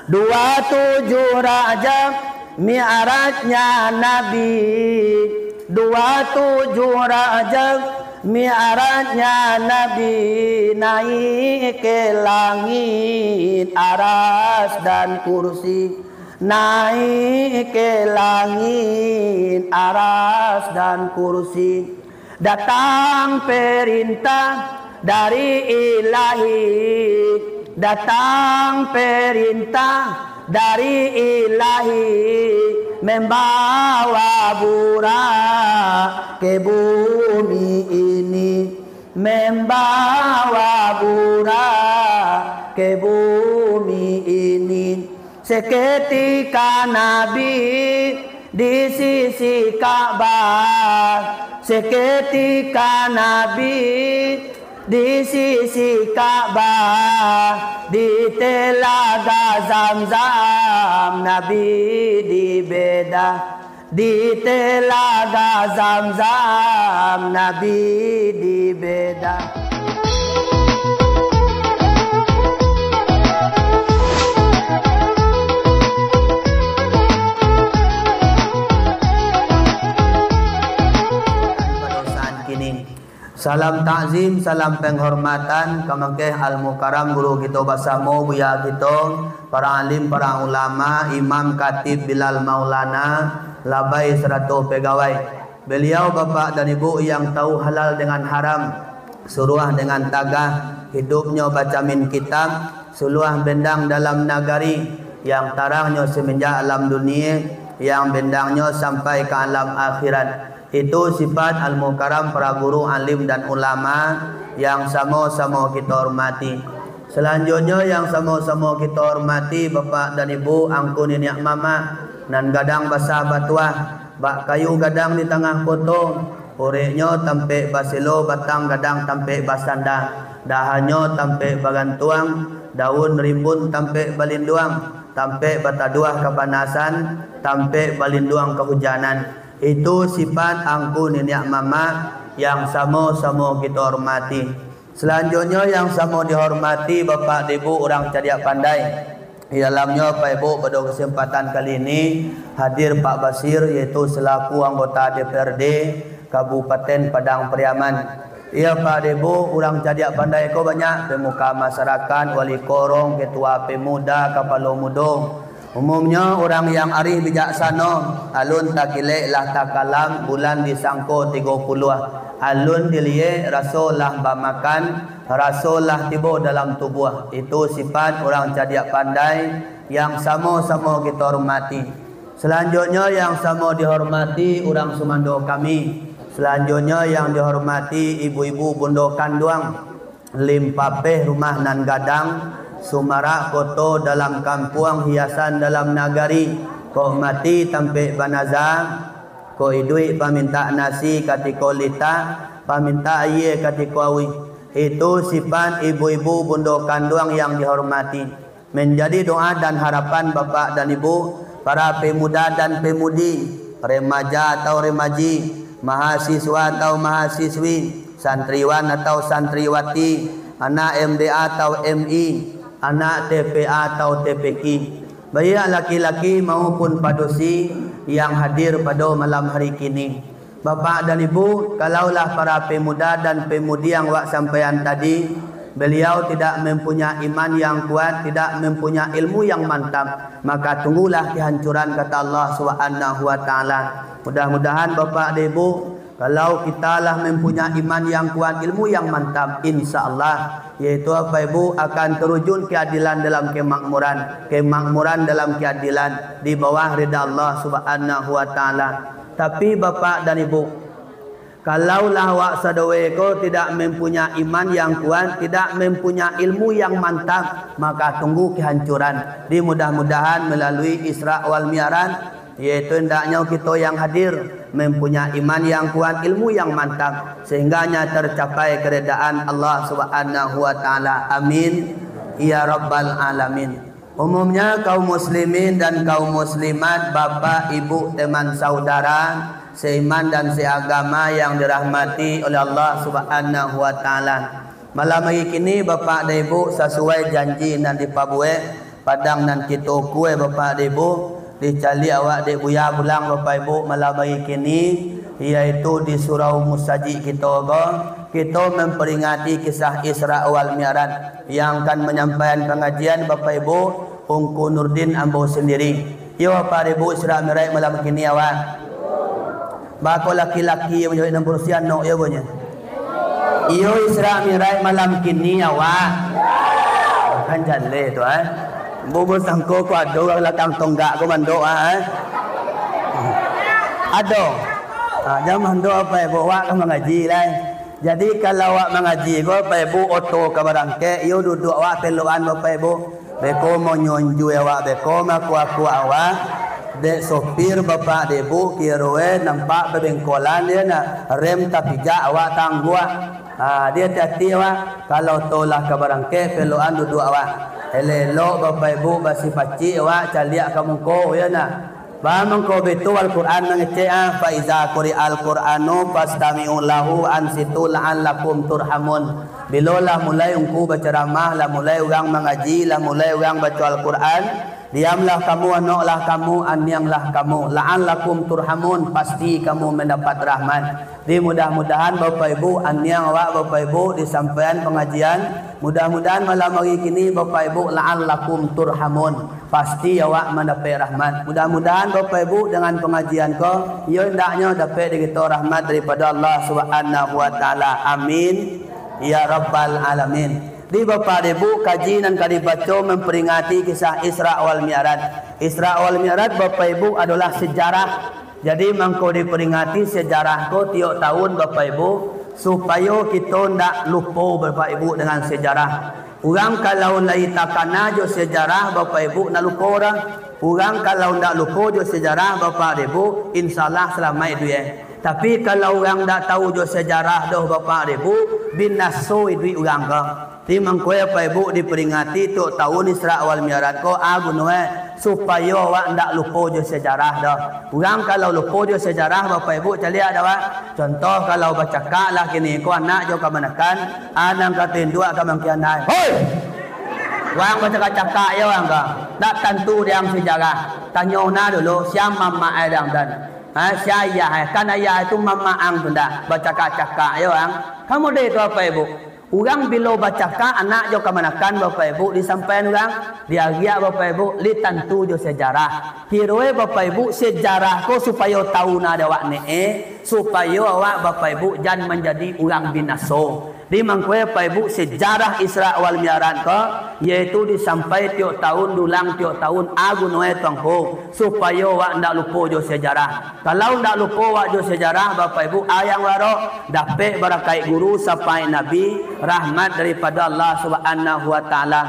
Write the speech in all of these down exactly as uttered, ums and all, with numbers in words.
Dua tujuh Rajab Mi'rajnya Nabi, dua tujuh Rajab Mi'rajnya Nabi, naik ke langit aras dan kursi, naik ke langit aras dan kursi. Datang perintah dari Ilahi, datang perintah dari Ilahi, membawa Burak ke bumi ini, membawa Burak ke bumi ini. Seketika Nabi di sisi Ka'bah, seketika Nabi di sisi Ka'bah, di Telaga Zamzam Nabi dibedah, di Telaga Zamzam Nabi dibedah. Salam takzim, salam penghormatan ka mangkeh Al-Mukarram guru kito basamo, buya kito, para alim, para ulama, imam, khatib, bilal, maulana, labai sarato pegawai. Beliau, bapak dan ibu, yang tahu halal dengan haram, suruah dengan tagah, hidupnyo bacamin kitab, suluah bendang dalam nagari, yang tarangnyo semenjak alam dunia, yang bendangnyo sampai ka alam akhirat. Itu sifat Al-Mukarram, para guru, alim, dan ulama yang samo-samo kito hormati. Salanjutnyo yang samo-samo kito hormati, bapak dan ibu, angku niniak mamak, nan gadang basa batuah, bak kayu gadang di tangah koto, ureknyo tampek baselo, batang gadang tampek basanda, dahannyo tampek bagantuang, daun rimbun tampek balinduang, tampek bataduah kapanasan, tampek balinduang kahujanan. Itu sifat angku niniak mamak yang samo-samo kito hormati. Salanjutnyo yang samo dihormati bapak ibu urang cadiak pandai. Di dalamnyo, bapak ibu, pado kesempatan kali ini hadir Pak Basir, yaitu selaku anggota D P R D Kabupaten Padang Pariaman. Iyo, bapak ibu urang cadiak pandai ko banyak, pemuka masyarakat, wali korong, ketua pemuda, kapalo mudo. Umumnyo urang yang arih bijaksano, alun takilek lah takalam, bulan disangko tigo puluah, alun diliek raso lah bamakan, raso lah tibo dalam tubuah. Itu sifat urang cadiak pandai yang samo-samo kito hormati. Salanjutnyo yang samo dihormati urang sumando kami. Salanjutnyo yang dihormati ibu-ibu bundo kanduang. Limpapeh rumah nan gadang, sumarak koto dalam kampuang, hiasan dalam nagari. Kok mati tampek banaza, kok iduik pamintak nasi katiko litak, pamintak aia katiko auih. Itu sifat ibu-ibu bundo kanduang yang dihormati. Manjadi doa dan harapan bapak dan ibu, para pemuda dan pemudi, remaja atau remaji, mahasiswa atau mahasiswi, santriwan atau santriwati, anak M D A atau M I, anak T P A atau T P Q, baiak laki-laki maupun padusi yang hadir pado malam hari kini. Bapak dan ibu, kalaulah para pemuda dan pemudi yang wak sampaian tadi, beliau tidak mempunyai iman yang kuat, tidak mempunyai ilmu yang mantap, maka tunggulah kehancuran, kata Allah Subhanahu wa Ta'ala. Mudah-mudahan bapak dan ibu, kalau kita lah mempunyai iman yang kuat, ilmu yang mantap, insya Allah, yaitu bapak ibu akan terujun keadilan dalam kemakmuran, kemakmuran dalam keadilan, di bawah rida Allah Subhanahu wa Ta'ala. Tapi bapak dan ibu, kalaulah awak sadonyo ko tidak mempunyai iman yang kuat, tidak mempunyai ilmu yang mantap, maka tunggu kehancuran. Di mudah-mudahan melalui Isra wal Mi'raj, yaitu hendaknyo kito yang hadir mempunyai iman yang kuat, ilmu yang mantap, sehingganya tercapai keredaan Allah Subhanahu wa Ta'ala. Amin, ya Rabbal Alamin. Umumnya, kaum muslimin dan kaum muslimat, bapak, ibu, teman, saudara, seiman dan seagama yang dirahmati oleh Allah Subhanahu wa Ta'ala. Malam hari kini, bapak dan ibu, sasuai janji nan dipabuek, Padang nan kito kue, Bapak dek Ibu, dicaliak awak dek Buya pulang, Bapak Ibu, malam hari kini, yaitu di surau musajik kito ko, kito memperingati kisah Isra wal Mi'raj. Yang akan menyampaikan pengajian, Bapak Ibu, Ungku Nurdin ambo sendiri. Iyo, Bapak dek Ibu, Isra Mi'raj malam kini awak. Bako laki-laki manjawab nan barusian, no, iyo, bunyi. Iyo, Isra Mi'raj malam kini awak. Kan jaleh tu, eh. Bubu sangko ko ado urang lakang tonggak ko mandok, ah, eh. Ado. Ha, jan mandok, Bapak Ibu, awak ka mangaji lai. Jadi, kalau awak mangaji ko, Bapak Ibu, oto ka barangkek, iyo duduak awak pelokan, Bapak Ibu. Beko manyonjui awak, beko makuak-kuak awak. Dek sopir, Bapak dek Ibu, kiroe nampak babengkolan, iyo nah, rem tapijak, awak tangguak. Ha, di ati-ati awak, kalau oto lah ka barangkek, pelokan duduak awak. Elok-elok, Bapak Ibu, basipacik awak, caliak ka muko, iyo nah. Ba mangko bitu Al-Quran mangecek, ah, "Fa iza quri'al Qur'anu fastami'u lahu wa ansitu la'allakum turhamun." Bilo lah mulai ungku bacaramah, lah mulai urang mangaji, lah mulai urang baco Al-Quran, diamlah kamu, anoklah kamu, anianglah kamu, la'allakum turhamun, pasti kamu mandapat rahmat. Di mudah-mudahan Bapak Ibu, aniang awak Bapak Ibu disampaian pangajian, mudah-mudahan malam hari kini Bapak Ibu la'allakum turhamun, pasti awak mandapek rahmat. Mudah-mudahan Bapak Ibu dengan pangajian ko, iyo indaknyo dapek di kito rahmat daripado Allah Subhanahu wa Taala. Amin ya rabbal alamin. Di Bapak Ibu, kaji nan ka dibaco memperingati kisah Isra wal Mi'raj. Isra wal Mi'raj, Bapak Ibu, adolah sejarah. Jadi, mangko diperingati sejarah ko tiok tahun, Bapak Ibu, supayo kito ndak lupo, Bapak Ibu, dengan sejarah. Urang kalau lai takana jo sejarah, Bapak Ibu, ndak lupo dah. Urang kalau ndak lupo jo sejarah, Bapak Ibu, insya Allah salamaik dunia. Tapi, kalau urang ndak tahu jo sejarah doh, Bapak Ibu, binaso iduik urang ko. Ti mangko, Bapak Ibu, diperingati tiok tahun Isra wal Mi'raj ko, a guno, eh, supayo awak ndak lupo jo sejarah doh. Urang kalau lupo jo sejarah, Bapak Ibu, caliak dah, Wak. Contoh, kalau bacakak lah kini ko anak jo kamanakan, a nan kato induak ka mangkianai. Hoi! Urang bacakak-cakak yo urang ko. Ndak tantu diang sejarah. Tanyo na dulu, sia mamak ai diang dan. Ha, sia ayah ai. Kan ayah tu mamak ang tu ndak. Bacakak-cakak yo urang. Ka model tu, Bapak Ibu. Urang bilo bacakak anak jo kamanakan, Bapak Ibu, disampaian urang, diariak, Bapak Ibu, li tantu jo sejarah. Kiroe, Bapak Ibu, sejarah ko supayo tahu na dek awak ne, eh, supayo awak, Bapak Ibu, jan manjadi urang binaso. Di mangko, Bapak Ibu, sejarah Isra wal Mi'raj ko, yaitu disampai tiok tahun, dulang tiok tahun, a gunoe tuangku, supayo awak ndak lupo jo sejarah. Kalau ndak lupo awak jo sejarah, Bapak Ibu, ayang waro, dapek barakaik guru sapaik Nabi, rahmat daripado Allah Subhanahu wa Taala.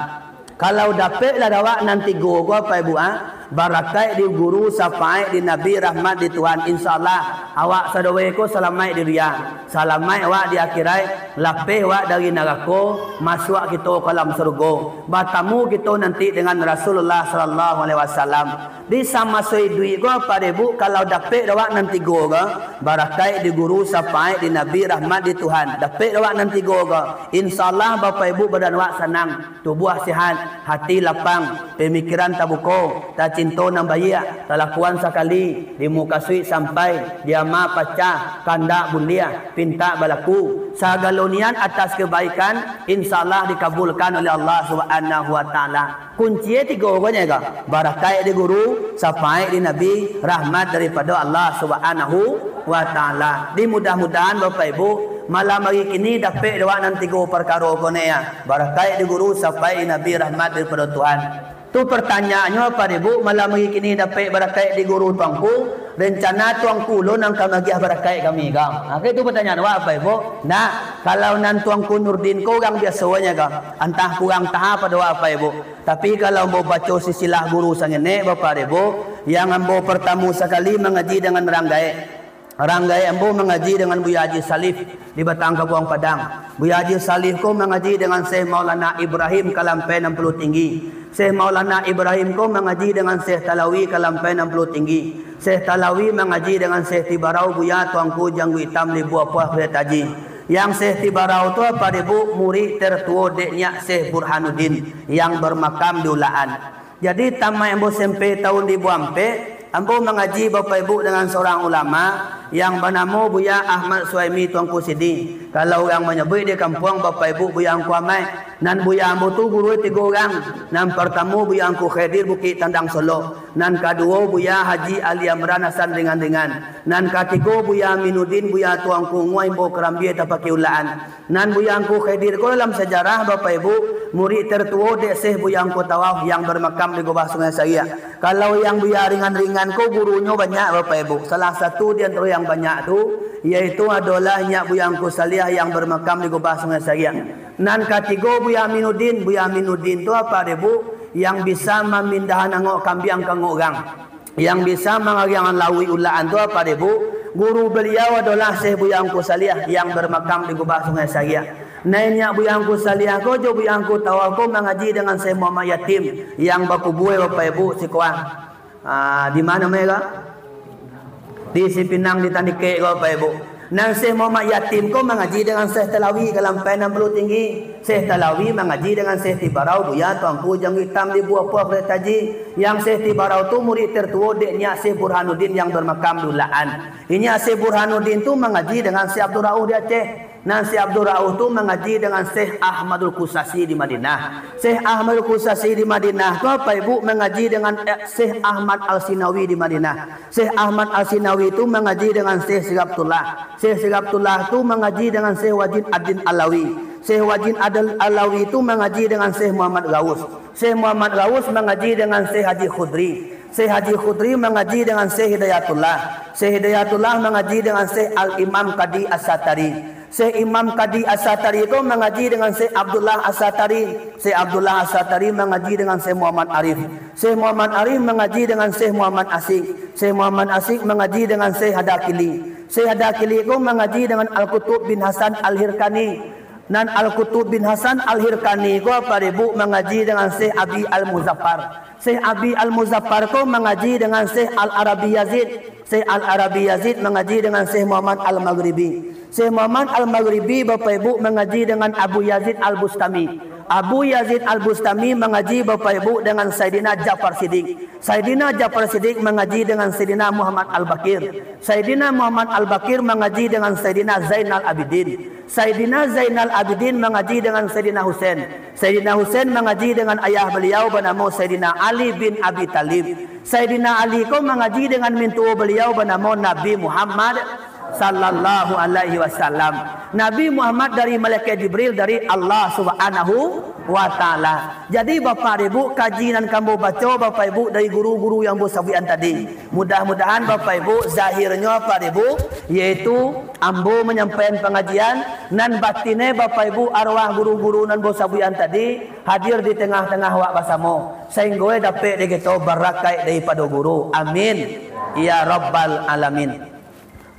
Kalau dapek lah dek awak nan tigo ko, Bapak Ibu, ah, barakaik di guru sapaik di Nabi, rahmat di Tuhan, insya Allah, awak sadoe ko salamaik di dunia, salamaik awak di akhirat, lapeh awak dari narako, masuak kito ka dalam sarugo, batamu kito nanti dengan Rasulullah sallallahu alaihi wasallam. Di samaso iduik ko, Bapak Ibu, kalau dapek dek awak nan tigo ko, barakaik di guru, sapaik di Nabi, rahmat di Tuhan, dapek dek awak nan tigo ko, insya Allah, Bapak Ibu, badan awak sanang, tubuah sehat, hati lapang, pamikiran tabuko, tacinto nan baiak, talakuan sakali, dimukasuik sampai, diama pacah, kandak buliah, pintak balaku, sagalo niat atas kebaikan, insya Allah dikabulkan oleh Allah Subhanahu wa Taala. Kuncie tigo ko nyo ko, barakaik di guru, sapaik di Nabi, rahmat daripado Allah Subhanahu wa Taala. Di mudah-mudahan, Bapak Ibu, malam hari kini dapek dek awak nan tigo parkaro ko ne, ya. Barakaik di guru, sapaik di Nabi, rahmat daripado Tuhan. Tu pertanyaannyo, Bapak Ibu, malam hari kini dapek barakaik di guru tuangku, rencana tuangku lo nan ka magiah barakaik kami ko? Ha, itu pertanyaan awak, Bapak Ibu. Nah, kalau nan tuangku Nurdin ko urang biasonyo ko, antah kurang taha pado awak, Bapak Ibu. Tapi kalau ambo baco silsilah guru sangenek, Bapak Ibu, yang ambo partamo sakali mangaji dengan rang gaek. Rang gaek ambo mangaji dengan Buya Haji Salif di Batang Kabuang Padang. Buya Haji Salif ko mangaji dengan Syekh Maulana Ibrahim Kalampai Nan Puluah Tinggi. Syekh Maulana Ibrahim ko mangaji dengan Syekh Talawi Kalampai Nan Puluah Tinggi. Syekh Talawi mangaji dengan Syekh Tibarau Buya Tuangku Jangguik Itam Libu Apuah Kuliah Taji. Yang Syekh Tibarau tu, Bapak Ibu, murid tertuo dek nyiak Syekh Burhanuddin yang bermakam di Ulakan. Jadi, tamaik ambo SMP tahun duo ribu ampek, ambo mangaji Bapak Ibu dengan seorang ulama yang banamo Buya Ahmad Suhaimi Tuanku Sidi. Kalau urang manyabuik di kampuang Bapak Ibu, Buya Angku Amaik. Nan Buya ambo tu guru tigo urang. Nan partamo Buya Angku Khedir Bukik Tandang Solok. Nan kaduo Buya Haji Ali Amran Hasan Ringan-Ringan. Nan katigo Buya Aminuddin, Buya Tuanku Nguai Imbo Karambia Tapaki Ulaan. Nan Buya Angku Khedir ko dalam sajarah, Bapak Ibu, murid tertuo dek Syekh Buya Angku Tawaf yang bermakam di Gubah Sungai Sariak. Kalau yang Buya Ringan-Ringan ko gurunyo banyak, Bapak Ibu. Salah satu di antaro yang banyak tu, yaitu adolah nyak Buya Angku Saliah yang bermakam di Gubah Sungai Sariak. Nan katigo Buya Aminuddin. Buya Aminuddin tu apa dek Bu? Yang bisa mamindahan angok kambiang ka angok urang. Yang bisa mangariangan lauik ulaan tu apa dek Bu? Guru beliau adolah Syekh Buya Angku Saliah yang bermakam di Gubah Sungai Sariak. Nan nyak Buya Angku Saliah ko jo Buya Angku Tawaf ko mangaji dengan Syekh Muhammad Yatim yang bakubua Bapak Ibu sikoa. Ah, di ma namo ko? Di Sipinang, di Tandikek ko, Bapak Ibu. Nan Syekh Muhammad Yatim ko mangaji dengan Syekh Talawi Kalampai Nan Bulu Tinggi. Syekh Talawi mangaji dengan Syekh Tibarau, Buya Tuanku Jangguik Itam di Buah Puah Kereta Aji. Yang Syekh Tibarau tu murid tertuo dek nyak Syekh Burhanuddin yang bermakam di Ulaan. Inyak Syekh Burhanuddin tu mangaji dengan Syekh Abdul Rauf di Aceh. Nan Syekh Abdul Rauf tu mangaji dengan Syekh Ahmadul Kusasi di Madinah. Syekh Ahmadul Kusasi di Madinah tu, Bapak Ibu, mangaji dengan, eh, Syekh Ahmad Al-Sinawi di Madinah. Syekh Ahmad Al-Sinawi tu mangaji dengan Syekh Sirabtullah. Syekh Sirabtullah tu mangaji dengan Syekh Wajid Ad-Din Alawi. Syekh Wajid Adil Alawi tu mangaji dengan Syekh Muhammad Gaus. Syekh Muhammad Gaus mangaji dengan Syekh Haji Khudri. Syekh Haji Khudri mangaji dengan Syekh Hidayatullah. Syekh Hidayatullah mangaji dengan Syekh Al-Imam Qadi As-Satari. Syekh Imam Qadi As-Satari ko mangaji dengan Syekh Abdullah As-Satari. Syekh Abdullah As-Satari mangaji dengan Syekh Muhammad Arif. Syekh Muhammad Arif mangaji dengan Syekh Muhammad Asik. Syekh Muhammad Asik mangaji dengan Syekh Hadakili. Syekh Hadakili ko mangaji dengan Al-Qutub bin Hasan Al-Hirkani. Nan Al-Qutub bin Hasan Al-Hirkani ko, Bapak Ibu, mangaji dengan Syekh Abi Al-Muzaffar. Syekh Abi Al-Muzaffar ko mangaji dengan Syekh Al-Arabi Yazid. Syekh Al-Arabi Yazid mangaji dengan Syekh Muhammad Al-Maghribi. Syekh Muhammad Al-Maghribi, Bapak Ibu, mangaji dengan Abu Yazid Al-Bustami. Abu Yazid Al-Bustami mangaji, Bapak Ibu, dengan Saidina Ja'far Siddiq. Saidina Ja'far Siddiq mangaji dengan Saidina Muhammad Al-Baqir. Saidina Muhammad Al-Baqir mangaji dengan Saidina Zainal Abidin. Saidina Zainal Abidin mangaji dengan Saidina Husain. Saidina Husain mangaji dengan ayah baliau banamo Saidina Ali bin Abi Thalib. Saidina Ali ko mangaji dengan mintuo baliau banamo Nabi Muhammad sallallahu alaihi wasallam. Nabi Muhammad dari malaikat Jibril, dari Allah Subhanahu wa Ta'ala. Jadi, Bapak Ibu, kaji nan ka ambo baco, Bapak Ibu, dari guru-guru yang ambo sabuikan tadi. Mudah-mudahan, Bapak Ibu, zahirnyo, Bapak Ibu, yaitu ambo manyampaikan pangajian, nan batinnyo, Bapak Ibu, arwah guru-guru nan ambo sabuikan tadi, hadir di tangah-tangah awak basamo, sainggo dapek dek kito barakaik daripado guru. Amin, ya rabbal alamin.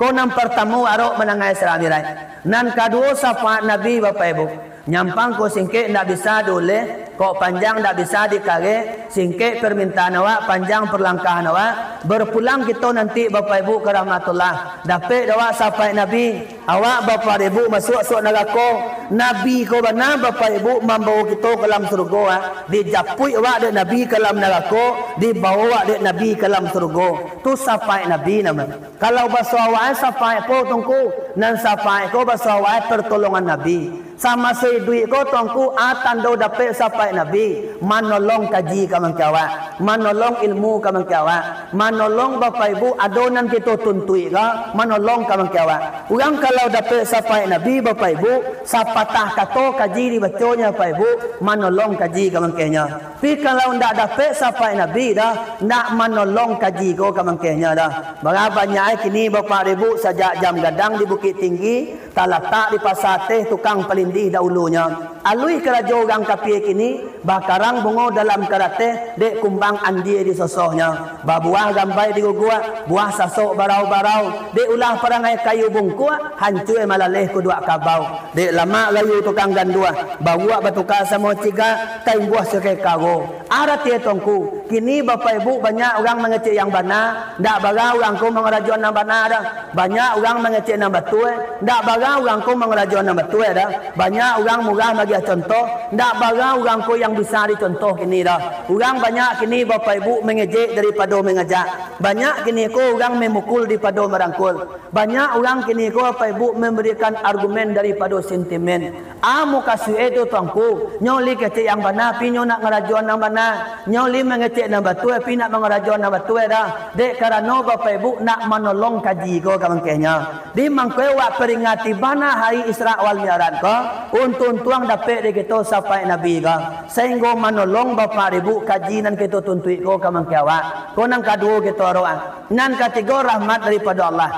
Ko nan partamo, arok manangai sarabirai. Nan kaduo, syafaat Nabi, Bapak Ibu. Nyampang ko singkek ndak bisa diuleh, kok panjang ndak bisa dikareh, singkek permintaan awak, panjang perlangkahan awak, berpulang kito nanti, Bapak Ibu, ka rahmatullah. Dapek dek awak syafaat Nabi, awak, Bapak Ibu, masuak suok narako. Nabi ko bana, Bapak Ibu, mambawo kito ka dalam surugo, ah. Dijapuik awak dek Nabi ka dalam narako, dibawo awak dek Nabi ka dalam surugo. Tu syafaat Nabi namo. Kalau baso awak, eh, syafaat ko, Tuanku, nan syafaat ko baso awak, eh, pertolongan Nabi. Samaso iduik ko, Tuanku, a tando dapek syafaat Nabi, manolong kaji ka mangke awak, manolong ilmu ka mangke awak, manolong Bapak Ibu, ado nan kito tuntuik ka, manolong ka mangke awak. Urang kalau dapek syafaat Nabi, Bapak Ibu, sapatah kato kaji dibaconyo, Bapak Ibu, manolong kaji ka mangkenyo. Tapi kalau ndak dapek syafaat Nabi doh, ndak manolong kaji ko ka mangkenyo doh. Bara banyak ai kini, Bapak Ibu, sajak jam gadang di Bukik Tinggi, talatak di Pasa Ateh, tukang palindih dahulunyo. Aluih karajo urang kapia kini, bakarang bungo dalam karateh, dek kumbang andie disosohnyo. Babuah gambai di guguak, buah sasok barau-barau, dek ulah parangai kayu bungkuak, hancua malaleh kuduak kabau. Dek lamak gayu tukang ganduah, bauak batuka samo cigak, taimbuah sikai karo. Aratie Tuanku, kini Bapak Ibu banyak urang mangecek yang bana, ndak bara urang ko mangarajoan nan bana doh. Banyak urang mangecek nan batua, ndak bara urang ko mangarajoan nan batua doh. Banyak urang murah magiah contoh, ndak bara urang ko yang Bisa dicontoh kini dah. Urang banyak kini, Bapak Ibu, mangejek daripado mangajak. Banyak kini ko urang mamukul daripado marangkul. Banyak urang kini ko, Bapak Ibu, mambarikan argumen daripado sentimen. A mukasuik e tu, Tuangku, nyo lai kecek nan bana, pi nyo nak ngarajoan nan bana. Nyo lai mangecek nan batua, pi nak mangarajoan nan batua dah. Dek karano, Bapak Ibu, nak manolong kaji ko ka mangkehnyo. Di mangko awak peringati bana hari Isra wal Mi'raj ko, untuang-untuang dapek dek kito sapaik Nabi ko, sahinggo manolong Bapak Ibu kaji nan kito tuntuik ko ka mangkeh awak. Ko nan kaduo kito arokan. Nan katigo, rahmat daripado Allah.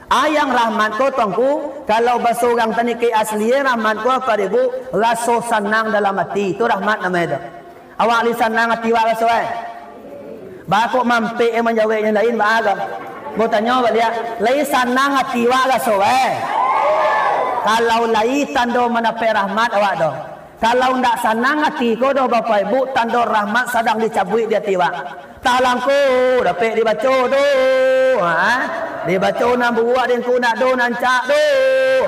A yang rahmat ko, Tuangku, kalau baso urang taniki asli e, rahmat ko Bapak Ibu, raso sanang dalam ati. Tu rahmat namo e tu. Awak lai sanang ati awak raso e? Baa kok mampek e manjaweknyo lain, baa ko? Ambo tanyo baliak, lai sanang ati awak raso e? Kalau lai, tando mandapek rahmat awak tu. Kalau ndak sanang ati ko doh, Bapak Ibu, tando rahmat sadang dicabuik di ati awak. Talangko dapek dibaco tu, ha? Dibaco nan buruak, dengku nak do nan cak tu,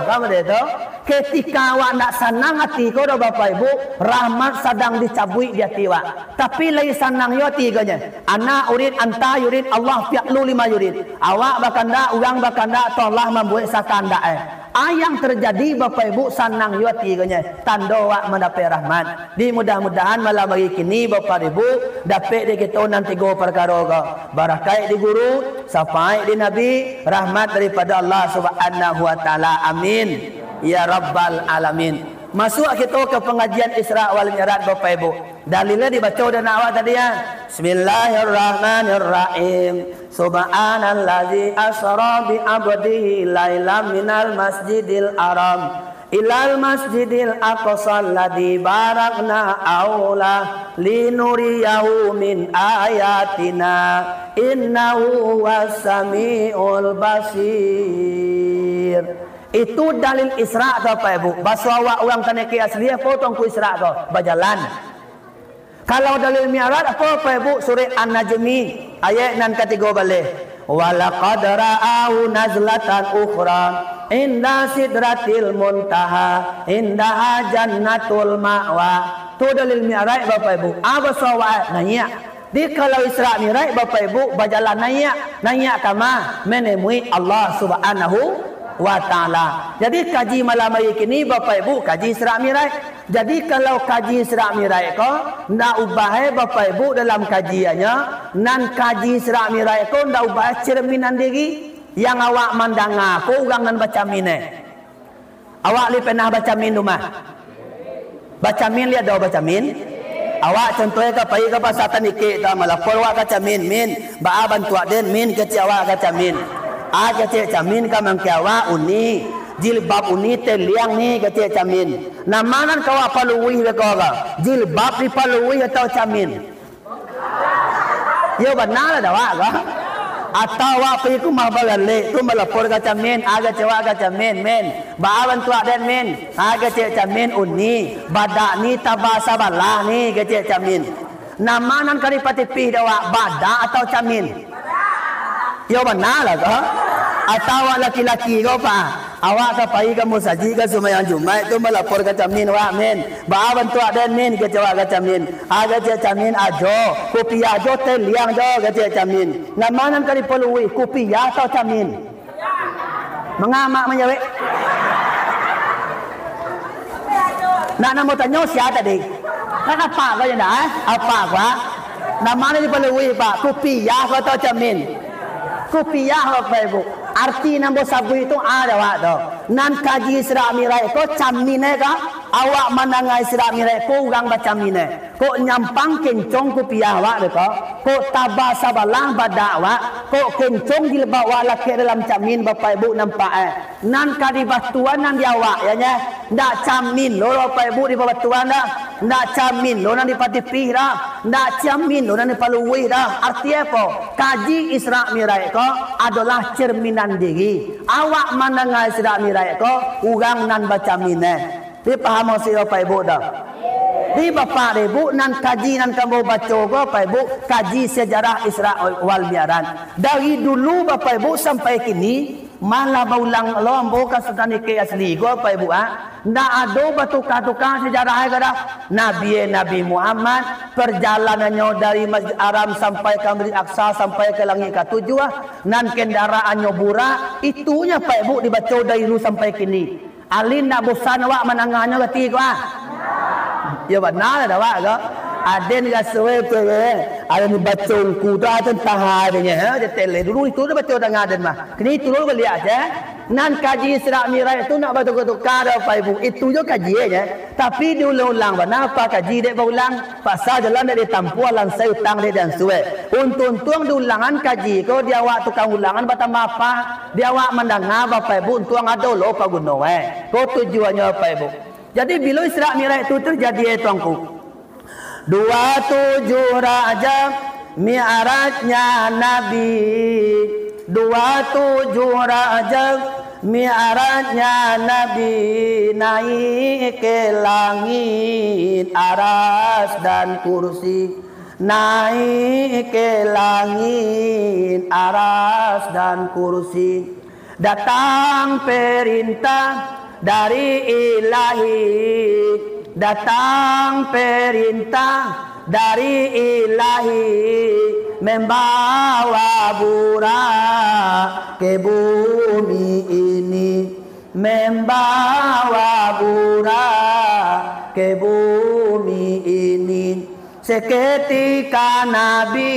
kan baitu? Ketika awak ndak sanang ati ko doh, Bapak Ibu, rahmat sadang dicabuik di ati awak. Tapi lai sanang yo ati ko nyo. Ana urid, anta yurid, Allah fi'lu lima yurid. Awak bakandak, urang bakandak, atau Allah mambuek sakandak e. A yang terjadi, Bapak Ibu, sanang yo ati ko nyo. Tando awak mandapek rahmat. Di mudah-mudahan malam hari kini, Bapak Ibu, dapek dek kito nan tigo parkaro ko. Barakaik di guru, sapaik di Nabi, rahmat daripado Allah Subhanahu wa Ta'ala. Amin. Ya Rabbal Alamin. Masuak kito ka pangajian Isra wal Mi'raj, Bapak Ibu. Dalilnyo dibaco dek anak awak tadi, ya. Bismillahirrahmanirrahim. Subhanallazi asra bi abdihi lailam minal masjidil haram ilal masjidil aqsa alladzi barakna haula linuriyahu min ayatina innahu huwas samiul basir. Itu dalil Isra tu, Bapak Ibu. Baso awak urang taniki asli, apo tu Tuangku Isra ko? Bajalan. Kalau dalil Mi'raj, apo, Bapak Ibu? Surek An-Najmi, ayat nan katigo baleh. "Wa laqad ra'ahu nazlatan ukhra inda sidratil muntaha, indaha jannatul ma'wa." Tu dalil Mi'raj, Bapak Ibu. A baso awak naiak. Di kalau Isra Mi'raj, Bapak Ibu, bajalan naiak. Naiak kama? Manemui Allah Subhanahu wa Ta'ala. Jadi, kaji malam hari kini, Bapak Ibu, kaji Isra Mi'raj. Jadi, kalau kaji Isra Mi'raj ko, ndak ubah e, Bapak Ibu, dalam kajiannyo, nan kaji Isra Mi'raj ko, ndak ubah e, cerminan diri. Yang awak mandanga ko, urang nan bacamin e. Awak lai pernah bacamin tu mah? Bacamin lai ado bacamin? Awak contoh e ka pai ka pasa tanikek tu, malapor awak ka camin, "Min, baa bantuak den, Min?" kecek awak ka camin. A kecek camin ka mangkeh awak, "Uni, jilbab uni teh liang ni," kecek camin. Nan ma nan ka awak paluih beko ko? Jilbab dipaluih atau camin? Yo bana lah dek awak ko. Atau awak pai ka rumah baralek tu malapor ka camin, a kecek awak ka camin, "Min, baa bantuak den, Min?" A kecek camin, "Uni, badak ni taba sabalah ni," kecek camin. Nan ma nan ka dipatipih dek awak, badak atau camin? Yo bana lah ko. Atau awak laki-laki ko, Pak, awak ka pai ka musajik ka sumbayang Jumaik tu malapor ka camin awak, "Min, baa bantuak den, Min?" kecek awak ka camin. A kecek camin, "Ajo, kupiah jo, teh liang jo," kecek camin. Nan ma nan ka dipaluih, kupiah atau camin? Manga amak manjawek? Nak nan batanyo sia tadi? Kan apak ko je ndak, eh? Apak ko, ah? Nan ma nan dipaluih, Pak? Kupiah ko atau camin? Kupiah, Bapak Ibu. Arti nan ambo sabuik tu, a dek awak tu. Nan kaji Isra Mi'raj ko camin e ka? Awak mandanga Isra Mi'raj ko urang bacamin e. Kok nyampang kencong kupiah awak beko, kok taba sabalah badak awak, kok kencong jilbab awak lakek dalam camin, Bapak Ibu nampak e. Nan ka dibatuan nan di awak, yo nyo. Ndak camin lo, Bapak Ibu, dibatuan dah. Ndak camin lo nan dipatipih dah. Ndak camin lo nan dipaluih dah. Arti apo? Kaji Isra Mi'raj ko adolah cerminan diri. Awak mandanga Isra Mi'raj ko urang nan bacamin e. Dipahamo si Bapak Ibu tu? Di Bapak Ibu, nan kaji nan ka ambo baco ko, Bapak Ibu, kaji sejarah Isra wal Mi'raj. Dari dulu, Bapak Ibu, sampai kini, Malah baulang lo ambo ka Sultan Ike asli ko, Bapak Ibu, ah. Ndak ado batuka-tuka sajarah ko dah. Nabi, Nabi Muhammad, perjalanannyo dari Masjid Haram sampai ka Masjid Aqsa, sampai ka langik katujuah, ah. Nan kendaraannyo burak, itunyo, Bapak Ibu, dibaco dari dulu sampai kini. Alin ndak bosan awak mandanganyo kati ko, ah? Yo bana lah awak ko. Aden raso e tu, eh. Aden baco ungku tu, ah, tantang adenyo, ha, dia tele dulu itu dah baco danga aden mah. Kini turun baliak je. Nan kaji Isra Mi'raj tu ndak batuka-tuka doh, Bapak Ibu. Itu jo kaji e je. Tapi diulang-ulang bana, apa kaji dek baulang? Pasal jalan dek ditampuah, lansai utang dek diansuah. Untuang-untuang diulangan kaji ko, di awak tukang ulangan batambah apa? Di awak mandanga, Bapak Ibu, untuang ado lo paguno e. Ko tujuannyo, Bapak Ibu. Jadi, bilo Isra Mi'raj tu terjadi, eh, Tuanku? Dua tujuh Rajab Mi'rajnya Nabi. Dua tujuh Rajab Mi'rajnya Nabi, naik ke langit Aras dan Kursi. Naik ke langit Aras dan Kursi. Datang perintah dari Ilahi, datang perintah dari Ilahi, membawa burak ke bumi ini, membawa burak ke bumi ini. Seketika Nabi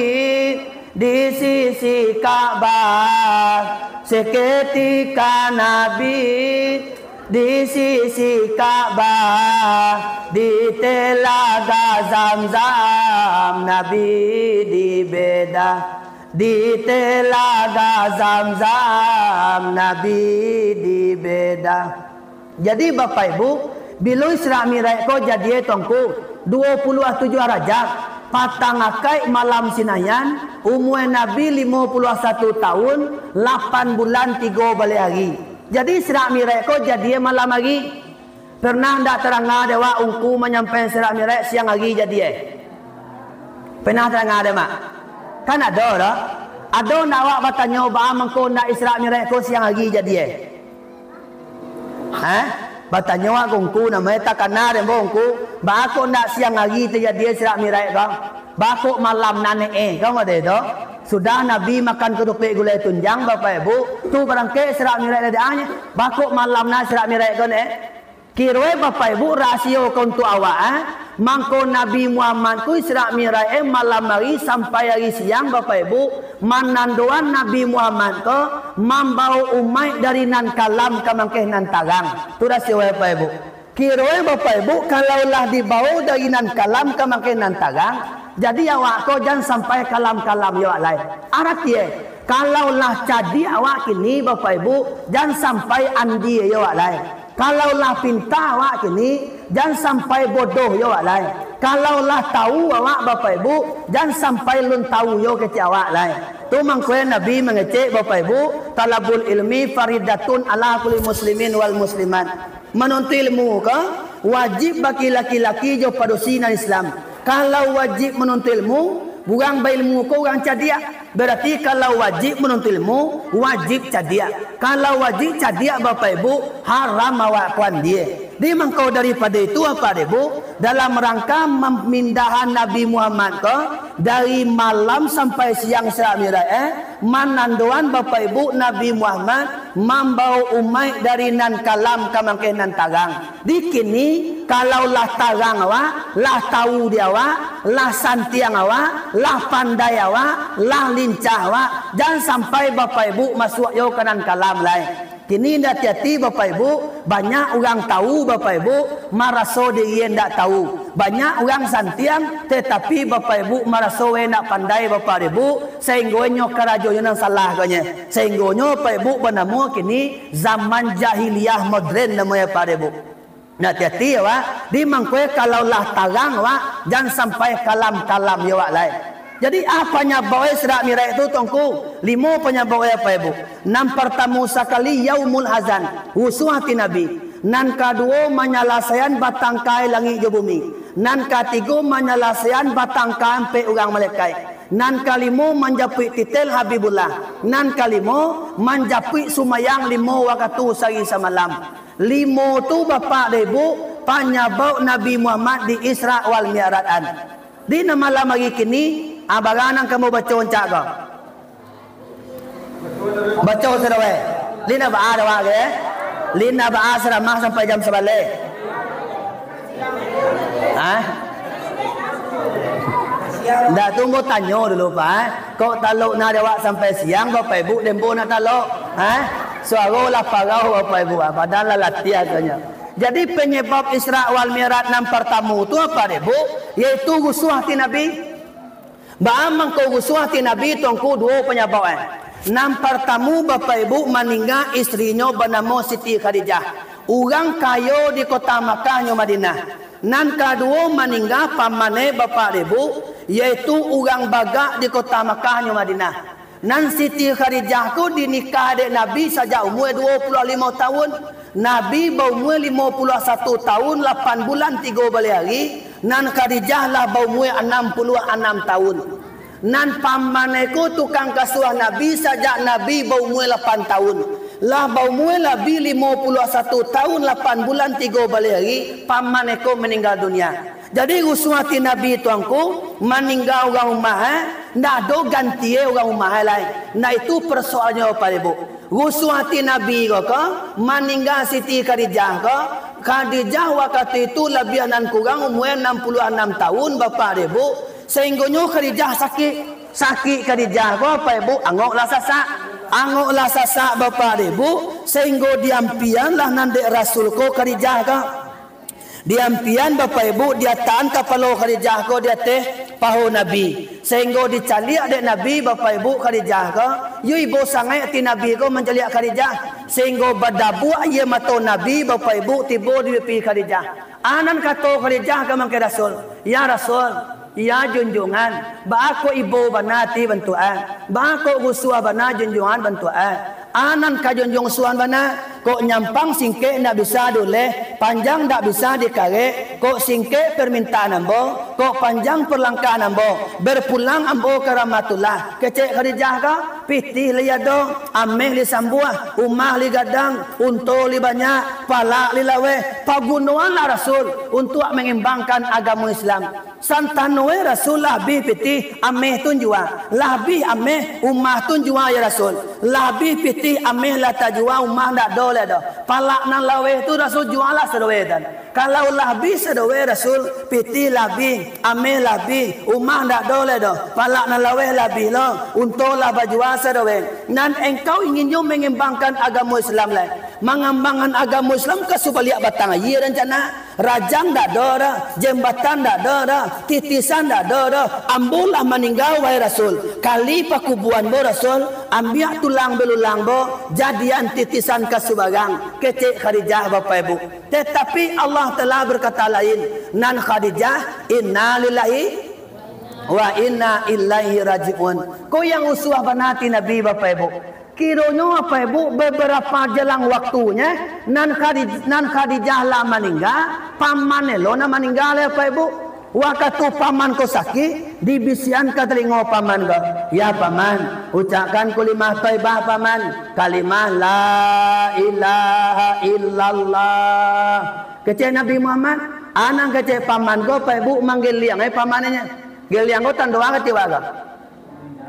di sisi Ka'bah, seketika Nabi di sisi Ka'bah, di Telaga Zamzam Nabi dibedah, di Telaga Zamzam Nabi dibedah. Jadi, Bapak Ibu, bilo Isra Mi'raj ko jadi, eh, Tuanku, dua puluah tujuh Rajab, patang akaik malam Sinayan, umua Nabi limo puluah satu taun, lapan bulan tigo baleh ari. Jadi, Isra Mi'raj ko jadi, eh, malam ari. Pernah ndak tadanga dek awak ungku manyampaian Isra Mi'raj siang ari jadi, eh? Pernah tadanga dek, Mak? Kan ado doh. Ado ndak awak batanyo, baa mangko ndak Isra Mi'raj ko siang ari jadi, eh? Hah? Batanyo awak ka ungku, namonyo takana dek ambo ungku, baa kok ndak siang ari tajadi Isra Mi'raj ko? Baa kok malam nan eh, ko model tu? Sudah Nabi makan katupek gulai tunjang, Bapak Ibu, tu barangkek Isra Mi'raj dadahnyo. Baa kok malam nan Isra Mi'raj ko neh? Kironyo Bapak Ibu rahasio ko untuak awak, ah. Mangko Nabi Muhammad ko Isra Mi'raj, eh, malam ari sampai ari siang, Bapak Ibu, manandoan Nabi Muhammad ko mambawo umaik dari nan kalam ka mangkeh nan tarang. Tu rahasio, Bapak Ibu. Kironyo Bapak Ibu, kalau lah dibawo dari nan kalam ka mangkeh nan tarang, jadi awak ko jan sampai kalam-kalam yo awak lai. Aratinyo, kalau lah cadiak awak kini, Bapak Ibu, jan sampai andia yo awak lai. Kalau lah pinta awak kini, jan sampai bodoh yo awak lai. Kalau lah tawu awak, Bapak Ibu, jan sampai lun tawu yo kecek awak lai. Tu mangko Nabi mangecek, Bapak Ibu, "Talabul ilmi faridatun ala kulli muslimin wal muslimat." Manuntut ilmu ko wajib bagi laki-laki jo padusi nan Islam. Kalau wajib manuntut ilmu, urang bailmu ko urang cadiak. Berarti kalau wajib manuntut ilmu, wajib cadiak. Kalau wajib cadiak, Bapak Ibu, haram awak ko andia. Di mangko daripado itu, Bapak Ibu, dalam rangka mamindahan Nabi Muhammad ko dari malam sampai siang Isra Mi'raj, eh, manandoan Bapak Ibu Nabi Muhammad mambawo umaik dari nan kalam ka mangkeh nan tarang. Di kini, kalau lah tarang awak, lah tawu di awak, lah santiang awak, lah pandai awak, lah lincah awak, jan sampai Bapak Ibu masuak yo ka nan kalam lai. Kini indak ati-ati Bapak Ibu, banyak urang tawu Bapak Ibu, maraso diri indak tawu. Banyak urang santiang, tetapi Bapak Ibu maraso indak pandai Bapak Ibu, sahinggo inyo karajonyo nan salah ko nyo. Sahinggonyo Bapak Ibu banamo kini zaman jahiliah modern namonyo Bapak Ibu. Nah, ati-ati awak, di mangko kalau lah tarang awak, jan sampai kalam-kalam yo awak lai. Jadi, ah, panyabab Isra Mi'raj tu, Tuanku? Limo panyabab, Bapak Ibu. Nan partamo sakali, yaumul hazan, rusuah ati Nabi. Nan kaduo, manyalasaian batangka langik jo bumi. Nan katigo, manyalasaian batangka ampek urang malaikat. Nan kalimo manjapuik titel Habibullah. Nan kalimo manjapuik sumayang limo wakatu sahari samalam. Limo tu, Bapak dek Ibu, panyabauk Nabi Muhammad di Isra wal Mi'raj-an. Di nan malam hari kini, ah, bara nan ka ambo baco rancak ko? Baco sadawai. Lina baa dawak ke? Lina baa saramah sampai jam sabaleh? Hah? Ndak, tu ambo tanyo dulu, Pak, eh. Kok talok na dawak sampai siang, Bapak Ibu, dek ambo nak talok? Hah? Suaro lah parau, Bapak Ibu, ah, padahal lah latiah tu nyo. Jadi, panyabab Isra wal Mi'raj nan partamo tu apo, dek Ibu? Yaitu rusuah ati Nabi. Baa mangko rusuah ati Nabi tu, Angku? Duo panyabab, eh. Nan partamo, Bapak Ibu, maningga istrinyo banamo Siti Khadijah, urang kayo di kota Makkah nyo Madinah. Nan kaduo, maningga paman e, Bapak dek Ibu, yaitu urang bagak di kota Makkah nyo Madinah. Nan Siti Khadijah ko dinikah dek Nabi sajak umua duo puluah limo taun. Nabi baumua limo puluah satu taun, lapan bulan, tigo baleh ari, nan Khadijah lah baumua anam puluah anam taun. Nan paman e ko tukang kasuah Nabi sajak Nabi baumua lapan taun. Lah baumua labiah limo puluah satu taun, lapan bulan, tigo baleh ari, paman e ko maningga dunia. Jadi, rusuah ati Nabi tu, Angku, maningga urang rumah, eh, ndak ado ganti e urang rumah e lai. Nah, itu persoalannyo, Bapak Ibu. Rusuah ati Nabi ko, ko, maningga Siti Khadijah ko, Khadijah wakatu itu labiah nan kurang umua anam puluah anam taun, Bapak dek Ibu, sahinggonyo Khadijah sakik. Sakik Khadijah ko, Bapak Ibu, angoklah sasak. Angoklah sasak, Bapak dek Ibu, sahinggo diampianlah nan dek Rasul ko Khadijah ko. Diampian, Bapak Ibu, diatakan kapalo Khadijah ko di ateh paho Nabi, sahinggo dicaliak dek Nabi, Bapak Ibu, Khadijah ko. Yo ibo sangaik ati Nabi ko mancaliak Khadijah, sahinggo badabuak aia mato Nabi, Bapak Ibu, tibo di pipi Khadijah. A nan kato Khadijah ka mangkeh Rasul, "Ya Rasul, ya junjuangan, baa kok ibo bana ati bantuak e? Baa kok rusuah bana junjuangan bantuak e?" A nan ka junjuang suan bana, kok nyampang singkek ndak bisa diuleh, panjang ndak bisa dikarek, kok singkek permintaan ambo, kok panjang perlangkahan ambo, berpulang ambo ka Rahmatullah. Kecek Khadijah ko, pitih lai ado, ameh lai sambuah, umah lai gadang, unto lai banyak, palak lai laweh, pagunoanlah Rasul untuak mangembangkan agamo Islam. Santano e Rasul lah abih pitih, ameh tu jua. Lah abih ameh, umah tu jua, ya Rasul. Lah abih pitih, ameh lah tajua, umah ndak ado lai doh. Palak nan laweh tu Rasul jualah sadawai tu. Kalau lah abih sadawai Rasul, pitih lah abih, ameh lah abih, umah ndak ado lai doh. Palak nan laweh lah abih lo, unto lah bajua sadawai. Nan engkau inginnyo mangembangkan agamo Islam lai. Mangambangkan agamo Islam ka subaliak batang aia rancana. Rajang ndak ado doh, jambatan ndak ado doh, titisan ndak ado doh. Ambo lah maningga, wahai Rasul. Kali pakubuan ambo, Rasul, ambiak tulang belulang ambo, jadian titisan ka subarang. Kecek Khadijah, Bapak Ibu. Tetapi Allah Taala berkata lain. Nan Khadijah, innalillahi wa inna ilaihi rajiun. Ko yang rusuah bana ati Nabi, Bapak Ibu. Kironyo, Bapak Ibu, beberapa jalang waktunyo, nan Khadij-, nan Khadijah lah maningga, paman e lo nan maningga lai, Bapak Ibu. Wakatu paman ko sakik, dibisiakan ka talingo paman ko, "Ya paman, ucapkan kalimah thaibah paman, kalimah la ilaha illallah." Kecek Nabi Muhammad, a nan kecek paman ko, Bapak Ibu, manggeliang e paman e nyo. Geliang ko tando a katiwa ko?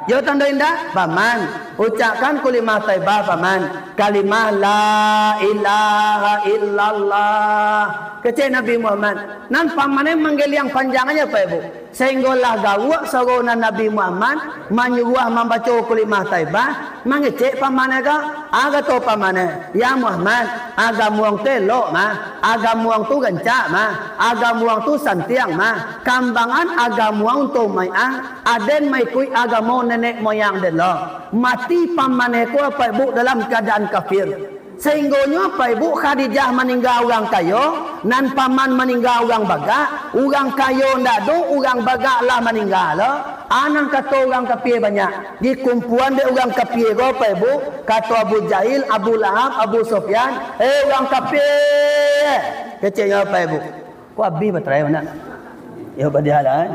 Yo tando indak? Paman, ucapkan kalimah thaibah, paman. Kalimah la ilaha illallah. Kecek Nabi Muhammad. Nan paman e manggeliang panjang aja, Bapak Ibu. Sahinggo lah gawok suaro nan Nabi Muhammad manyuruah mambaco kalimah thaibah, mangecek paman e ko. A kato paman e, "Ya Muhammad, agamo ang tu elok mah, agamo ang tu rancak mah, agamo ang tu santiang mah, kambangan agamo ang untuak umaik ang, aden maikuik agamo nenek moyang den lo." Mati paman e ko, Bapak Ibu, dalam kaadaan kafir. Sahinggonyo, Bapak Ibu, Khadijah maningga urang kayo, nan paman maningga urang bagak, urang kayo ndak ado, urang bagak lah maningga lo. A nan kato urang kapia banyak. Dikumpuan dek urang kapia ko, Bapak Ibu, kato Abu Jahil, Abu Lahab, Abu Sufyan, "Eh, urang kapia!" Keceknyo, Bapak Ibu. Ko abih baterai mah nak? Yo, badialah, eh.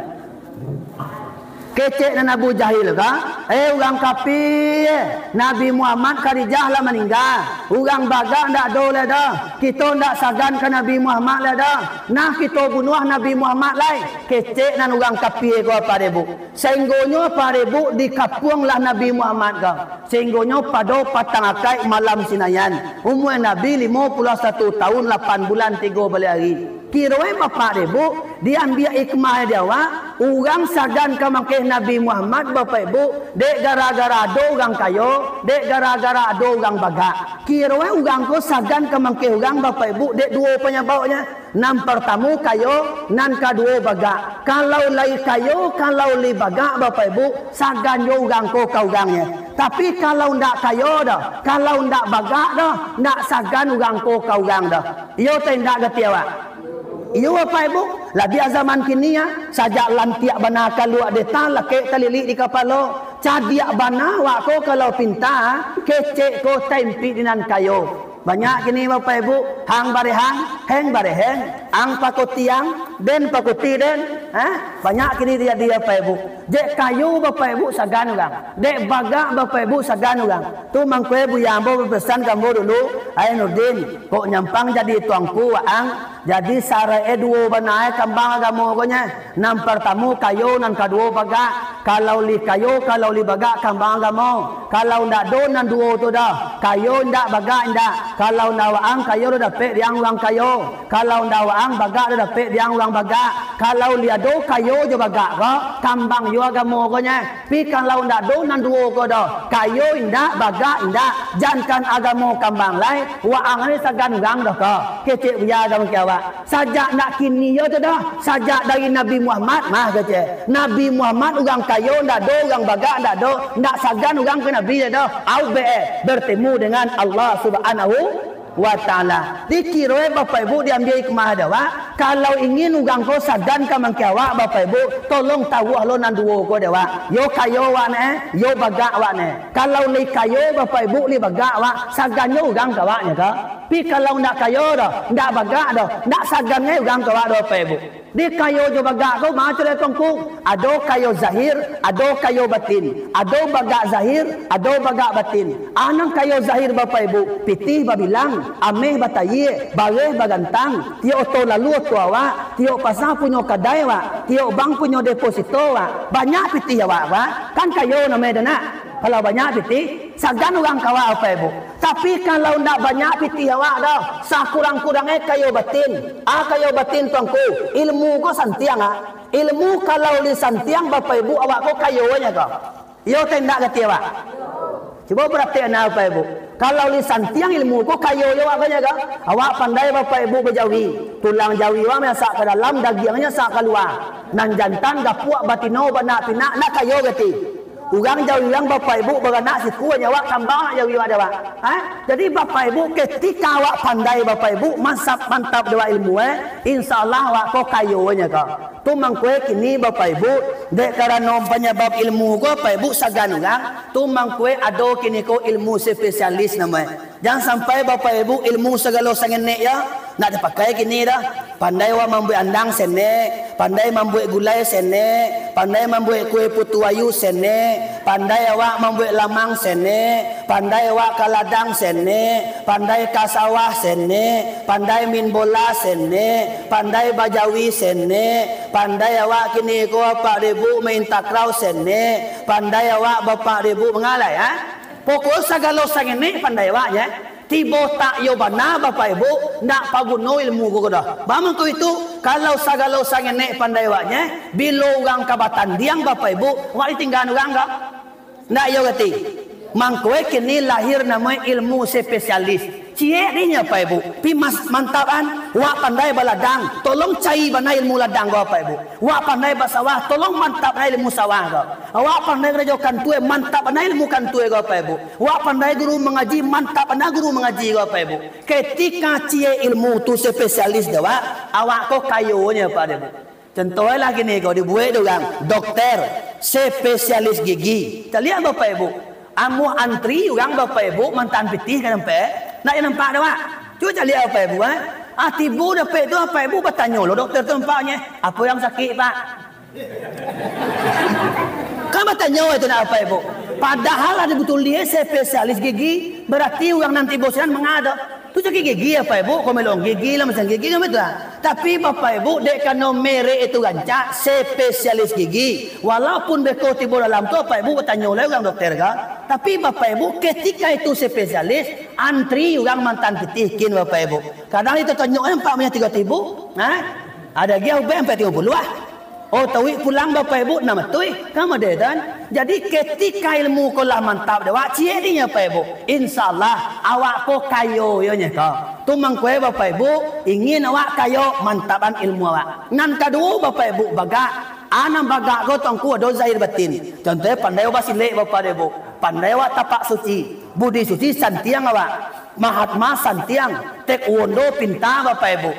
Kecek nan Abu Jahil ka, "Eh, urang kapie, Nabi Muhammad Khadijah lah maningga. Urang bagak ndak ado lai doh. Kito ndak sagan ka Nabi Muhammad lai doh. Nah, kito bunuah Nabi Muhammad lai." Kecek nan urang kapie ko, Bapak dek Bu. Sainggonyo, Bapak dek Bu, dikapuanglah Nabi Muhammad ko. Sainggonyo pado patang akaik malam Sinayan, umua Nabi limo puluah satu taun, lapan bulan, tigo baleh ari. Kironyo, Bapak dek Bu, diambiak hikmah di awak, urang sagan ka mangkeh Nabi Muhammad, Bapak Ibu, dek gara-gara ado urang kayo, dek gara-gara ado urang bagak. Kironyo urang ko sagan ka mangkeh urang, Bapak Ibu, dek duo panyababnyo. Nan partamo kayo, nan kaduo bagak. Kalau lai kayo, kalau lai bagak, Bapak Ibu, sagan jo urang ko ka urangnyo. Tapi kalau ndak kayo doh, kalau ndak bagak doh, ndak sagan urang ko ka urang doh. Iyo atau indak, gati awak? Iyo, Bapak Ibu, labiah zaman kini, ya, sajak lantiak bana kaluak deta, lakek talilik di kapalo, cadiak bana awak ko kalau pinta, kecek ko taimpik di nan kayo. Banyak kini, Bapak Ibu, hang barehang, heng bareheng, ang pakotiang, den pakoti den, ha? Banyak kini terjadi, Bapak Ibu. Dek kayo, Bapak Ibu, sagan urang. Dek bagak, Bapak Ibu, sagan urang. Tu mangko Buya ambo bapesan ka ambo dulu, "Ai Nurdin, kok nyampang jadi tuangku waang, jadi sarai e duo bana e kambang agamo ko nyo. Nan partamo kayo, nan kaduo bagak. Kalau lai kayo, kalau lai bagak kambang agamo. Kalau ndak ado nan duo tu doh, kayo indak, bagak indak. Kalau ndak waang kayo, dapek di ang urang kayo. Kalau ndak waang bagak, dapek di ang urang bagak. Kalau lai ado kayo jo bagak ko, kambang juo agamo ko nyo. Tapi kalau ndak ado nan duo ko doh, kayo indak, bagak indak, jankan agamo kambang lai, waang ni sagan urang doh ko." Kecek Buya ka mangkeh awak. Sajak ndak kini yo tu doh, sajak dari Nabi Muhammad mah, kecek. Nabi Muhammad urang kayo ndak ado, urang bagak ndak ado, ndak sagan urang ka Nabi doh. Au be, bertemu dengan Allah Subhanahu wa Ta'ala. Dikiro, eh, Bapak Ibu, diambiak hikmah dek awak. Kalau ingin urang ko sagan ka mangkeh awak, Bapak Ibu, tolong taruah lo nan duo ko dek awak. Yo kayo awak ne, yo bagak awak ne. Kalau lai kayo, Bapak Ibu, lai bagak awak, sagan jo urang ka awak nyo ko. Tapi kalau ndak kayo doh, ndak bagak doh, ndak sagan ngai urang ka awak doh, Bapak Ibu. Di kayo jo bagak ko, macam tu, Tuangku. Ado kayo zahir, ado kayo batin. Ado bagak zahir, ado bagak batin. Ah, nan kayo zahir, Bapak Ibu, pitih babilang, ameh batayie, bareh bagantang, tiok oto lalu oto awak, tiok pasa punyo kadai awak, tiok bank punyo deposito awak. Banyak pitih awak, Pak. Kan kayo namo e tu nak. Kalau banyak pitih, sagan urang ka awak, Bapak Ibu. Tapi kalau ndak banyak pitih awak doh, sakurang-kurangnyo kayo batin. Ah, kayo batin, Tuangku, ilmu ko santiang, ah. Ilmu kalau lai santiang, Bapak Ibu, awak ko kayo nyo ko. Iyo atau indak, gati awak? Cubo paratian, Bapak Ibu. Kalau lai santiang ilmu ko, kayo yo awak ko nyo ko. Awak pandai, Bapak Ibu, bajawi. Tulang jawi awak manyasak ka dalam, dagiangnyo manyasak kalua. Nan jantan gapuak batino, baanak pinak, ndak kayo gati. Urang jawi urang, Bapak Ibu, baranak siku nyo awak, kambang ndak jawi awak dek awak. Ha? Jadi, Bapak Ibu, ketika awak pandai, Bapak Ibu, mantap, mantap dek awak ilmu, eh, insya Allah awak ko kayo nyo ko. Tu mangko kini, Bapak Ibu, dek karano panyabab ilmu ko, Bapak Ibu, sagan urang, tu mangko ado kini ko ilmu spesialis namo e. Jan sampai, Bapak Ibu, ilmu sagalo sangenek yo, ndak dipakai kini doh. Pandai awak mambuek andang, senek. Pandai mambuek gulai, senek. Pandai mambuek kue putu ayu, senek. Pandai awak mambuek lamang, senek. Pandai awak ka ladang, senek. Pandai ka sawah, senek. Pandai main bola, senek. Pandai bajawi, senek. Pandai awak kini ko, Bapak Ibu, main takraw, senek. Pandai awak, Bapak Ibu, mangalai, ha? Pokok sagalo sangenek pandai awak nyo. Tibo tak yo bana, Bapak Ibu, ndak paguno ilmu ko doh. Bamangko itu, kalau sagalo sangenek pandai awak nyo, bilo urang ka batandiang, Bapak Ibu, awak ditinggaan urang ko. Ndak iyo gati. Mangko e kini lahir namo e ilmu spesialis. Ciek dinyo, Bapak Ibu, pi mas-, mantap an, awak pandai baladang, tolong cari bana ilmu ladang ko, Bapak Ibu. Awak pandai basawah, tolong mantap bana ilmu sawah ko. Awak pandai karajo kantua, mantap bana ilmu kantua ko, Bapak Ibu. Awak pandai guru mangaji, mantap bana guru mangaji ko, Bapak Ibu. Ketika ciek ilmu tu spesialis dek awak, awak ko kayo nyo, Bapak Ibu. Contoh lah kini ko, dibuek dek urang, dokter, spesialis gigi. Caliak, Bapak Ibu. Amuah antri urang, Bapak Ibu, mantaan pitih ka nampak, ndak ado nampak dek awak. Cubo caliak, Bapak Ibu, eh. Ah, tibo dapek tu, Bapak Ibu, batanyo lo dokter tu nampaknyo, "Apo nan sakik, Pak?" Kan batanyo itu nak Bapak Ibu. Padahal ado batulih spesialis gigi, berarti urang nan tibo sinan manga tu. Tu sakik gigi Bapak Ibu, ko melong gigi lah, masang gigi kan betul lah. Tapi Bapak Ibu, dek kano merek itu rancak, spesialis gigi. Walaupun beko tibo dalam tu, Bapak Ibu batanyo lai urang dokter ka. Tapi Bapak Ibu, ketika itu spesialis, antri urang mantan pitih kin Bapak Ibu. Kadang itu tanyok, eh, empat banyak tigo ribu, ha? Ada lagi ubah empat tigo puluh ah. Oh, tauik pulang Bapak Ibu, nah matui, kan model tu kan? Jadi, ketika ilmu ko lah mantap dek awak, ciek dinyo Bapak Ibu. Insya Allah, awak ko kayo yo nyo ko. Tu mangko Bapak Ibu, ingin awak kayo, mantapan ilmu awak. Nan kaduo Bapak Ibu, bagak. Ah, nan bagak ko Tuangku ado zahir batin. Contohnyo pandai awak basilek Bapak Ibu. Pandai awak tapak suci. Budi suci santiang awak. Mahatma santiang. Taekwondo pinta Bapak Ibu.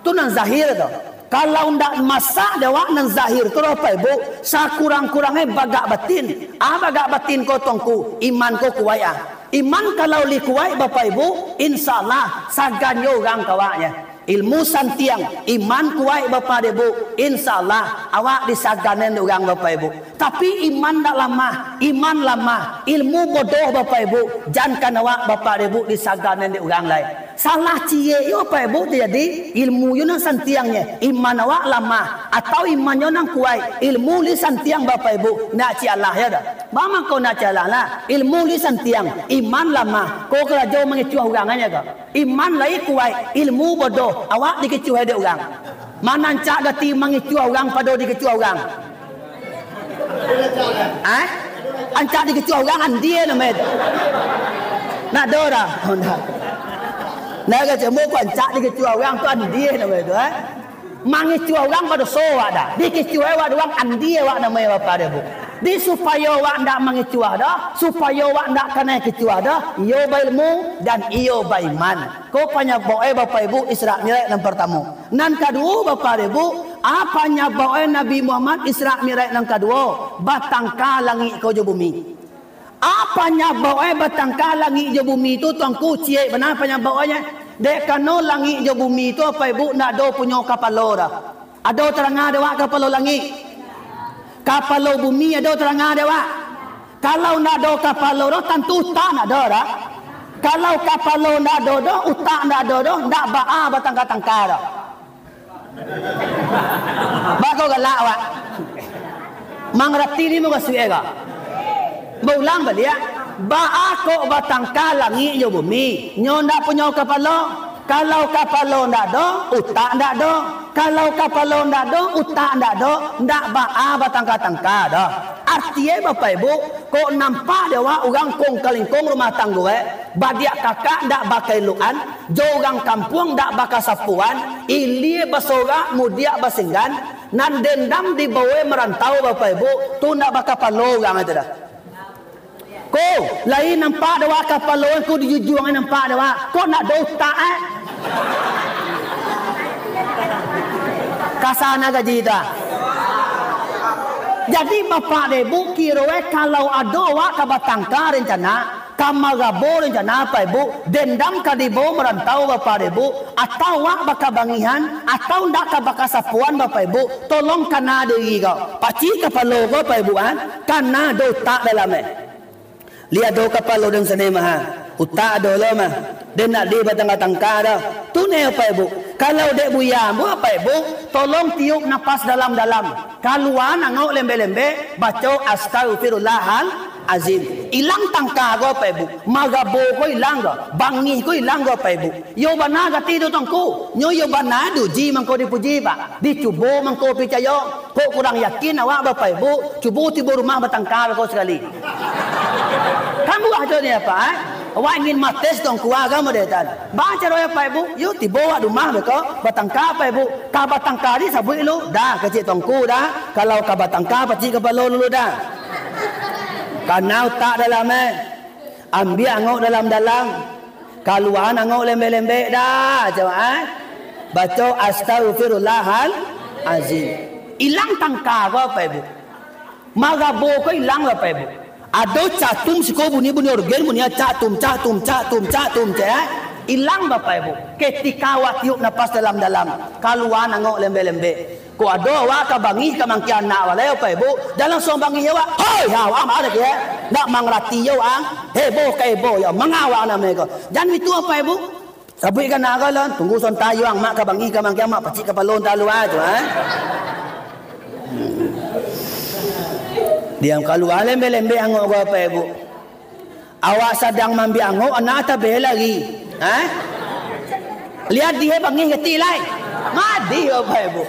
Tu nan zahir tu. Kalau ndak masak dek awak nan zahir tu, Bapak Ibu, sakurang-kurangnyo bagak batin. Ah, bagak batin ko Tuangku, iman ko kuaik ah. Iman kalau lai kuaik, Bapak Ibu, insya Allah, sagannyo urang ka awaknyo. Ilmu santiang, iman kuaik, Bapak dek Ibu, insya Allah, awak disagankan dek urang, Bapak Ibu. Tapi iman ndak lamah, iman lamah, ilmu bodoh Bapak Ibu, jankan awak Bapak dek Ibu disagankan dek urang lai. Salah ciek yo Bapak Ibu, jadi ilmu yo nan santiangnyo, iman awak lamah, atau imannyo nan kuaik, ilmu lai santiang Bapak Ibu, ndak ciek alah yo doh. Baa mangko ndak ciek alah lah, ilmu lai santiang, iman lamah, ko karajo mangicuah urang aja ko. Iman lai kuaik, ilmu bodoh, awak dikicuah dek urang. Ma nan rancak gati mangicuah urang pado dikicuah urang? Eh? Rancak dikicuah urang andie namo itu. Ndak ado doh. Oh, ndak. Nah, kacamuk ko rancak dikicuah urang tu andie namo itu, eh? Mangicuah urang badoso awak doh. Dikicuah awak dek urang andie awak namo Bapak dek Ibu. Di supayo awak ndak mangicuah doh, supayo awak ndak kanai kicuah doh, iyo bailmu dan iyo baiman. Ko panyababnyo Bapak Ibu Isra Mi'raj nan partamo. Nan kaduo, Bapak Ibu, a panyababnyo Nabi Muhammad Isra Mi'raj nan kaduo, batangka langik ko jo bumi. A panyababnyo batangka langik jo bumi tu, Tuangku, ciek bana panyababnyo. Dek karano langik jo bumi tu, Bapak Ibu, ndak ado punyo kapalo doh. Ado taranga dek awak kapalo langik? Kapalo bumi ado taranga dek awak? Kalau ndak ado kapalo doh, tantu utak ndak ado doh. Kalau kapalo ndak ado doh, utak ndak ado doh, ndak baa batangka-tangka doh. Baa kok galak awak? Mangarati ni mukasuik ko? Baulang baliak, baa kok batangka langik jo bumi? Nyo ndak punyo kapalo. Kalau kapalo ndak ado, utak ndak ado. Kalau kapalo ndak ado, utak ndak ado, ndak baa batangka-tangka doh. Artinyo, Bapak Ibu, kok nampak dek awak urang kongkalingkong rumah tanggo, eh, badiak kakak ndak bakaelokan, jo urang kampuang ndak bakasapoan, ilia basorak, mudiak basenggan, nan dendam dibawo marantau, Bapak Ibu, tu ndak bakapalo urang itu doh. Ko, lai nampak dek awak kapalo ko di jujuang, nampak dek awak. Ko ndak ado utak, eh? Kasana gaji tu, ah. Jadi, Bapak dek Ibu, kiro, eh, kalau ado awak ka batangka rencana, ka marabo rencana, Bapak Ibu, dendam ka dibawo marantau, Bapak dek Ibu, atau awak bakabangihan, atau ndak ka bakasapoan, Bapak Ibu, tolong kana diri ko. Pacik kapalo ko, Bapak Ibu, ah. Kana ado utak dalam, eh. Lai ado kapalo den sanai mah, ha. Utak ado lo mah. Den ndak di batangka-tangka doh. Tu neh, Bapak Ibu. Kalau dek Buya ambo, Bapak Ibu, tolong tiup napas dalam-dalam. Kalua angok lembek-lembek, baco astagfirullahal azim. Ilang tangka ko, Bapak Ibu. Marabo ko ilang ko. Bangih ko ilang ko, Bapak Ibu. Iyo bana gati tu, Tuangku. Nyo iyo bana diuji mangko dipuji, Pak. Dicubo mangko picayo. Kok kurang yakin awak, Bapak Ibu, cubo tibo rumah batangka ko sakali. Kan buah tu ni, Pak, eh? Awak ingin mates Tuangku, ah, kan model tu. Baa caro, Bapak Ibu? Yo tibo awak rumah beko, batangka, Bapak Ibu. Ka batangka di sabuik lu, dah, kecek Tuangku, dah. Kalau ka batangka, pacik kapalo dulu, dah. Kana utak dalam, eh. Ambiak angok dalam-dalam. Kaluaan angok lembek-lembek dah, jamaah. Baco astagfirullahal azim. Ilang tangka ko, Bapak Ibu. Marabo ko ilang, Bapak Ibu. Ado catum siko bunyi-bunyi organ, bunyi catum, catum, catum, catum, cek, eh. Ilang, Bapak Ibu. Ketika awak tiup napas dalam-dalam, kalua angok lembek-lembek. Kok ado awak ka bangih ka mangkeh anak awak lai, Bapak Ibu, jan langsuang bangih awak. "Hoi, ha, awak ma lai, eh? Ndak mangarati yo, ang. Heboh ka heboh yo, manga awak namo ko." Jan itu, Bapak Ibu. Sabuik ka anak ko, "Lon, tunggu sonta yo, ang, mak ka bangih ka mangkeh, mak pacik kapalo anta lu, ah," tu, eh. Diam, kalua lembek-lembek angok ko, Bapak Ibu. Awak sadang maambiak angok, anak tabeh lari. Ha? Liek dih bangih ketek lai. Madih, Bapak Ibu.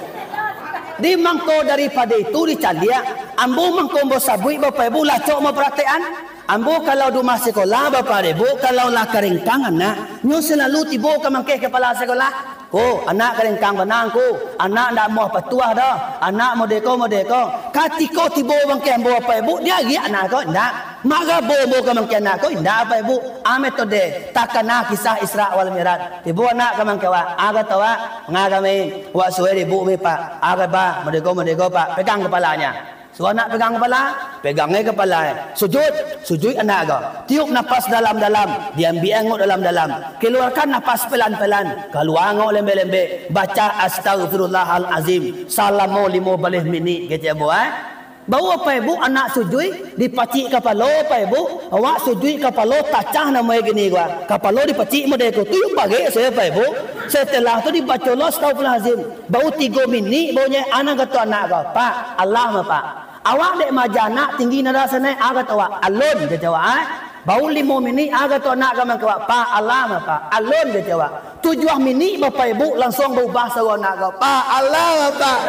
Di mangko daripado itu dicaliak, ambo mangko ambo sabuik, Bapak Ibu, lah cok ambo paratian. Ambo kalau di umah sikolah, Bapak Ibu, kalau lah karengkang anak, nyo salalu tibo ka mangkeh kapalo sikolah. "Ko, anak karengkang bana ko, anak ndak amuah patuah doh, anak modeko-modeko." Katiko tibo mangkeh ambo, Bapak Ibu, diariak anak ko? Indak. Marabo ambo ka mangkeh anak ko? Indak, Bapak Ibu. A metode, takana kisah Isra wal Mi'raj. Tibo anak ka mangkeh awak, a kato awak, "Manga kami, wak suwe dek ibu mi, Pak, a ka ba, modeko-modeko, Pak, pegang kapalanyo." Suruah anak pegang kapalo, pegang ai kapalo, sujuik, sujuik anak ko. Tiup napas dalam-dalam, diambiak angok dalam-dalam. Kaluarkan napas pelan-pelan, kalua angok lembek-lembek. Baca Astagfirullahalazim salamo limo baleh minik, kecek ambo, eh. Baru, Bapak Ibu, anak sujuik, dipacik kapalo, Bapak Ibu, awak sujuik kapalo tacah namo e kini ko. Kapalo dipacik model ko, tu yo barek sajo, Bapak Ibu. Setelah tu dibaco lo Astagfirullahalazim. Baru tigo minik, baru nyo, a nan kato anak ko, "Pak, alah mah, Pak." Awak dek maaja anak tinggi nada sanai, a kato awak, "Alun," kecek awak, eh. Baru limo minik, a kato anak ka mangkeh awak, "Pak, alah mah, Pak." "Alun," kecek awak. Tujuah minik, Bapak Ibu, langsuang baubah suaro anak ko, "Pak, alah mah, Pak."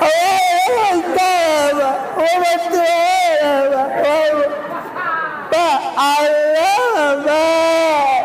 "Alah, Pak. Pak, alah, Pak."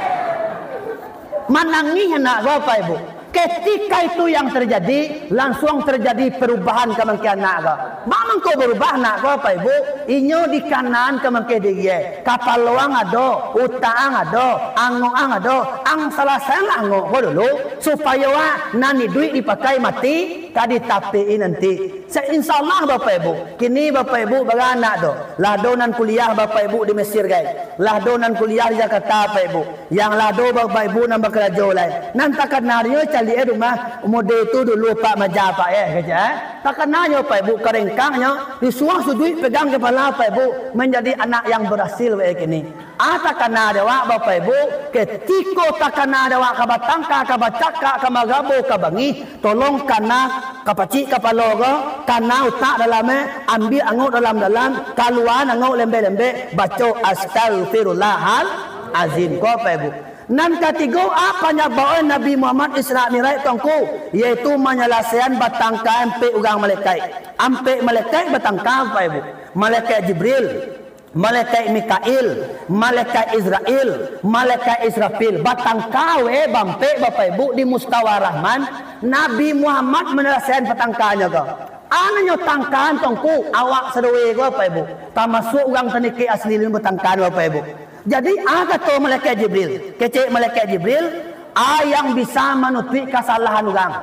Manangih anak ko, Bapak Ibu. Ketika itu yang terjadi, langsuang terjadi perubahan ka mangkeh anak ko. Baa mangko barubah anak ko, Bapak Ibu? Inyo dikanaan ka mangkeh diri e. Kapalo ang ado, utak ang ado, angok ang ado, ang salasaian angok ko dulu, supayo a nan iduik dipakai, mati ka ditapik-i nanti. Sa-, insya Allah, Bapak Ibu, kini Bapak Ibu bara anak tu. Lah ado nan kuliah, Bapak Ibu, di Mesir, gai. Lah ado nan kuliah di Jakarta, Bapak Ibu. Yang lah ado Bapak Ibu nan bakarajo lai. Nan takana nyo caliak e rumah, mode tu dulu, Pak, maaja, Pak, eh, kecek, eh. Takana nyo, Bapak Ibu, karengkang nyo, disuruah sujuik pegang kapalo, Bapak Ibu, manjadi anak yang barasil, wak e kini. A takana dek awak, Bapak Ibu, ketiko takana dek awak ka batangka, ka bacakak, ka marabo, ka bangih, tolong kana kapacik kapalo ko, kana utak dalam e, ambiak angok dalam-dalam, kaluaan angok lembek-lembek, baco Astagfirullahalazim ko, Bapak Ibu. Nan katigo, a panyabab e Nabi Muhammad Isra Mi'raj tu, Ngku, yaitu manyalasaian batangka ampek urang malekaik. Ampek malekaik batangka, Bapak Ibu. Malekaik Jibril, Malekaik Mikail, Malekaik Izrail, Malekaik Israfil, batangka e bampek, Bapak Ibu, di Mustawa Rahman, Nabi Muhammad manyalasaian patangkanyo ko. A nan nyo tangkaan tu, Ngku, awak sadonyo ko, Bapak Ibu, tamasuak urang Tanike asli lun batangkaan, Bapak Ibu. Jadi, a kato Malekaik Jibril, kecek Malekaik Jibril, a yang bisa manutuik kasalahan urang.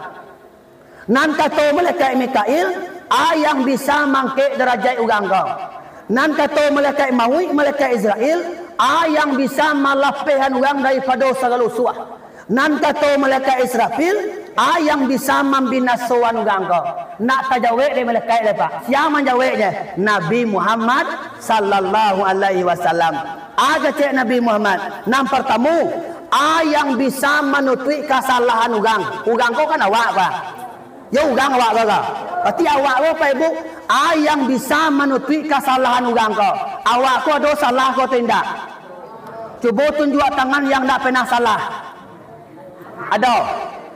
Nan kato Malekaik Mikail, a yang bisa maangkek darajat urang ko. Nan kato Malekaik Mauik, Malekaik Izrail, a yang bisa malapehkan urang daripado sagalo usuah. Nan kato Malekaik Israfil, a yang bisa mambinasoan urang ko. Nak tajawek dek malekaik lai, Pak. Sia manjaweknyo? Nabi Muhammad sallallahu alaihi wasallam. A kecek Nabi Muhammad, nan partamo, a yang bisa manutuik kasalahan urang. Urang ko kan awak, Pak. Yo, urang awak ko, ko. Berarti awak ko, Bapak Ibu, a yang bisa manutuik kasalahan urang ko. Awak ko ado salah ko atau indak? Cubo tunjuak tangan yang ndak pernah salah. Ado?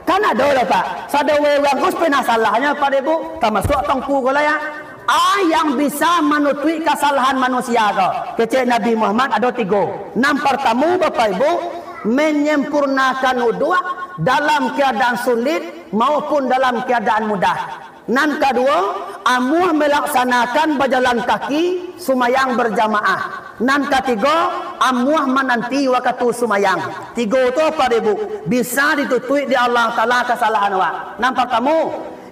Kan ado lah, Pak. Sadonyo urang ko pernah salahnyo, Bapak Ibu, tamasuak Tuangku ko lah, ya. A yang bisa manutuik kasalahan manusia ko, kecek Nabi Muhammad, ado tigo. Nan partamo, Bapak Ibu, menyempurnakan wuduk dalam keadaan sulit maupun dalam keadaan mudah. Nan kaduo, amuah melaksanakan bajalan kaki sumayang berjamaah. Nan katigo, amuah mananti wakatu sumayang. Tigo tu, Bapak Ibu, bisa ditutuik dek Allah Taala kasalahan awak. Nan partamo,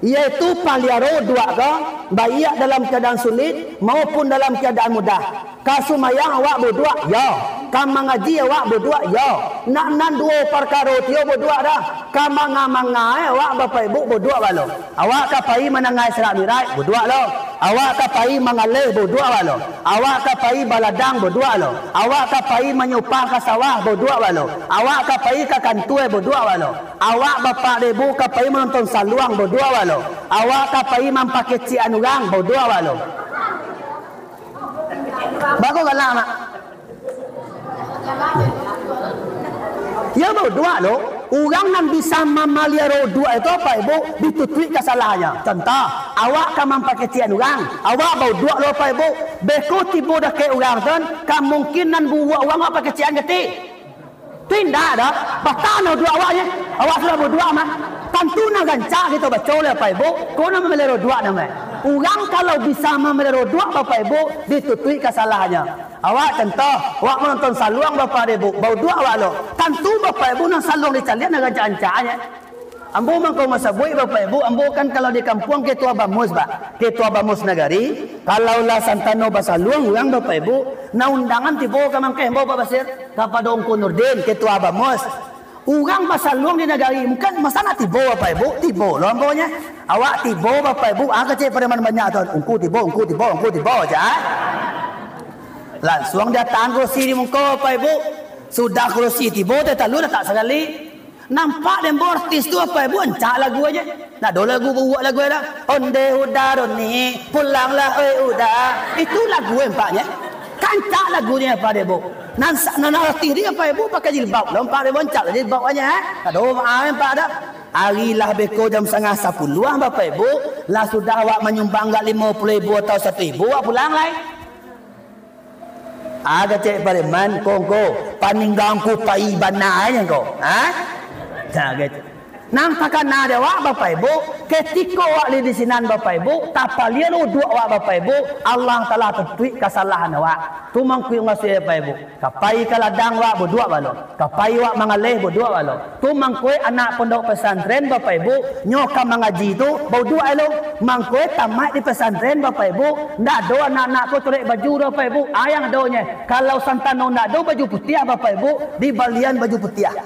yaitu paliaro wuduk ko, baiak dalam keadaan sulit maupun dalam keadaan mudah. Ka sumayang awak bawuduk, yo. Ka mangaji awak baduak, yo. Nak nan duo parkaro tu yo baduak dah. Ka manga-manga, eh, awak Bapak Ibu baduak balo. Awak ka pai manangai Isra Mi'raj, baduak lo. Awak ka pai mangaleh, baduak balo. Awak ka pai baladang, baduak lo. Awak ka pai manyupah ka sawah, baduak balo. Awak ka pai ka kantua, baduak balo. Awak Bapak dek Ibu ka pai manonton saluang, baduak balo. Awak ka pai mampakecikan urang, baduak balo. Bagus galak, Mak. Yo, baduak lo. Urang nan bisa mamaliaro duak itu, Bapak Ibu, ditutuik kasalahannyo. Contoh, awak ka mampakecikan urang, awak baduak lo, Bapak Ibu. Beko tibo dakek urang tu, kamungkinan buruak urang awak pakecikan ketek. Tu indak doh. Batano duak awaknyo. Awak sudah baduak mah. Tantu nan rancak kito baco leh, Bapak Ibu. Ko nan mamaliharo duak namonyo. Urang kalau bisa mamaliharo duak, Bapak Ibu, ditutuik kasalahannyo. Awak contoh, awak manonton saluang, Bapak Ibu, baduak awak lo. Tantu, Bapak Ibu, nan saluang dicaliak nan rancak-rancaknyo. Ambo mangko masabuik, Bapak Ibu, ambo kan kalau di kampuang ketua bamus, Pak. Ketua bamus nagari, kalau lah santano basaluang urang, Bapak Ibu, nah undangan tibo ka mangkeh ambo, Pak Basir, kapado Ungku Nurdin, ketua bamus. Urang basaluang di nagari, mungkin masa nak tibo, Bapak Ibu, tibo lo ambo nyo. Awak tibo, Bapak Ibu, ah, kecek pareman banyak tu, Ungku tibo, Ungku tibo, Ungku tibo, cak. Lansuang diatakan kurusi di muko, Bapak Ibu. Sudah kurusi tibo, teh talu datak sakali. Nampak den bo artis tu, Bapak Ibu, ancak lagu aja. Ndak ado lagu buruak lagu dah. Onde udah Doni, pulanglah oi udah. Itu lagu nampaknyo. Kancak lagunyo, Bapak Ibu. Nan sa-, nan artis ni, Bapak Ibu, pakai jilbab. Lah, Bapak Ibu, ancak jilbab aja, eh. Ndak ado maaf, Bapak, dah. Ari lah beko jam satangah sapuluah, Bapak Ibu. Lah sudah awak manyumbang agak limo puluah ribu atau satu ribu, awak pulang lai. Ah, kecek pareman, ko, ko, paningga Ungku pai bana nyo ko. Ha? Nah, kecek. Nan takana dek awak, Bapak Ibu, ketiko awak lai di sinan, Bapak Ibu, tapaliaro uduak awak, Bapak Ibu, Allah Taala tutuik kasalahan awak. Tu mangko mukasuik, Bapak Ibu. Ka pai ka ladang awak baduak balo. Ka pai awak mangaleh baduak balo. Tu mangko anak pondok pesantren, Bapak Ibu, nyo ka mangaji tu, baduak elo. Mangko tamaik di pesantren, Bapak Ibu, ndak ado anak-anak ko corek baju doh, Bapak Ibu. Ayang adonyo, kalau santano ndak ado baju putiah, Bapak Ibu, dibalian baju putiah.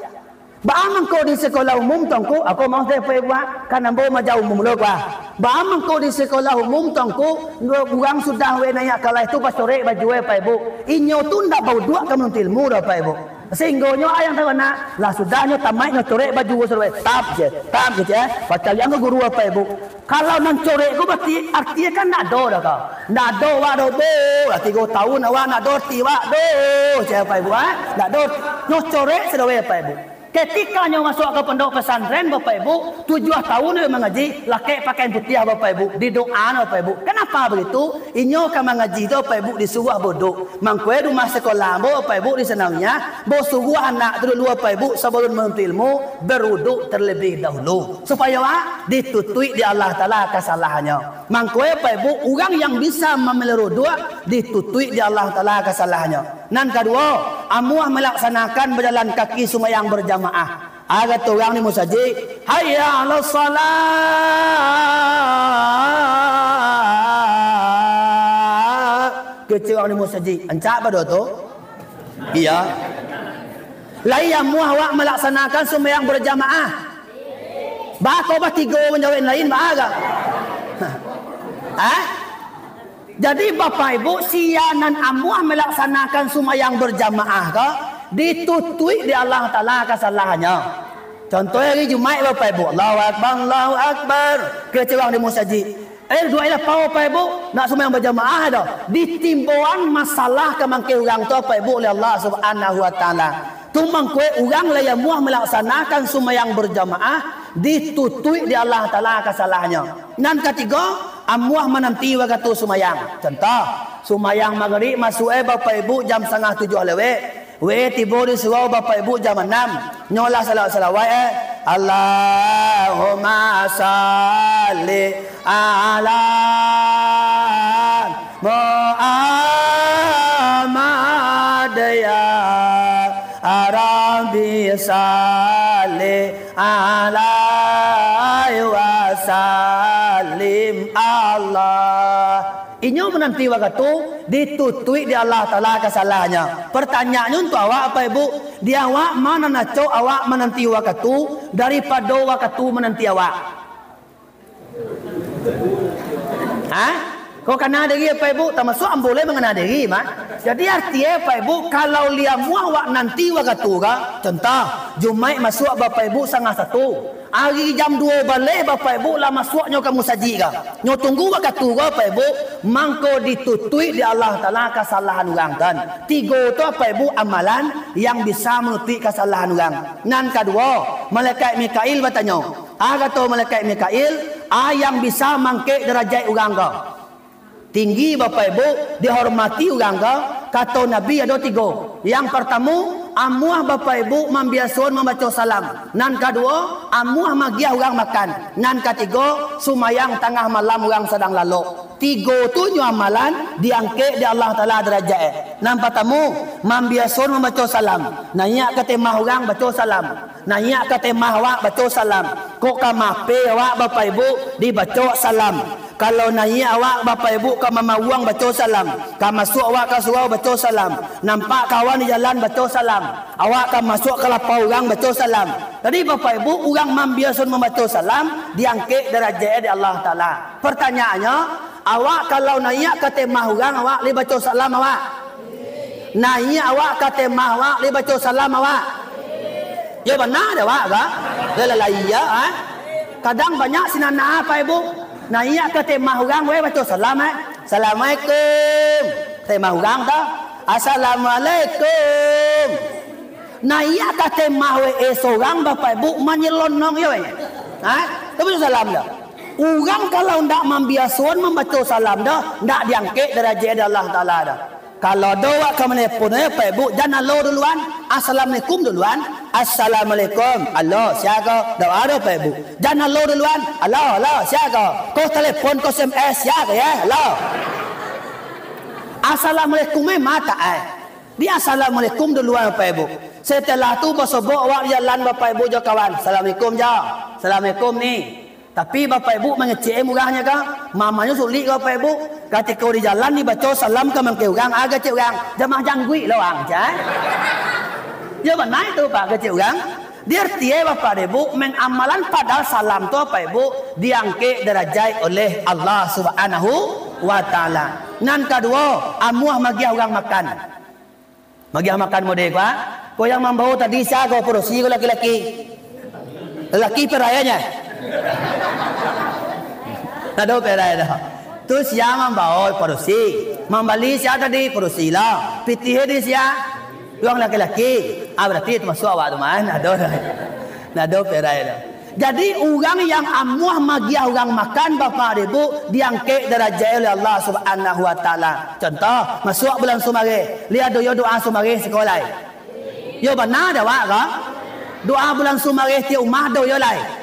Baa mangko di sekolah umum tu, Ungku, ako maoh dek Bapak Ibu, ah, kan ambo maja umum lo, ah. Baa mangko di sekolah umum tu, Ungku, urang sudah weh naiak kaleh tu bacorek baju, Bapak Ibu. Inyo tu ndak bauduak ka manuntut ilmu doh, Bapak Ibu. Sahinggonyo ayang tahu anak, lah sudah nyo tamaik nyo corek baju sudah, tap je, tap je, eh. Pacaliak ko guru, Bapak Ibu. Kalau nan corek ko berarti artinyo kan ndak ado doh ko. Ndak ado wak doh, bo. Lah tigo tahun awak ndak ado arti wak doh, cek Bapak Ibu, eh. Ndak ado arti. Nyo corek sudah weh, Bapak Ibu. Ketika nyo masuak ka pondok pesantren, Bapak Ibu, tujuah tahun nyo mangaji, lakek pakaian putiah, Bapak Ibu, didoaan, Bapak Ibu. Kenapa begitu? Inyo ka mangaji tu, Bapak Ibu, disuruah bauduk. Mangko di rumah sekolah ambo, Bapak Ibu, di Sanawiyah, ambo suruah anak tu dulu, Bapak Ibu, sabalun manuntut ilmu, beruduk terlebih dahulu. Supayo, ah, ditutuik di Allah Taala kasalahannyo. Mangko, Bapak Ibu, urang yang bisa mamelihara uduak, ditutuik di Allah Taala kasalahannyo. Nan kaduo, amuah melaksanakan bajalan kaki sumayang berjamaah. Ado tu urang di musajik, "Hayya 'alas shalah." Kecek urang di musajik, ancak pado tu? Iya. Lai amuah awak melaksanakan sumayang berjamaah? Baa ko batigo manjawab lain, baa ka? Hah? Jadi, Bapak Ibu, sia nan amuah melaksanakan sumayang berjamaah ko, ditutuik di Allah Taala kasalahannyo. Contoh hari Jumaik, Bapak Ibu, Allahu Akbar, Allahu Akbar, kecek urang di musajik. Eh, duo lapau, Bapak Ibu, nak sumayang berjamaah doh. Ditimboan masalah ka mangkeh urang tu, Bapak Ibu, oleh Allah Subhanahu wa Taala. Tu mangko urang lai amuah melaksanakan sumayang berjamaah, ditutuik di Allah Taala kasalahannyo. Nan katigo, amuah mananti wakatu sumayang. Contoh, sumayang Magrib masuak, eh, Bapak Ibu, jam satangah tujuah lewek. Weh, tibo di surau Bapak Ibu jam anam. Nyo lah salawat-salawat, eh. Allahumma shalli ala Muhammad, ya Rabbi, shalli alaihi wa sallim. Allah. Inyo mananti wakatu, ditutuik dek Allah Taala kasalahannyo. Partanyaannyo untuak awak, Bapak Ibu, di awak ma nan acok awak mananti wakatu daripado wakatu mananti awak? Ha? Kok kana diri, Bapak Ibu? Tamasuak ambo lai mangana diri, mah. Jadi, artinyo, Bapak Ibu, kalau lai amuah awak nanti wakatu ko, contoh, Jumaik masuak, Bapak Ibu, satangah satu. Ari jam duo baleh, Bapak Ibu, lah masuaknyo ka musajik ko. Nyo tunggu wakatu ko, Bapak Ibu, mangko ditutuik dek Allah Taala kasalahan urang, kan. Tigo tu, Bapak Ibu, amalan yang bisa manutuik kasalahan urang. Nan kaduo, malaikat Mikail batanyo, A kato malaikat Mikail, a yang bisa mangkek darajat urang ko. Tinggi, Bapak Ibu, dihormati urang ko, kato Nabi ado tigo. Yang partamo, amuah, Bapak Ibu, mambiasoan mambaco salam. Nan kaduo, amuah magiah urang makan. Nan katigo, sumayang tangah malam urang sadang lalok. Tigo tu nyo amalan diangkek dek Allah Taala darajat. Nan partamo, mambiasoan mambaco salam. Naiak ka temah urang, baco salam. Naiak ka temah awak, baco salam. Kok ka mape awak, Bapak Ibu, dibaco salam. Kalau naiak awak, Bapak Ibu, ka mamawuang, baco salam. Ka masuak awak ka surau, baco salam. Nampak kawan di jalan, baco salam. Awak ka masuak ka lapau urang, baco salam. Jadi, Bapak Ibu, urang mambiasoan mambaco salam, diangkek darajatnyo dek Allah Taala. Partanyaannyo, awak kalau naiak ka temah urang, awak lai baco salam, awak? Naiak awak ka temah awak, lai baco salam awak? Yo bana dek awak ka? Lah, lah, lah, iyo, ha? Kadang banyak sinan, Bapak Ibu. Naiak ka temah urang, weh, baco salam, eh. "Assalamualaikum." Temah urang tu, "Assalamualaikum." Naiak ka temah weh, eh, surang, Bapak Ibu, manyelonong yo, weh. Ha? Tapi salam dah. Urang kalau ndak mambiasoan mambaco salam dah, ndak diangkek darajat dek Allah Taala dah. Kalau ado awak ka manelepon, eh, Bapak Ibu, jan alo duluan, "Assalamualaikum" duluan. "Assalamualaikum." Alo, sia ko? Ndak ado, Bapak Ibu. Jan alo duluan. "Alo, alo, sia ko?" Ko telepon, ko S M S, sia ko, ya? Alo. Assalamualaikum, eh, mata, eh. Di assalamualaikum duluan, Bapak Ibu. Setelah tu, basobok awak jalan, Bapak Ibu, jo kawan. "Assalamualaikum, jo." "Assalamualaikum ni." Tapi, Bapak Ibu, mangecek murahnyo ka? Mamanyo sulik ka, Bapak Ibu. Katiko di jalan dibaco salam ka mangkek urang, ah, kecek urang, "Jamah jangguik lo ang," cek. Yo bana itu, Pak, kecek urang. Di arti, eh, Bapak Ibu, main amalan padahal salam tu, Bapak Ibu, diangkek darajat oleh Allah Subhanahu wa Taala. Nan kaduo, amuah magiah urang makan. Magiah makan mode ko, ah. Ko yang mambao tadi sia ko, padusi ko laki-laki? Laki perayanya? Nado perai dah. Tu sia mambao, padusi. Mambali sia tadi? Padusi lah. Pitih di sia? Urang laki-laki. Ah, berarti tamasuak awak tu mah, nado dah. Nado perai dah. Jadi, urang yang amuah magiah urang makan, Bapak Ibu, diangkek darajat oleh Allah Subhanahu wa Taala. Contoh, masuak bulan Sumareh, lai ado yo doa Sumareh siko lai? Yo bana dek awak ko? Doa bulan Sumareh tiok umah ado yo lai?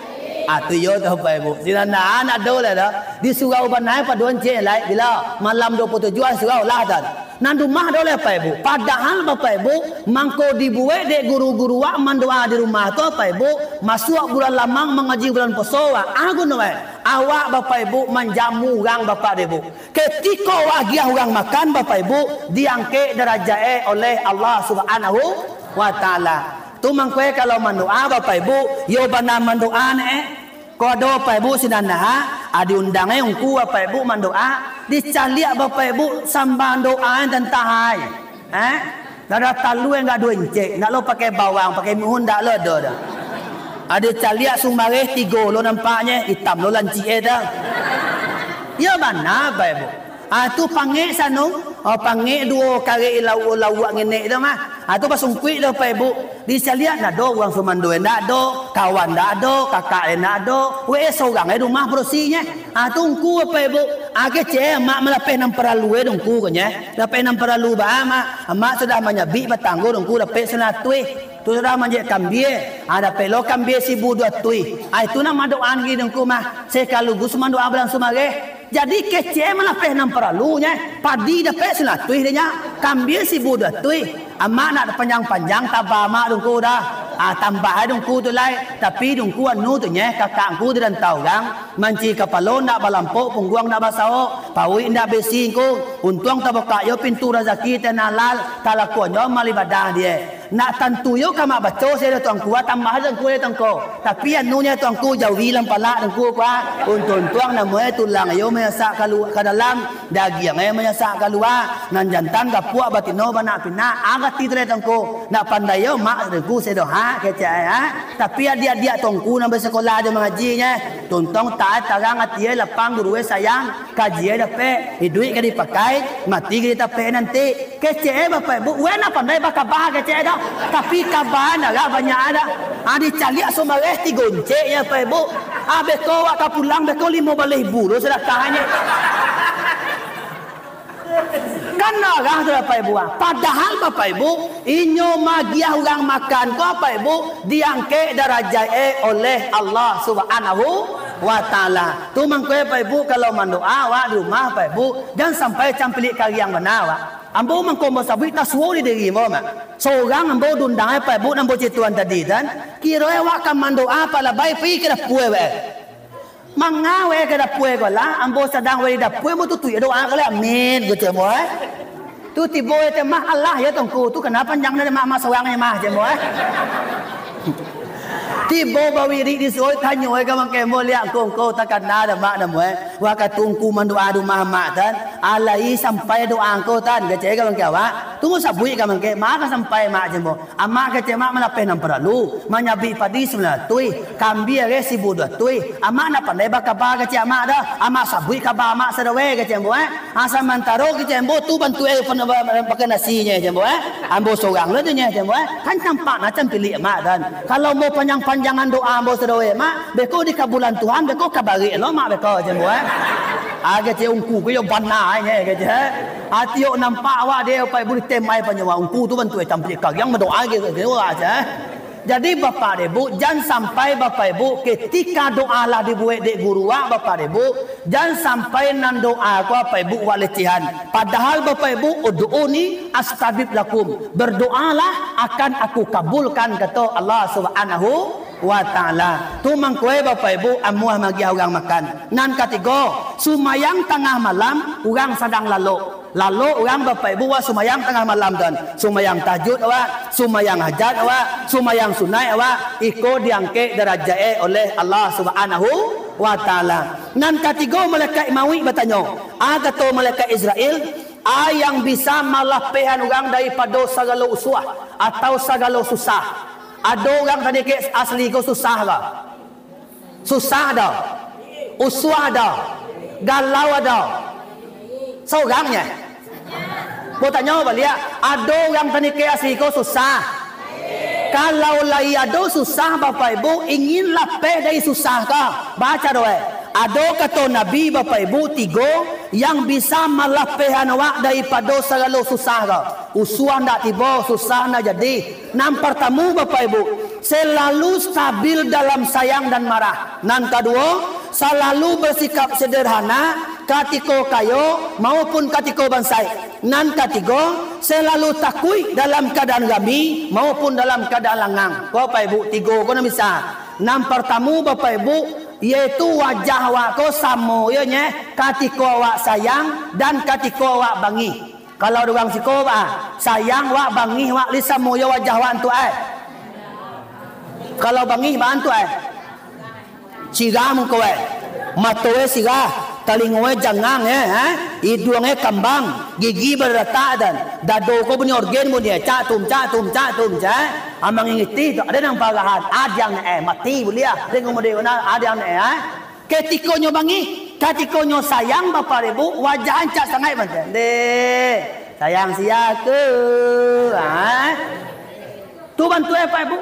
Ah, tu yo tu, Bapak Ibu. Sinan ndak ado lai dah. Di surau bana paduan cek lai. Bila malam dua puluh tujuah surau lah tu. Nan di rumah ado lai, Bapak Ibu. Padahal, Bapak Ibu, mangko dibuek dek guru-guru awak mandoa di rumah tu, Bapak Ibu, masuak bulan lamang mangaji bulan puaso awak. Ah, guno, eh. Awak, Bapak Ibu, manjamu urang, Bapak Ibu. Ketiko awak agiah urang makan, Bapak Ibu, diangkek darajat, eh, oleh Allah Subhanahu wa Taala. Tu mangko, eh, kalau mandoa, Bapak Ibu, yo bana mandoa, eh. Ko ado Bapak Ibu sinan nah, ah, diundang, eh, ungku Bapak Ibu mandoa, dicaliak Bapak Ibu sambah doa, eh, tantah ai. Eh? Ndak ado talua, ndak ado incek, ndak lo pakai bawang, pakai mihun, ndak lo ado dah. Ah, dicaliak Sumareh tigo lo nampaknyo, itam lo lancik, eh, dah. Yo bana, Bapak Ibu. Ah, tu pangek sanu, oh, pangek duo karek lauak-lauak ngenek tu mah. Ah, tu basungkuik tu, Bapak Ibu. Dicaliak, ndak ado urang sumando, ndak ado, kawan ndak ado, kakak ndak ado, weh, surang di rumah padusinyo. Ah, tu ungku, Bapak Ibu. Ah, kecek, amak malapeh nan paralu, eh, dek ungku ko nyo. Lapeh nan paralu baa, Mak. Amak sudah manyabik batanggo dek ungku dapek saratuih. Tu sudah manjek kambia. Ah, dapek lo kambia saribu duo ratuih. Ah, itu nan mandoa lagi dek ungku mah. Sakaligus mandoa bulan Sumareh. Jadi, kecek malapeh nan paralu nyo, padi dapek saratuih dek nyo, kambia saribu duo ratuih. Amak ndak panjang-panjang taba amak dek ungku dah. Ah, tambah ai dungku tu lai, tapi dungku anu tu nyeh, kakak ngku di rantau urang, manci kapalo ndak balampok, pungguang ndak basaok, paruik ndak besi ngku, untuang tabukak yo pintu razaki teh nan halal, talakuanyo amal ibadah die. Ndak tantu yo ka mak baco se doh tuangku, ah, tambah ai dungku ye tuangku. Tapi anu nyeh tuangku, jawi lam palak dungku kuah, untuang-untuang namonyo tulang yo manyasak kalu-, ka dalam, dagiang e manyasak kalua, nan jantan gapuak batino banak pinak, ah, gati tu lai tuangku. Ndak pandai yo mak dengku sedo ha, kecek e ha. Tapi adiak-adiak tuangku nan basakolah jo mangaji nyeh, tuntong taat tarang ati e lapang guru e sayang, kaji e dapek, iduik ka dipakai, mati ka ditapek nanti. Kecek e bapak ibu, weh ndak pandai bakaba kecek e doh. Tapi kaba ndak banyak ado. Ah, dicaliak sumareh tigo incek nyo bapak ibu. Ah, beko awak ka pulang, beko limo baleh ribu lo sadakahnyo. Kan arah tu, Bapak Ibu, ah. Padahal, Bapak Ibu, inyo magiah urang makan ko, Bapak Ibu, diangkek darajat e oleh Allah Subhanahu wa Ta'ala. Tu mangko, Bapak Ibu, kalau mandoa awak di rumah, Bapak Ibu, jan sampai campilik kariang bana awak. Ambo mangko ambo sabuik tasuo di diri ambo, Mak. Sorang ambo diundang, Bapak Ibu, nan ambo cituan tadi, kan. Kiro awak ka mandoa, palabai pai ka dapua, Bapak. Manga weh ka dapua ko lah, ambo sadang weh di dapua, ambo tutuik doa ko lah, amin, kecek ambo, eh. Tu tibo e teh, mah, alah yo tuangku, tu kana panjang dari mah, mah sorang ni mah, kecek ambo, eh. Tibo bawirik di suoi, tanyo e ka mangkeh ambo, liak ngko, ngko takana dah mak namo, eh. Wakatu ngku mandoa di rumah mak tan, alai sampai doa ngko tan, kecek e ka mangkeh awak, tunggu sabuik ka mangkeh, mah ka sampai mak, kecek ambo. Amak kecek mak malapeh nan paralu, manyabik padi sambilan ratuih, kambia reh sibu duo ratuih. Amak ndak pandai bakaba kecek amak doh, amak sabuik kaba amak sadawai kecek ambo, eh. Ah, samantaro kecek ambo tu bantuak e pakai nasinyo kecek ambo, eh. Ambo sorang lo tu nyo kecek ambo, eh. Kan nampak macam pilik amak kan. Kalau ambo panjang-panjangan doa ambo sadawai mak, beko dikabulan Tuhan, beko ka barek lo mak beko kecek ambo, eh. Ah, kecek ungku ko yo bana nyo kecek, eh. Atiok nampak awak dek Bapak Ibu ditemai panyawa ungku tu bantuak e campilik kariang badoa ge, ge, ge, ge, ge. Jadi Bapak dek Ibu, jan sampai Bapak Ibu ketika doa lah dibuek dek guru awak Bapak dek Ibu, jan sampai nan doa ko Bapak Ibu wak lecehan. Padahal Bapak Ibu, "Ud'uni astajib lakum." Berdoalah akan aku kabulkan, kato Allah Subhanahu wa Ta'ala. Tu mangko e Bapak Ibu amuah magiah urang makan. Nan katigo, sumayang tangah malam urang sadang lalok. Lalok urang Bapak Ibu wak sumayang tangah malam tu kan. Sumayang tahajud awak, sumayang hajat awak, sumayang sunaik awak, iko diangkek darajat e oleh Allah Subhanahu wa Ta'ala. Nan katigo malaikat mauik batanyo, ah, kato malaikat Israel, ah, yang bisa malapehan urang daripado sagalo usuah atau sagalo susah. Ado urang tadi ke asli ko susah ko? Susah ado, usuah ado, galau ado. Sorang nyo. Bo tanyo baliak, ado urang tadi ke asli ko susah? Kalau lai ado susah, Bapak Ibu, ingin lapeh dari susah ko? Baca doh, eh. Ado kato Nabi, Bapak Ibu, tigo yang bisa malapehan awak daripado sagalo susah ko. Usuah ndak tibo, susah ndak jadi. Nan partamu, Bapak Ibu, selalu stabil dalam sayang dan marah. Nan kaduo, salalu bersikap sederhana katiko kayo maupun katiko bansaik. Nan katigo, selalu takuik dalam kaadaan rami maupun dalam kaadaan langang. Ko, Bapak Ibu, tigo ko nan bisa. Nan partamu, Bapak Ibu, yaitu wajah awak ko samo yo nyeh katiko awak sayang dan katiko awak bangih. Kalau urang siko, bah, sayang wak, bangih wak, lai samo yo wajah wak antuak ai. Kalau bangih, bah, antuak ai. Sirah muko ai. Mato e sirah, talingo e jangang, eh, ha? Iduang e kambang, gigi baratak dan dado ko bunyi orgen bunyi, cak tum, cak tum, cak tum, cak. Amang ingitih tu, ado nan parahan, adiang ne, eh, mati buliah. Tengok model mana, adiang ne, eh. Katiko nyo bangih, katiko nyo sayang, Bapak Ibu, wajah ancak sangaik bantuak. Deh, sayang sia ko? Ha? Tu bantuak, Bapak Ibu.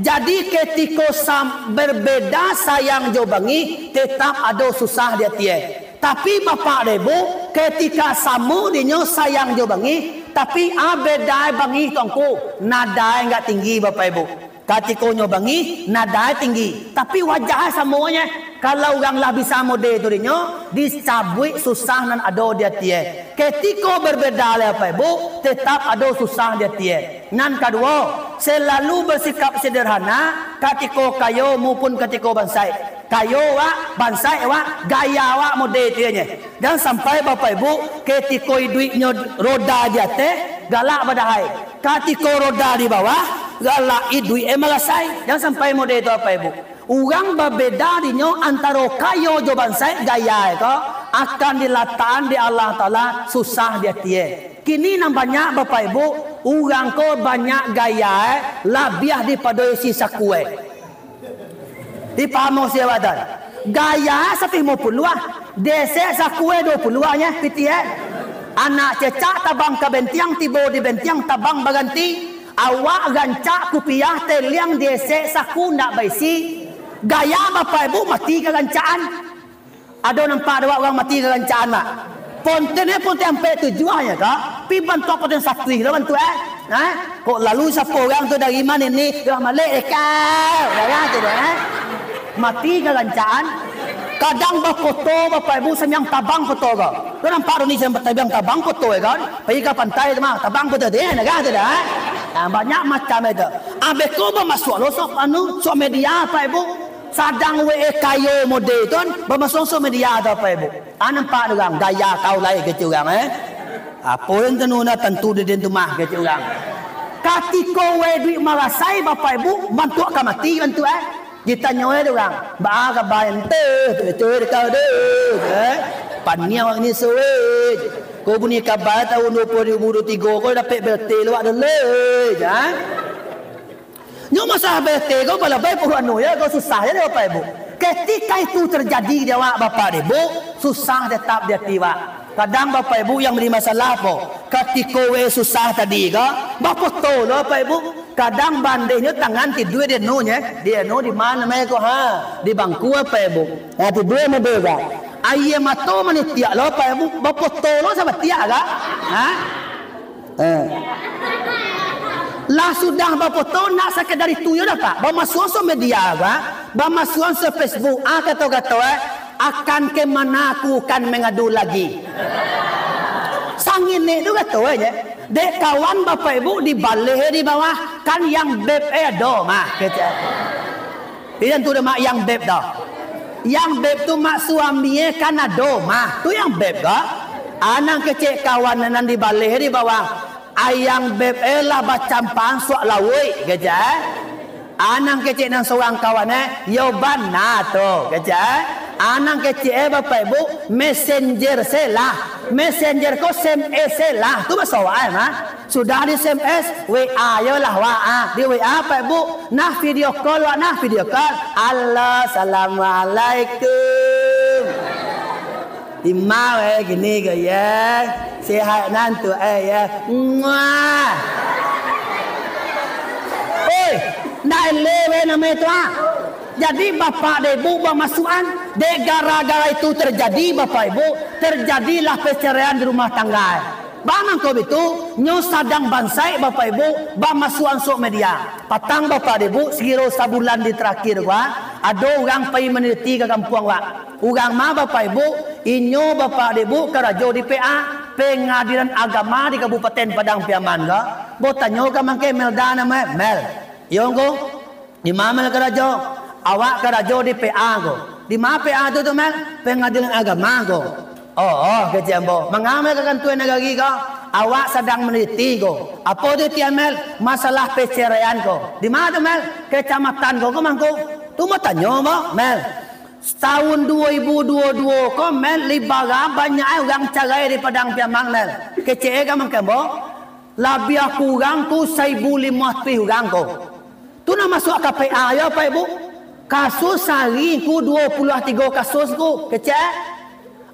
Jadi, katiko sam-, berbeda sayang jo bangih, tetap ado susah di ati e. Tapi, Bapak Ibu, katika samo dinyo sayang jo bangih, tapi, ah, beda bangih tu ngku, nada e agak tinggi, Bapak Ibu. Katiko nyo bangih, nada e tinggi, tapi wajah e samo nyeh. Kalau urang lah bisa mode tu dinyo, dicabuik susah nan ado di ati e. Katiko berbeda lai, Bapak Ibu, tetap ado susah di ati e. Nan kaduo, Selalu bersikap sederhana katiko kayo maupun katiko bansaik. Kayo awak, bansaik awak, gaya awak mode tu nyo. Jan sampai, Bapak Ibu, katiko iduiknyo roda di ateh, galak badahai. Katiko roda di bawah, galak iduik e malasai. Jan sampai mode tu, Bapak Ibu. Urang babeda dinyo antaro kayo jo bansaik, gaya e ko akan dilatakan dek Allah Taala susah di ati e. Kini nan banyak, Bapak Ibu, urang ko banyak gaya e labiah daripado isi saku e. Dipahamo sia awak tu? Gaya e sapuluah puluah, desek saku e duo puluah nyo pitih e. Anak cecak tabang ka bentiang, tibo di bentiang tabang baganti. Awak rancak kupiah teliang, desek saku ndak baisi. Gaya Bapak Ibu mati ka rancak an. Ado nampak dek awak urang mati ka rancak an, Mak? Ponten e, ponten ampek tujuah nyo ko, pi bantuak ponten satuih lo bantuak e. Ha? Kok lalu sapo urang tu dari ma ni, Mak Malek deka. Dah tu dah, ha? Mati ka rancak an. Kadang bafoto, Bapak Ibu, sambiang tabang foto ko. Lo nampak tu ni sambiang tabang foto e kan? Pai ka pantai tu mah, tabang foto tu, eh, dah tu dah, ha? Nah, banyak macam e tu. Abih ko bamasuak lo sok anu, sok media, Bapak Ibu. Sadang W A kayo mode tu kan, bamasuak-masuak media tu, Bapak Ibu. Ah, nampak urang, gaya kau lai, kecek urang, eh. Apo nan tanu na tantu di den tu mah, kecek urang. Katiko W A duik marasai, Bapak Ibu, bantuak ka mati, bantuak, eh. Ditanyo, eh, urang, "Baa kaba ente, tu, tu, kau tu, eh? Paniang awak ni suik. Kau bunyi kaba tahun dua puluh dua puluh tigo, kau dapek B L T lo awak dulu, eh." Nyo masalah B L T ko, balabai pokok anu, ya, ko susah, ya, Bapak Ibu. Ketika itu terjadi di awak, Bapak Ibu, susah tetap di ati awak. Kadang, Bapak Ibu, yang jadi masalah apo? Katiko we susah tadi ko, bafoto lo, Bapak Ibu. Kadang bandehnyo tangan tidua di anu nye, di anu di ma namo ko, ha, di bangku, Bapak Ibu. Ha, tidua model ko. Aia mato manitiak lo, Bapak Ibu, bafoto lo sabatiak ko. Ha? Eh. Lah sudah bafoto, ndak sakadar itu yo dah, Pak. Bamasuakan se media, Pak. Bamasuakan se Facebook, ah, kato-kato, eh, "Akan ke mana aku kan mengadu lagi." Sanginek tu kato, eh, je. Dek kawan Bapak Ibu dibaleh di bawah, kan yang beb, eh, ado mah, kecek. Iyo tu dah mak yang beb dah. Yang beb tu mak suami e kan ado mah. Tu yang beb ko. Anang kecek kawan nan dibaleh di bawah. Ayang beb e lah bacampang suak lauik, kecek. Anang kecek nan surang kawan e, yo bana tu, kecek. Anang kecek e Bapak Ibu, messenger se lah. Messenger ko S M S se lah. Tu baso awak e mah. Sudah di S M S, W A yo lah, wak, ah. Di W A, Pak, Bu. Nah, video call, wak, nah, video call. Halo, assalamualaikum. Imau, eh, gini ke, ya? Sehat nan tu, eh, ya? Muah. Oi, ndak elok, eh, nama itu, ah. Jadi, Bapak dek Ibu bamasuakan, dek gara-gara itu terjadi, Bapak Ibu, terjadilah perceraian di rumah tangga. Bamangko bitu, nyo sadang bansaik, Bapak Ibu, bamasuakan sok media. Patang, Bapak dek Ibu, sekiro sabulan di terakhir ko, ado urang pai maneliti ka kampuang wak. Urang ma, Bapak Ibu, inyo, Bapak dek Ibu, karajo di P A, Pengadilan Agama di Kabupaten Padang Piaman ko. Bo tanyo ka mangke Melda namo e, Mel. Iyo, ngku. Di ma Mel karajo? Awak karajo di P A ko. Di ma P A tu, tu, Mel? Pengadilan Agama ko. Oh, oh, kecek ambo. Manga Mel ka kantua nagari ko? Awak sadang meneliti ko. Apo tu, Tian, Mel? Masalah perceraian ko. Di ma tu, Mel? Kecamatan ko, ko mangko. Tu mau tanyo, ambo, Mel. Tahun dua ribu dua puluh dua ko, Mel, libara banyak ai urang carai di Padang Piaman, Mel. Kecek e ka mangko, ambo. Labiah kurang tu saribu limo ratuih urang ko. Tu nan masuak ka P A yo, Pak Ibu. Kasus sahari ko dua puluah tigo kasus ko, kecek.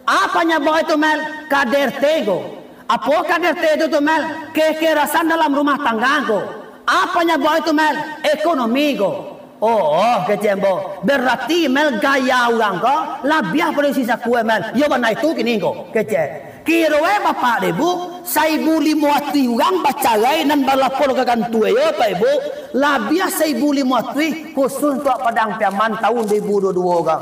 Apo nyabab itu, Mel? K D R T ko. Apo K D R T itu tu, Mel? Kekerasan dalam rumah tangga ko. Apo nyabab itu, Mel? Ekonomi ko. Oh, oh, kecek ambo. Berarti, Mel, gaya urang ko labiah pado isi saku, eh, Mel. Yo bana itu kini ko, kecek. Kiro e Bapak dek Ibu, saribu limo ratuih urang bacarai nan balapor ka kantua yo, Pak Ibu, labiah saribu limo ratuih khusus untuak Padang Piaman tahun dua ribu dua puluh dua ko.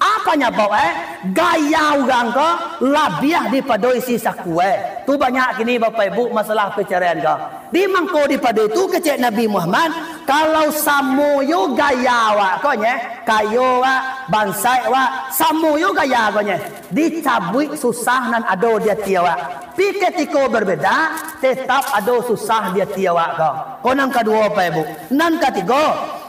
Apo Panyabab, eh, gaya urang ko labiah dipado isi saku, eh. Tu banyak kini, Bapak Ibu, masalah perceraian ko. Di mangko dipado itu, kecek Nabi Muhammad, kalau samo yo gaya awak ko nye, kayo awak, bansaik awak, samo yo gaya ko nye, dicabuik susah nan ado di ati awak. Pi ketiko berbeda, tetap ado susah di ati awak ko. Ko nan kaduo, Bapak Ibu. Nan katigo,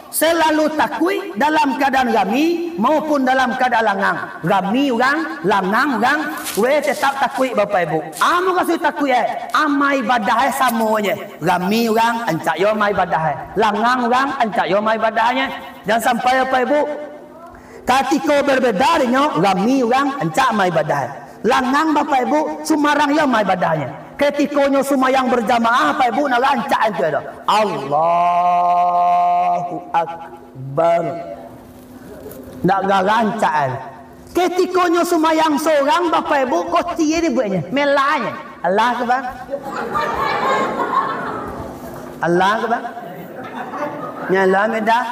selalu takuik dalam keadaan rami maupun dalam keadaan langang. Rami urang, langang urang, weh tetap takuik, Bapak Ibu. Amu kasih takuik, eh, amai ibadah, eh, samo nye. Rami urang, ancak yo amai ibadah, eh. Langang urang, ancak yo amai ibadah nye. Jan sampai, Bapak Ibu, katiko berbeda dinyo, rami urang, ancak amai ibadah, eh. Langang, Bapak Ibu, sumarang yo amai ibadahnyo. Ketikonyo sumayang berjamaah, Bapak Ibu, nak rancak tu ado. Allahu Akbar. Ndak garancak. Ketikonyo sumayang sorang, Bapak Ibu, kotie dibueknyo, melanyo. Allah Akbar. Allah Akbar. Nyala medah.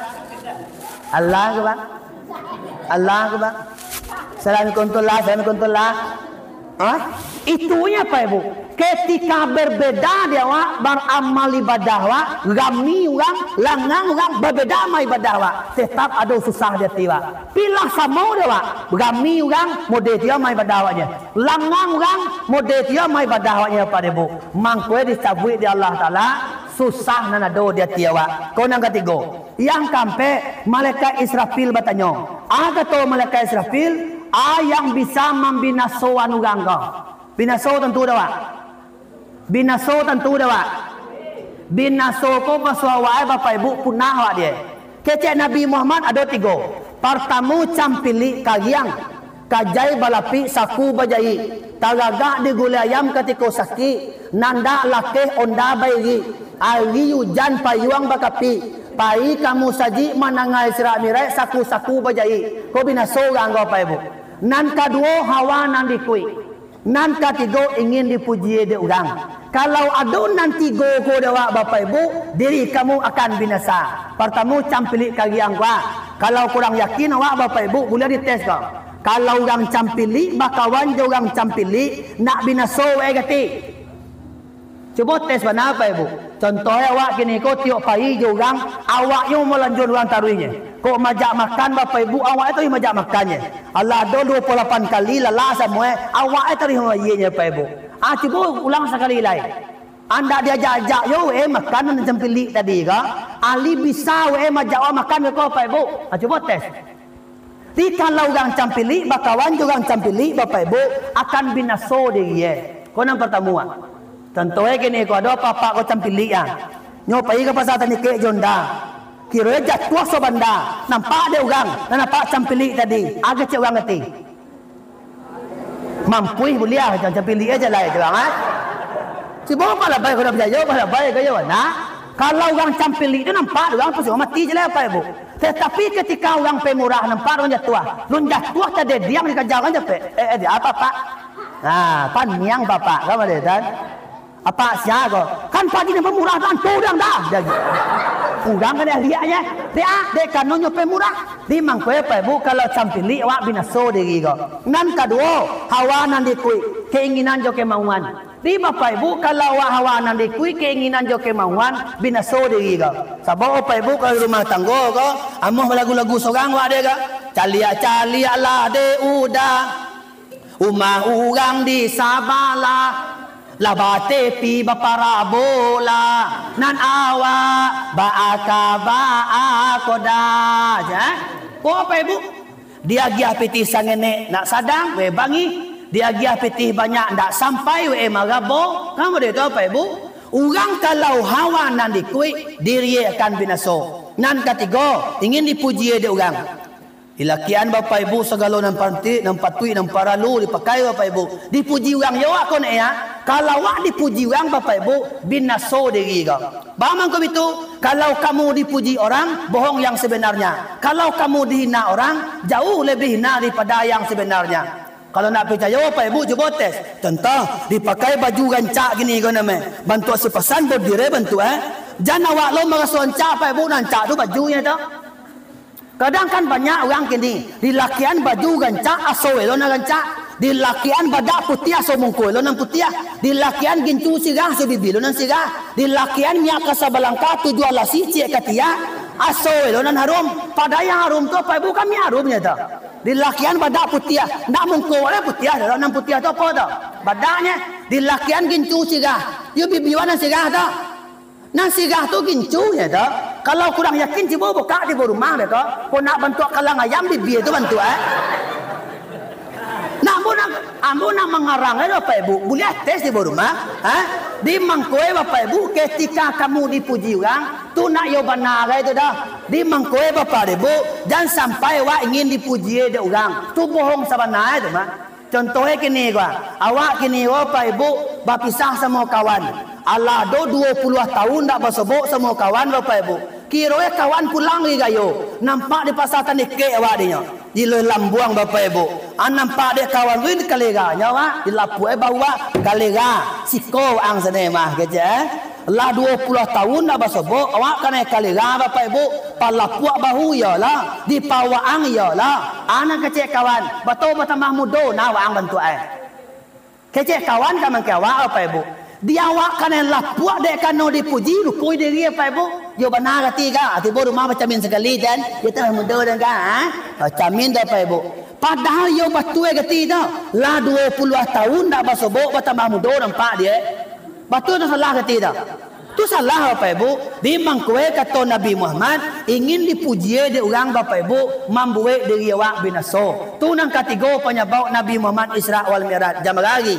Allah Akbar. Allah Akbar. Salam kontolah, salam kontolah. Hah? Itunya, Pak Ibu. Ketika berbeda di awak, baramal ibadah awak, rami urang, langang urang, berbeda ma ibadah awak. Tetap ado susah di ati awak. Pilah samo di awak, rami urang, mode tio ma ibadah awaknyo. Langang urang, mode tio ma ibadah awaknyo, Pak Ibu. Mangko dicabuik di Allah Taala, susah nan ado di ati awak. Ko nan katigo. Yang kaampek, malaikat Israfil batanyo. A kato malaikat Israfil, a yang bisa mambinasoan urang ko. Binaso tantu dek awak? Binaso tantu dek awak? Binaso ko baso awak, eh, Bapak Ibu, punah awak die. Kecek Nabi Muhammad ado tigo. Partamo, campilik kariang. Kajai balapik, saku bajaik, taragak di gulai ayam katiko sakik, nandak lakeh onda bairik, ari ujan payuang bakapik, pai ka musajik manangah Isra Mi'raj, saku-saku bajaik. Ko binaso urang ko, Bapak Ibu. Nan kaduo, hawa nan diikuik. Nan katigo, ingin dipuji dek urang. Kalau ado nan tigo ko dek awak, Bapak Ibu, diri kamu akan binasa. Partamo, campilik kariang ko. Kalau kurang yakin awak, Bapak Ibu, buliah dites ko. Kalau urang campilik bakawan jo urang campilik, nak binaso wae gati. Cubo tes bana, Bapak Ibu. Contoh e, awak kini ko tiok pai jo urang, awaknyo malanjuan urang taruihnyo. Kok majak makan, Bapak Ibu, awak e taruih majak makannyo. Alah, ado duo puluah lapan kali lalah samo e, awak e taruih mambayianyo, Bapak Ibu. Ah, cubo ulang sakali lai. Andak diajak-ajak yo, eh, makan nan campilik tadi ko. Alih bisa, eh, majak awak makan ko, Bapak Ibu. Ah, cubo tes. Di kalau urang campilik bakawan jo urang campilik, Bapak Ibu, akan binaso diri e. Ko nan partamo, ah. Contoh e kini ko, ado apak-apak ko campilik, ah. Nyo pai ka pasa tanikek jo onda. Kiro e jatuah sobanda. Nampak dek urang, nan nampak campilik tadi. A kecek urang gati. Mampuih buliah, jan campilik e jalai tu, ah. Cubo apak labai, ko ndak picayo, apak labai ko yo, nah. Kalau urang campilik tu nampak, urang pasti mati jalai, Bapak Ibu. Tetapi ketika urang pemurah nampak urang jatuah, lun jatuah tadediang dikaja urang capek. Eh, eh, di apa, Pak? Nah, paniang Bapak, kan, Pak Dedan? Apak sia ko? Kan pagi nan pemurah tu antu urang dah. Dah gitu. Urang kan liaknyo. Dek, ah, dek kanonyo pemurah. Di mangko, Bapak Ibu, kalau campilik awak binaso diri ko. Nan kaduo, hawa nan diikuik, keinginan jo kemauan. Di Bapak Ibu, kalau awak hawa nan diikuik, keinginan jo kemauan, binaso diri ko. Sabab Bapak Ibu kalau rumah tanggo ko, amuah balagu-lagu sorang awak dek ko. Caliak-caliaklah dek uda. Umah urang di sabalah, lah batepi baparabola, nan awak baaka-baaka koda. Eh? Ko, Bapak Ibu? Diagiah pitih sangenek ndak sadang, weh bangih. Diagiah pitih banyak ndak sampai, weh marabo. Kan model tu, Bapak Ibu? Urang kalau hawa nan diikuik, diri akan binaso. Nan katigo, ingin dipuji dek urang. Dilakian Bapak Ibu sagalo nan pantik, nan patuik, nan paralu dipakai Bapak Ibu. Dipuji urang yo awak ko nak ya. Kalau awak dipuji urang Bapak Ibu, binaso diri ko. Baa mangko bitu, kalau kamu dipuji orang, bohong yang sebenarnya. Kalau kamu dihina orang, jauh lebih hina daripada yang sebenarnya. Kalau nak picayo Bapak Ibu, cubo tes. Contoh, dipakai baju rancak gini ko name. Bantuak sipasan body re bantuak, eh. Jan awak lo maraso rancak Bapak Ibu, rancak tu bajunyo tu. Kadang kan banyak urang kini, dilakian baju rancak, aso elok nan rancak, dilakian badak putiah, aso mungko elok nan putiah, dilakian gincu sirah, aso bibi elok nan sirah, dilakian minyak kasa balangka, tujuah lasih ciek katiak, aso elok nan harum. Padahal yang harum tu, Bapak Ibu, kan minyak harumnyo tu. Dilakian badak putiah, ndak mungko elok putiah, elok nan putiah tu apo tu? Badaknyo. Dilakian gincu sirah, yo bibi wak nan sirah tu. Nan sirah tu gincu nyo tu. Kalau kurang yakin, cubo bukak tibo rumah beko. Kok nak bantuak kalang ayam, bibia tu bantuak, eh. Nah, ambo nak, ambo nak mangarang, eh, Bapak Ibu. Buliah tes tibo rumah, eh. Di mangko, eh, Bapak Ibu, ketika kamu dipuji urang, tu nak yo bana agai tu dah. Di mangko, eh, Bapak Ibu, jan sampai awak ingin dipuji dek urang. Tu bohong sabana tu mah. Contoh e kini ko, awak kini ko, Bapak Ibu, bapisah samo kawan. Alah do duo puluah tahun ndak basobok samo kawan, Bapak Ibu. Kiro e kawan pulang ari rayo, nampak di Pasa Tandikek awak dinyo. Di Luih Lambuang, Bapak Ibu. Ah, nampak dek kawan, wih, di kalera nyo awak, di lapuak e bau awak, kalera, siko ang sane mah, kecek e. Lah duo puluah tahun ndak basobok, awak kanai kalera, Bapak Ibu, palapuak bahu iyolah, dipawaang iyolah. Anak kecek kawan, batua batambah mudo, nah waang bantuak e. Kecek kawan ka mangke awak, Bapak Ibu. Di awak kanai lapuak dek kano dipuji, lupo diri, Bapak Ibu. Yo bana kati ka, tibo rumah bacamin sakali, dan yo tambah mudo dan ka, ha? Bacamin tu, Bapak Ibu. Padahal yo batua kati tu. Lah duo puluah tahun ndak basobok, batambah mudo nampak die. Batua tu salah kati tu. Tu salah, Bapak Ibu. Di mangko e kato Nabi Muhammad, ingin dipuji dek urang, Bapak Ibu, mambuek diri awak binaso. Tu nan katigo panyabab Nabi Muhammad Isra wal Mi'raj. Jam bara hari?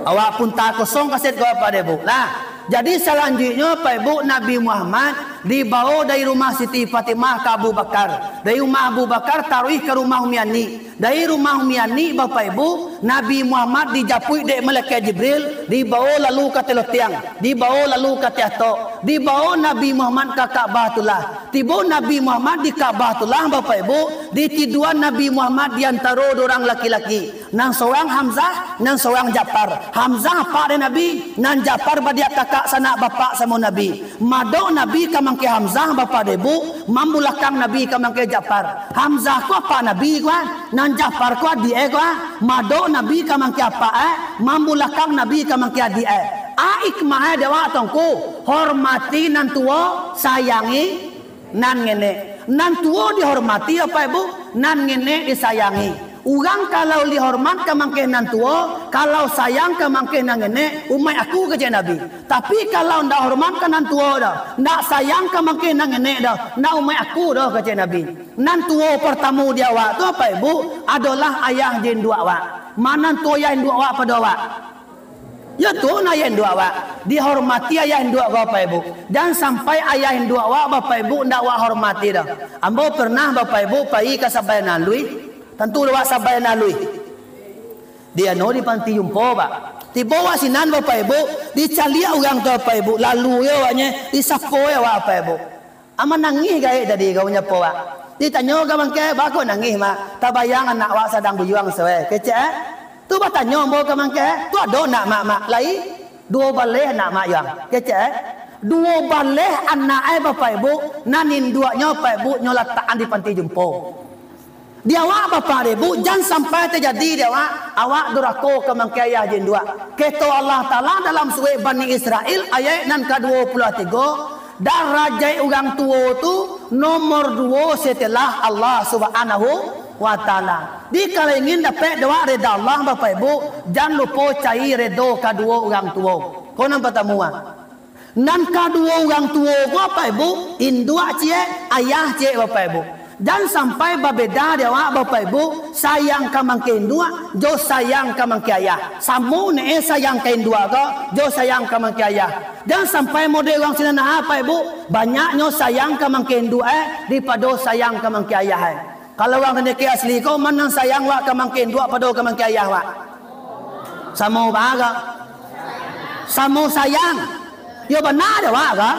Awak punta kosong kaset ko, Bapak Ibu. Lah, jadi salanjuiknyo, Bapak Ibu, Nabi Muhammad dibawo dari rumah Siti Fatimah ka Abu Bakar, dari rumah Abu Bakar taruih ka rumah Umi Ani. Dari rumah Umi Ani, Bapak Ibu, Nabi Muhammad dijapuik dek malaikat Jibril, dibawo lalu ka Ateh Lotiang, dibawo lalu ka Ateh Atok, dibawo Nabi Muhammad ka Ka'batullah. Tibo Nabi Muhammad di Ka'batullah, Bapak Ibu, ditiduan Nabi Muhammad di antaro dua urang laki-laki. Nan sorang Hamzah, nan sorang Ja'far. Hamzah apak dek Nabi, nan Ja'far badiak kakak sanak bapak samo Nabi. Madok Nabi ka mangke Hamzah, Bapak dek Ibu, mambulakang Nabi ka mangke Ja'far. Hamzah ko apak Nabi ko, ah. Nan Ja'far ko adiak e ko, ah. Madok Nabi ka mangke apak e, mambulakang Nabi ka mangke adiak e. A hikmah e dek awak tu ngku, hormati nan tuo, sayangi nan ngenek. Nan tuo dihormati, Bapak Ibu, nan ngenek disayangi. Urang kalau dihormat ka mangke nan tuo, kalau sayang ka mangke nan ngenek, umaik aku, kecek Nabi. Tapi kalau ndak hormat ka nan tuo doh, ndak sayang ka mangke nan ngenek doh, ndak umaik aku doh, kecek Nabi. Nan tuo partamo di awak tu, Bapak Ibu, adolah ayah jo induak awak. Ma nan tuo ayah induak awak pado awak? Yo tu, nan ayah induak awak. Dihormati ayah induak ko, Bapak Ibu. Jan sampai ayah induak awak, Bapak Ibu, ndak awak hormati doh. Ambo pernah, Bapak Ibu, pai ka Sabayan Alui. Tantu awak Sabayan Alui. Di anu, di Panti Jumpo, Pak. Tibo awak sinan, Bapak Ibu, dicaliak urang tu, Bapak Ibu. Lalu yo awaknyo, disapo yo awak, Bapak Ibu. A, manangih gaek tadi ko manyapo awak. Ditanyo ka mangke, "Baa kok nangih, Mak?" "Tabayang anak awak sadang buyuang suai," kecek e. Tu batanyo ambo ka mangke, "Tu ado nak, Mak, Mak?" "Lai, duo baleh anak Mak yuang," kecek e. Duo baleh anak e, Bapak Ibu, nan induaknyo, Bapak Ibu, nyo latakan di Panti Jumpo. Di awak, Bapak dek Ibu, jan sampai tajadi di awak, awak durako ka mangke ayah jo induak. Keto Allah Taala dalam surek Bani Israil, ayat nan kaduo puluah tigo, "Darajaik urang tuo tu nomor duo setelah Allah Subhanahu wa Taala." Di kalau ingin dapek doa reda Allah, Bapak Ibu, jan lupo cari redo kaduo urang tuo. Ko nan partamo, ah. Nan kaduo urang tuo ko, Bapak Ibu, induak ciek, ayah ciek, Bapak Ibu. Jan sampai babeda di awak, Bapak Ibu, sayang ka mangke induak, jo sayang ka mangke ayah. Samo ne e sayang ka induak ko, jo sayang ka mangke ayah. Jan sampai model urang sinan, Bapak Ibu, banyaknyo sayang ka mangke induak e, daripado sayang ka mangke ayah e. Kalau urang Tandikek asli ko, ma nan sayang wak ka mangke induak pado ka mangke ayah wak? Samo baa ko? Samo sayang. Yo bana dek wak ko?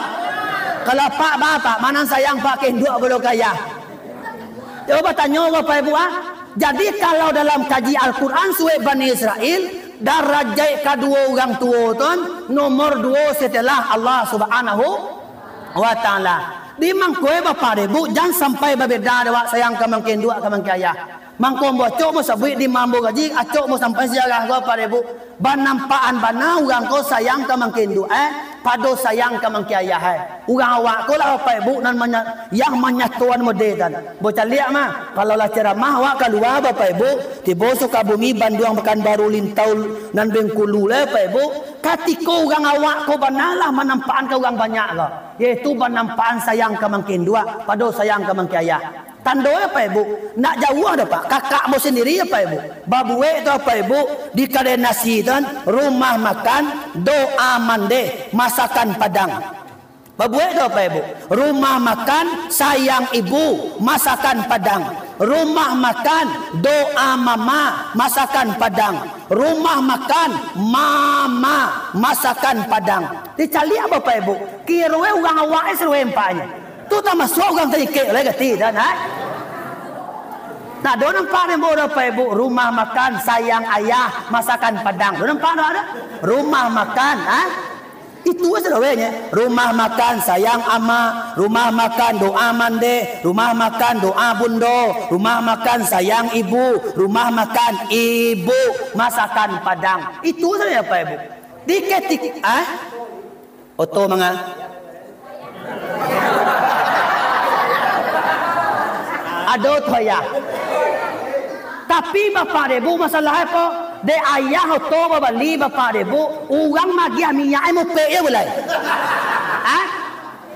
Kalau apak baa, Pak, ma nan sayang apak ka induak pado ka ayah? Yo batanyo Bapak Ibu, ah. Jadi kalau dalam kaji Al-Quran surek Bani Israil, darajaik kaduo urang tuo tu nomor duo setelah Allah Subhanahu wa Taala. Di mangko e, Bapak dek Ibu, jan sampai babeda dek awak sayang ka mangke induak, ka mangke ayah. Mangko ambo acok ambo sabuik di ambo kaji, acok ambo sampai sejarah ko, Bapak dek Ibu. Banampaan bana urang ko sayang ka mangke induak e, pado sayang ka mangke ayah e. Urang awak ko lah, Bapak Ibu, nan manya-, yang manyatoan mode kan. Ambo caliak mah, kalau lah ceramah awak kalua, Bapak Ibu, tibo Sukabumi, Banduang, Pakanbaru, Lintau, nan Bengkulu lai, Bapak Ibu. Katiko urang awak ko bana lah manampaan ka urang banyak ko, yaitu banampaan sayang ka mangke induak, pado sayang ka mangke ayah. Tando e, Bapak Ibu, ndak jauah doh, Pak. Kakak ambo sandiri, Bapak Ibu, babuek tu, Bapak Ibu, di kadai nasi tu kan, rumah makan Doa Mandeh, masakan Padang. Babuek tu, Bapak Ibu, rumah makan Sayang Ibu, masakan Padang. Rumah makan Doa Mama, masakan Padang. Rumah makan Mama, masakan Padang. Dicaliak, Bapak Ibu, kiro e urang awak e sarupo ampaknyo. Tu tamasuak urang Tanikek lai, gati, dah, nah. Nah, do nampak ni, Bapak Ibu, rumah makan Sayang Ayah, masakan Padang. Do nampak, dah, dah? Rumah makan, ha? Itu sajo wehnya. Rumah makan Sayang Ama, rumah makan Doa Mandeh, rumah makan Doa Bundo, rumah makan Sayang Ibu, rumah makan Ibu, masakan Padang. Itu sajo, Bapak Ibu. Di ketik-, ah? Oto manga? Ado oto ayah. Tapi, Bapak dek Ibu, masalah apo? Dek ayah oto babali, Bapak dek Ibu, urang magiah minyak e mopek je bulai. Ha?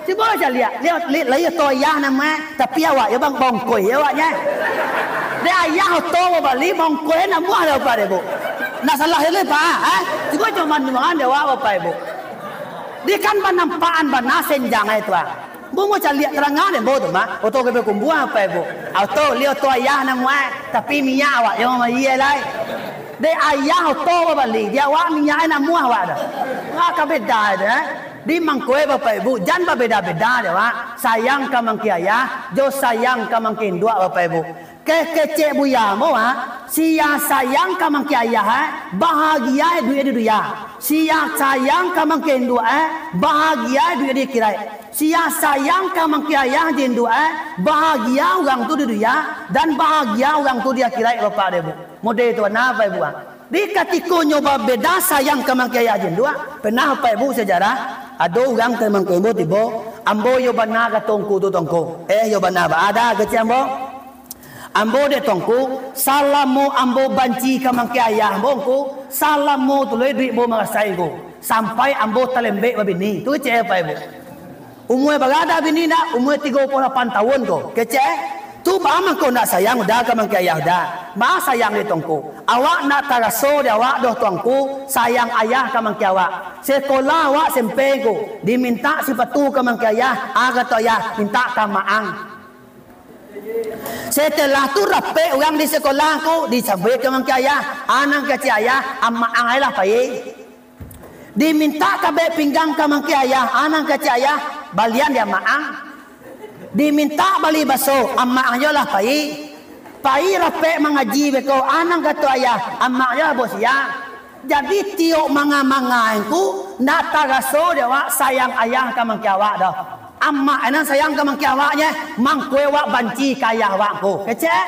Cubo caliak, liek, liek, lai oto ayah namo e, tapi awak yo bang bongkoi awaknyo. Dek ayah oto babali, bongkoi namuah dek Bapak dek Ibu. Nak salah je lai, Pak, ha? Cubo cuman-cuman dek awak, Bapak Ibu. Di kan banampaan bana senjang e tu, ah. Ambo caliak tarangan dek ambo tu mah, oto ka bakumbuah, Bapak Ibu. Oto, liek oto ayah namo e, tapi minyak awak yo mambayia lai. Dek ayah oto babali, di awak minyak e namuah awak tu. Wah, ka beda tu, eh. Di mangko e, Bapak Ibu, jan babeda-beda dek awak. Sayang ka mangke ayah, jo sayang ka mangke induak, Bapak Ibu. Kecek Buya ambo, ha, sia sayang ka mangke ayah, eh, bahagia dunia di dunia. Sia sayang ka mangke induak, eh, bahagia dunia di akhirat. Sia sayang ka mangke ayah jo induak, eh, bahagia urang tu di dunia, dan bahagia urang tu di akhirat, Bapak dek Ibu. Model tu bana, Bapak Ibu, ha. Di katiko nyo babeda sayang ka mangke ayah jo induak, pernah, Bapak Ibu, sejarah, ado urang ka mangko ambo tibo, ambo yo bana kato Tuangku tu, Tuangku. Eh, yo bana ba-, ado kecek ambo. Ambo dek Tuangku, salamo ambo banci ka mangke ayah ambo, Ngku, salamo tu lai duik ambo marasai, Ngku, sampai ambo talembek babini. Tu kecek e, Bapak Ibu. Umua bara dah bini ndak? Umua tigo puluah lapan taun ko. Kecek e, tu baa mangko ndak sayang Uda ka mangke ayah Uda? Baa sayang dek Tuangku? Awak ndak taraso dek awak doh, Tuangku, sayang ayah ka mangke awak. Sekolah awak S M P, Ngku, dimintak sipatu ka mangke ayah, a kato ayah, mintak ka amak ang. Setelah tu rapek urang di sekolah, Ngku, disambuik ka mangke ayah, a nan kecek ayah, amak ang ai lah pai. Dimintak kabek pinggang ka mangke ayah, a nan kecek ayah, balian di amak ang. Dimintak bali baso, amak ang yo lah pai. Pai rapek mangaji beko, a nan kato ayah, amak ang yo lah baok siang. Jadi, tiok manga-manga e, Ngku, ndak taraso dek awak sayang ayah ka mangke awak doh. Amak e nan sayang ka mangke awaknyo, mangko e awak banci ka ayah awak, Ngku. Kecek?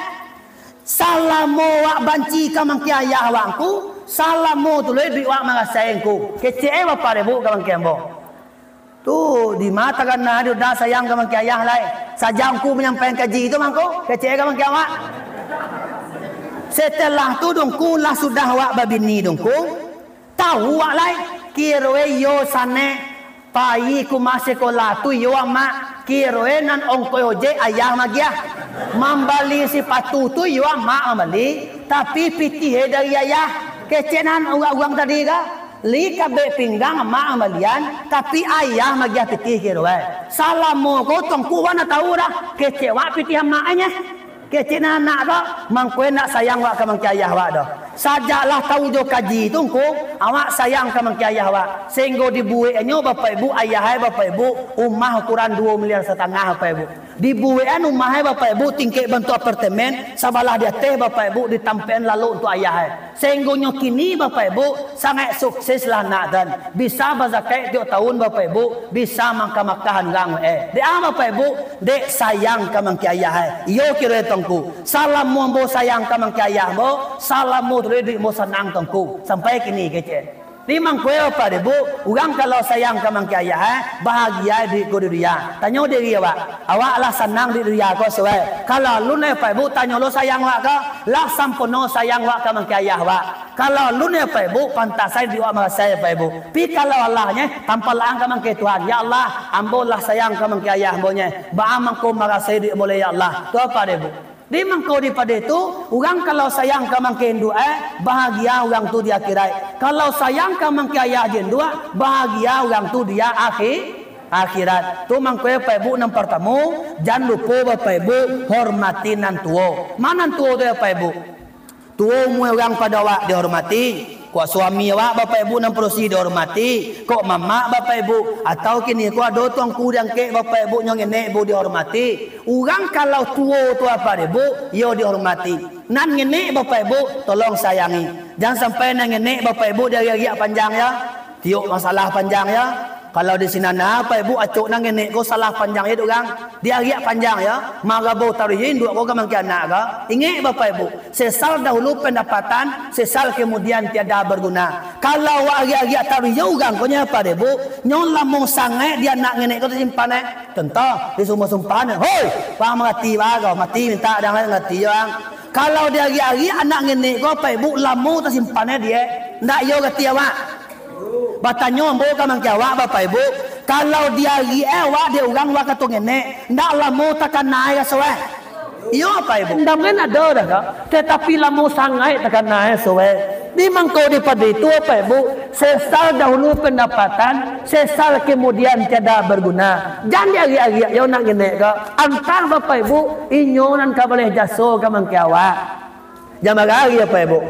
Salamo awak banci ka mangke ayah awak, Ngku, salamo tu lai duik awak marasai, Ngku. Kecek e, Bapak dek Ibu, ka mangke ambo. Tu, di ma takana di Uda sayang ka mangke ayah lai. Sajak Ngku manyampaian kaji tu mangko, kecek e ka mangke awak. Setelah tu, Ngku, lah sudah awak babini, Ngku, tau awak lai, kiro e iyo sanek, pai ka umah sekolah tu iyo amak, kiro e nan ongkos ojek ayah magiah. Mambali sipatu tu iyo amak mambali, tapi pitih e dari ayah. Kecek nan urang-urang tadi ka? Lai kabek pinggang amak mambalian, tapi ayah magiah pitih kiro e. Salamo ko Tuangku awak ndak tau doh, kecek awak pitih amak e nyo. Kecek nan anak ko, mangko e ndak sayang awak ka mangke ayah awak doh. Sajak lah tahu jo kaji tu, Ngku, awak sayang ka mangke ayah awak. Sahinggo dibueknyo, Bapak Ibu, ayah ai, Bapak Ibu, umah ukuran duo miliar satangah, Bapak Ibu. Dibuekan umah ai, Bapak Ibu, tingkek bantuak apartemen, sabalah di ateh, Bapak Ibu, ditampek-an lalok untuak ayah ai. Sahinggonyo kini, Bapak Ibu, sangaik sukses lah anak tu. Bisa bazakaik tiok tahun, Bapak Ibu, bisa mangkah-makahan urang, eh. Dek a, Bapak Ibu, dek sayang ka mangke ayah ai. Iyo kiro tu, Ngku. Salamo ambo sayang ka mangke ayah ambo, salamo tu dek ambo sanang tu, Ngku. Sampai kini kecek. Di mangko, Bapak Ibu, urang kalau sayang ka mangke ayah, eh, bahagia duit ko di dunia. Tanyo diri awak, awak lah sanang di dunia ko suai? Kalau alun, Bapak Ibu, tanyo lo sayang awak ko, lah sampono sayang awak ka mangke ayah awak? Kalau alun, Bapak Ibu, pantas ai di awak marasai, Bapak Ibu. Pi kalau alah nyo, tampalaang ka mangke Tuhan, "Ya Allah, ambo lah sayang ka mangke ayah ambo nyo. Baa mangko marasai duit ambo lai, ya Allah?" Tu, Bapak Ibu. Di mangko dipado tu, urang kalau sayang ka mangke induak, eh, bahagia urang tu di akhirat. Kalau sayang ka mangke ayah jo induak, bahagia urang tu di akhi-, akhirat. Tu mangko, Bapak Ibu, nan partamo, jan lupo, Bapak Ibu, hormati nan tuo. Ma nan tuo tu, Bapak Ibu? Tuo umua urang pado awak, dihormati. Kok suami awak, Bapak Ibu, nan padusi, dihormati. Kok mamak, Bapak Ibu, atau kini ko ado tuangku diangkek, Bapak Ibu, nyo ngenek, Bu, dihormati. Urang kalau tuo tu, Bapak Ibu, iyo dihormati. Nan ngenek, Bapak Ibu, tolong sayangi. Jan sampai nan ngenek, Bapak Ibu, diariak-ariak panjang, yo. Tiok masalah panjang, yo. Kalau di sinan, Bapak Ibu, acok nan ngenek ko salah panjang, yo, dek urang. Diariak panjang, yo. Marabo taruih induak ko ka mangke anak ko. Ingek, Bapak Ibu, sesal dahulu pendapatan, sesal kemudian tiada berguna. Kalau awak ariak-ariak taruih jo urang ko nyo, Bapak Ibu, nyo lamo sangaik di anak ngenek ko tasimpan, eh. Contoh, di sumua-sumpan, eh. Hoi, bang marati bago, mati mintak dang lai marati jo ang. Kalau diariak-ariak anak ngenek ko, Bapak Ibu, lamo tasimpan, eh, di, eh. Ndak iyo gati awak. Batanyo ambo ka mangke awak, Bapak Ibu, kalau diariak, eh, awak dek urang wak kato ngenek, ndak lamo takana raso, eh. Iyo, Bapak Ibu. Dendam kan ado dah, Kak. Tetapi lamo sangaik takana, eh, suai. Di mangko dipado itu, Bapak Ibu, sesal dahulu pendapatan, sesal kemudian tiada berguna. Jan diariak-ariak yo nak ngenek ko. Antah, Bapak Ibu, inyo nan ka baleh jaso ka mangke awak. Jan marari, Bapak Ibu.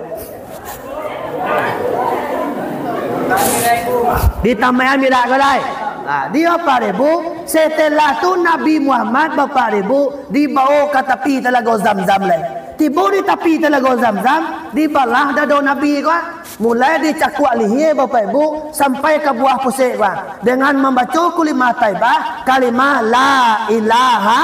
Ditambah mirak ko lai. Nah, di Bapak Ibu, setelah tu Nabi Muhammad, Bapak Ibu, dibawo ka tapi Talago Zamzam lai. Tibo di tapi Talago Zamzam, dibalah dado Nabi ko, mulai di cakuak lihia, Bapak Ibu, sampai ka buah pusek ko, dengan mambaco kalimah Taibah, kalimah La ilaha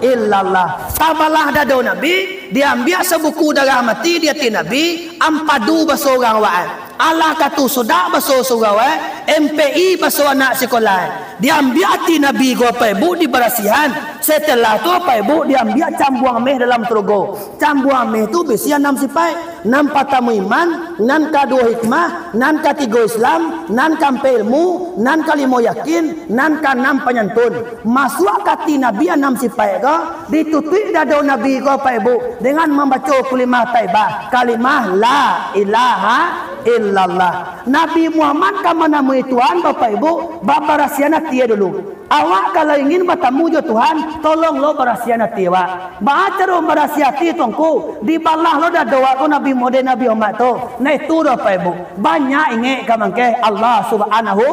illallah. Tabalah dado Nabi, diambiak sabuku darah mati di ati Nabi, ampadu baso urang awak. Alah katu sodak baso surau, eh, M P I baso anak sikolah, eh. Diambiak ati Nabi ko, Bapak Ibu, dibarasiahan. Setelah tu, Bapak Ibu, diambiak cambuang meh dalam surugo. Cambuang meh tu bisi anam sipaik. Nan partamo iman, nan kaduo hikmah, nan katigo Islam, nan kaampek ilmu, nan kalimo yakin, nan kaanam panyantun. Masuak ka ati Nabi anam sipaik ko, ditutuik dado Nabi ko, Bapak Ibu, dengan mambaco kalimah Taibah, kalimah La ilaha illallah. Nabi Muhammad ka manamui Tuhan, Bapak Ibu, babarasiahan ati dulu. Awak kalau ingin batamu jo Tuhan, tolong lo barasiahan ati awak. Baa caro barasiah ati tu, Ngku? Dibalah lo dado awak ko Nabi, model Nabi Muhammad tu. Nah, itu doh, Bapak Ibu. Banyak ingek ka mangkeh Allah Subhanahu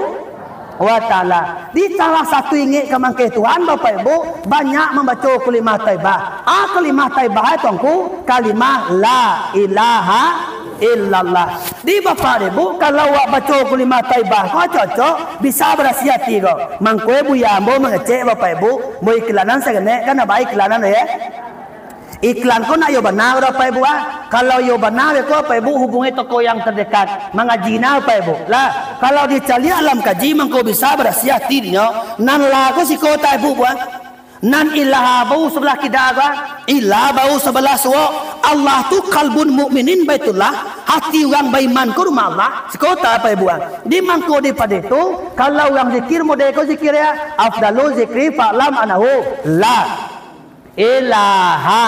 wa Ta'ala. Di salah satu ingek ka mangkeh Tuhan, Bapak Ibu, banyak mambaco kalimah Taibah. Ah, kalimah Taibah tu, Ngku, kalimah La ilaha illallah. Di Bapak Ibu, kalau awak baco kalimah Taibah ko cocok, bisa barasiah ati ko. Mangko Buya ambo mangecek, Bapak Ibu, ambo iklanan saketek, kan aba iklanan, yo. Iklan ko nak yo bana, Bapak Ibu, ah. Kalau yo bana, yo ko, Bapak Ibu, hubungi toko yang terdekat. Mangaji nah, Bapak Ibu. Lah, kalau dicaliak alam kaji, mangko bisa barasiah ati dinyo. Nan La ko siko, Bapak Ibu, ah. Nan Ilaha baru sabalah kida, ah. Ilah baru sabalah suok. Allah tu qalbun mukminin Baitullah. Hati urang baiman ko rumah Allah. Siko, Bapak Ibu, ah. Di mangko dipado tu, kalau urang zikir, model ko zikir, yo. Afdalu zikri fa'lam annahu la ilaha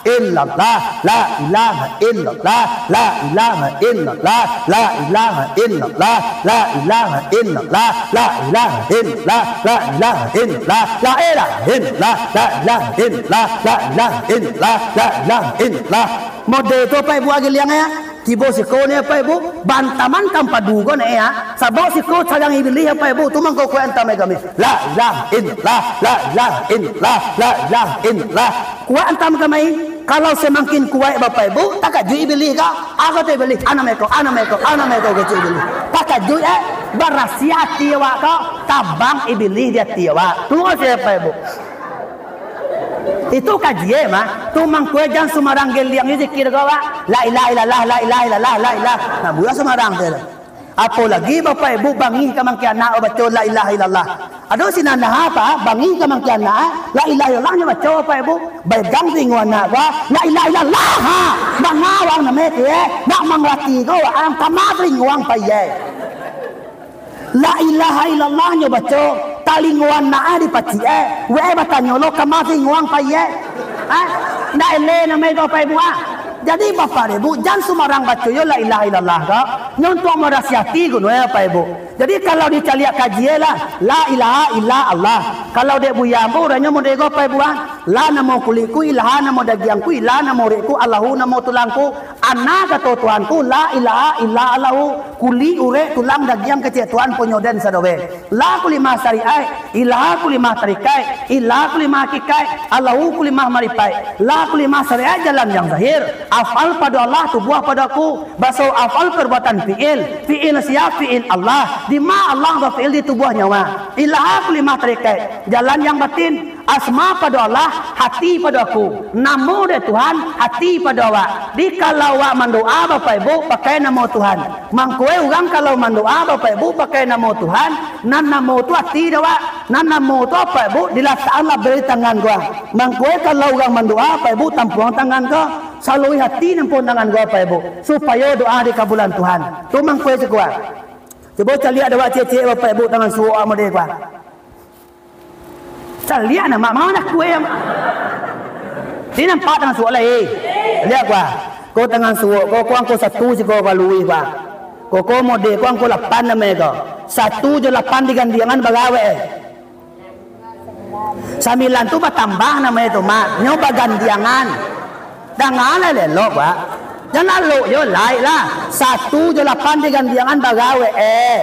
illallah, la ilaha illallah, la ilaha illallah, la ilaha illallah, la ilaha illallah, la ilaha illallah, la ilaha illallah, la ilaha illallah, la ilaha illallah, la ilaha illallah. Model tu, Bapak Ibu, agiliang, yo. Tibo siko ni, Bapak Ibu, bantaman ka ampadu ko ni, ya. Sabab siko sarang Ibilih, Bapak Ibu, tu mangko kuek antam kami. La ilaha illallah, la ilaha illallah, la ilaha illallah. Kuek antam kami. Kalau samakin kuek, Bapak Ibu, takajuik Ibilih ko. Apo tu Ibilih? Anam eko, anam eko, anam eko, kecek Ibilih. Takajuik, eh. Barasiah ati awak ko, tabang Ibilih di ati awak. Tu ko sia, Bapak Ibu. Itu kaji, eh, mah. Tu mangko jan sumarang geliang ni zikir ko, Pak. La ilaha illallah, la ilaha illallah, la ilaha. Nah, buya sumarang tu. Apolagi Bapak Ibu bangih ka mangkianak baco la ilaha illallah. Ado sinan nah apa? Bangih ka mangkianak, eh? La ilaha illallah nyo baco, Bapak Ibu. Baigang talingo anak ko, la ilaha illallah. Ha. Bangawang name tu, eh. Nak mangarati ko, ang kama talingo ang pai, eh. La ilaha illallah nyo baco, talingo anak dipacik, eh. Weh, batanyo lo, kama talingo ang pai, eh. Ha? Ndak eleh namo iko, Bapak Ibu, ah. Jadi, Bapak Ibu, jan sumarang baco yo la ilaha illallah ko. Nyo untuak marasiah ati guno, eh, Bapak Ibu. Jadi, kalau dicaliak kaji lah, la ilaha illa Allah. Kalau dek Buya ambo, uranyo model ko, Bapak Ibu, ah. La namo kulikku, ilaha namo dagiangku, illa namo urikku, Allahu namo tulangku. Ana kato Tuhanku, la ilaha illa Allahu, kulik, urek, tulang, dagiang, kecek Tuhan punyo den sadoe. La kulimah syariat, ilaha kulimah tarikaik, illa kulimah hakikaik, Allahu kulimah maripaik. La kulimah syariat jalan yang zahir, afal pado Allah, tubuah pado aku. Baso afal perbuatan fi'il, fi'il sia? Fi'il Allah. Dima Allah bafi'il? Di tubuah nyawa. Ilaha kulimah tarikaik, jalan yang batin. Asma pado Allah, hati pado aku. Namo dek Tuhan, hati pado awak. Di kalau awak mandoa, Bapak Ibu, pakai namo Tuhan. Mangko e urang kalau mandoa, Bapak Ibu, pakai namo Tuhan, nan namo tu hati dek awak. Nan namo tu, Bapak Ibu, dilatakkan labeh di tangan ko. Mangko e kalau urang mandoa, Bapak Ibu, tampuang tangan ko. Saluruih hati nampuang tangan ko, Bapak Ibu, supayo doa dikabulan Tuhan. Tu mangko e siko. Cubo caliak dek awak ciek-ciek, Bapak Ibu, tangan suok awak model ko. Caliak nah, mak, manga nak kue, mak. Ni nampak tangan suok lai, eh. Liek ko, ah. Ko tangan suok, ko, ko angko satu siko, ko luih, ko, ah. Ko, ko mode, ko angko lapan namo ko. Satu jo lapan digandiangan bagawek, eh. Sambilan tu batambah namo tu, mak. Nyo bagandiangan. Danga lah elok, Pak. Jan alok yo, lai lah. Satu jo lapan digandiangan bagawek, eh.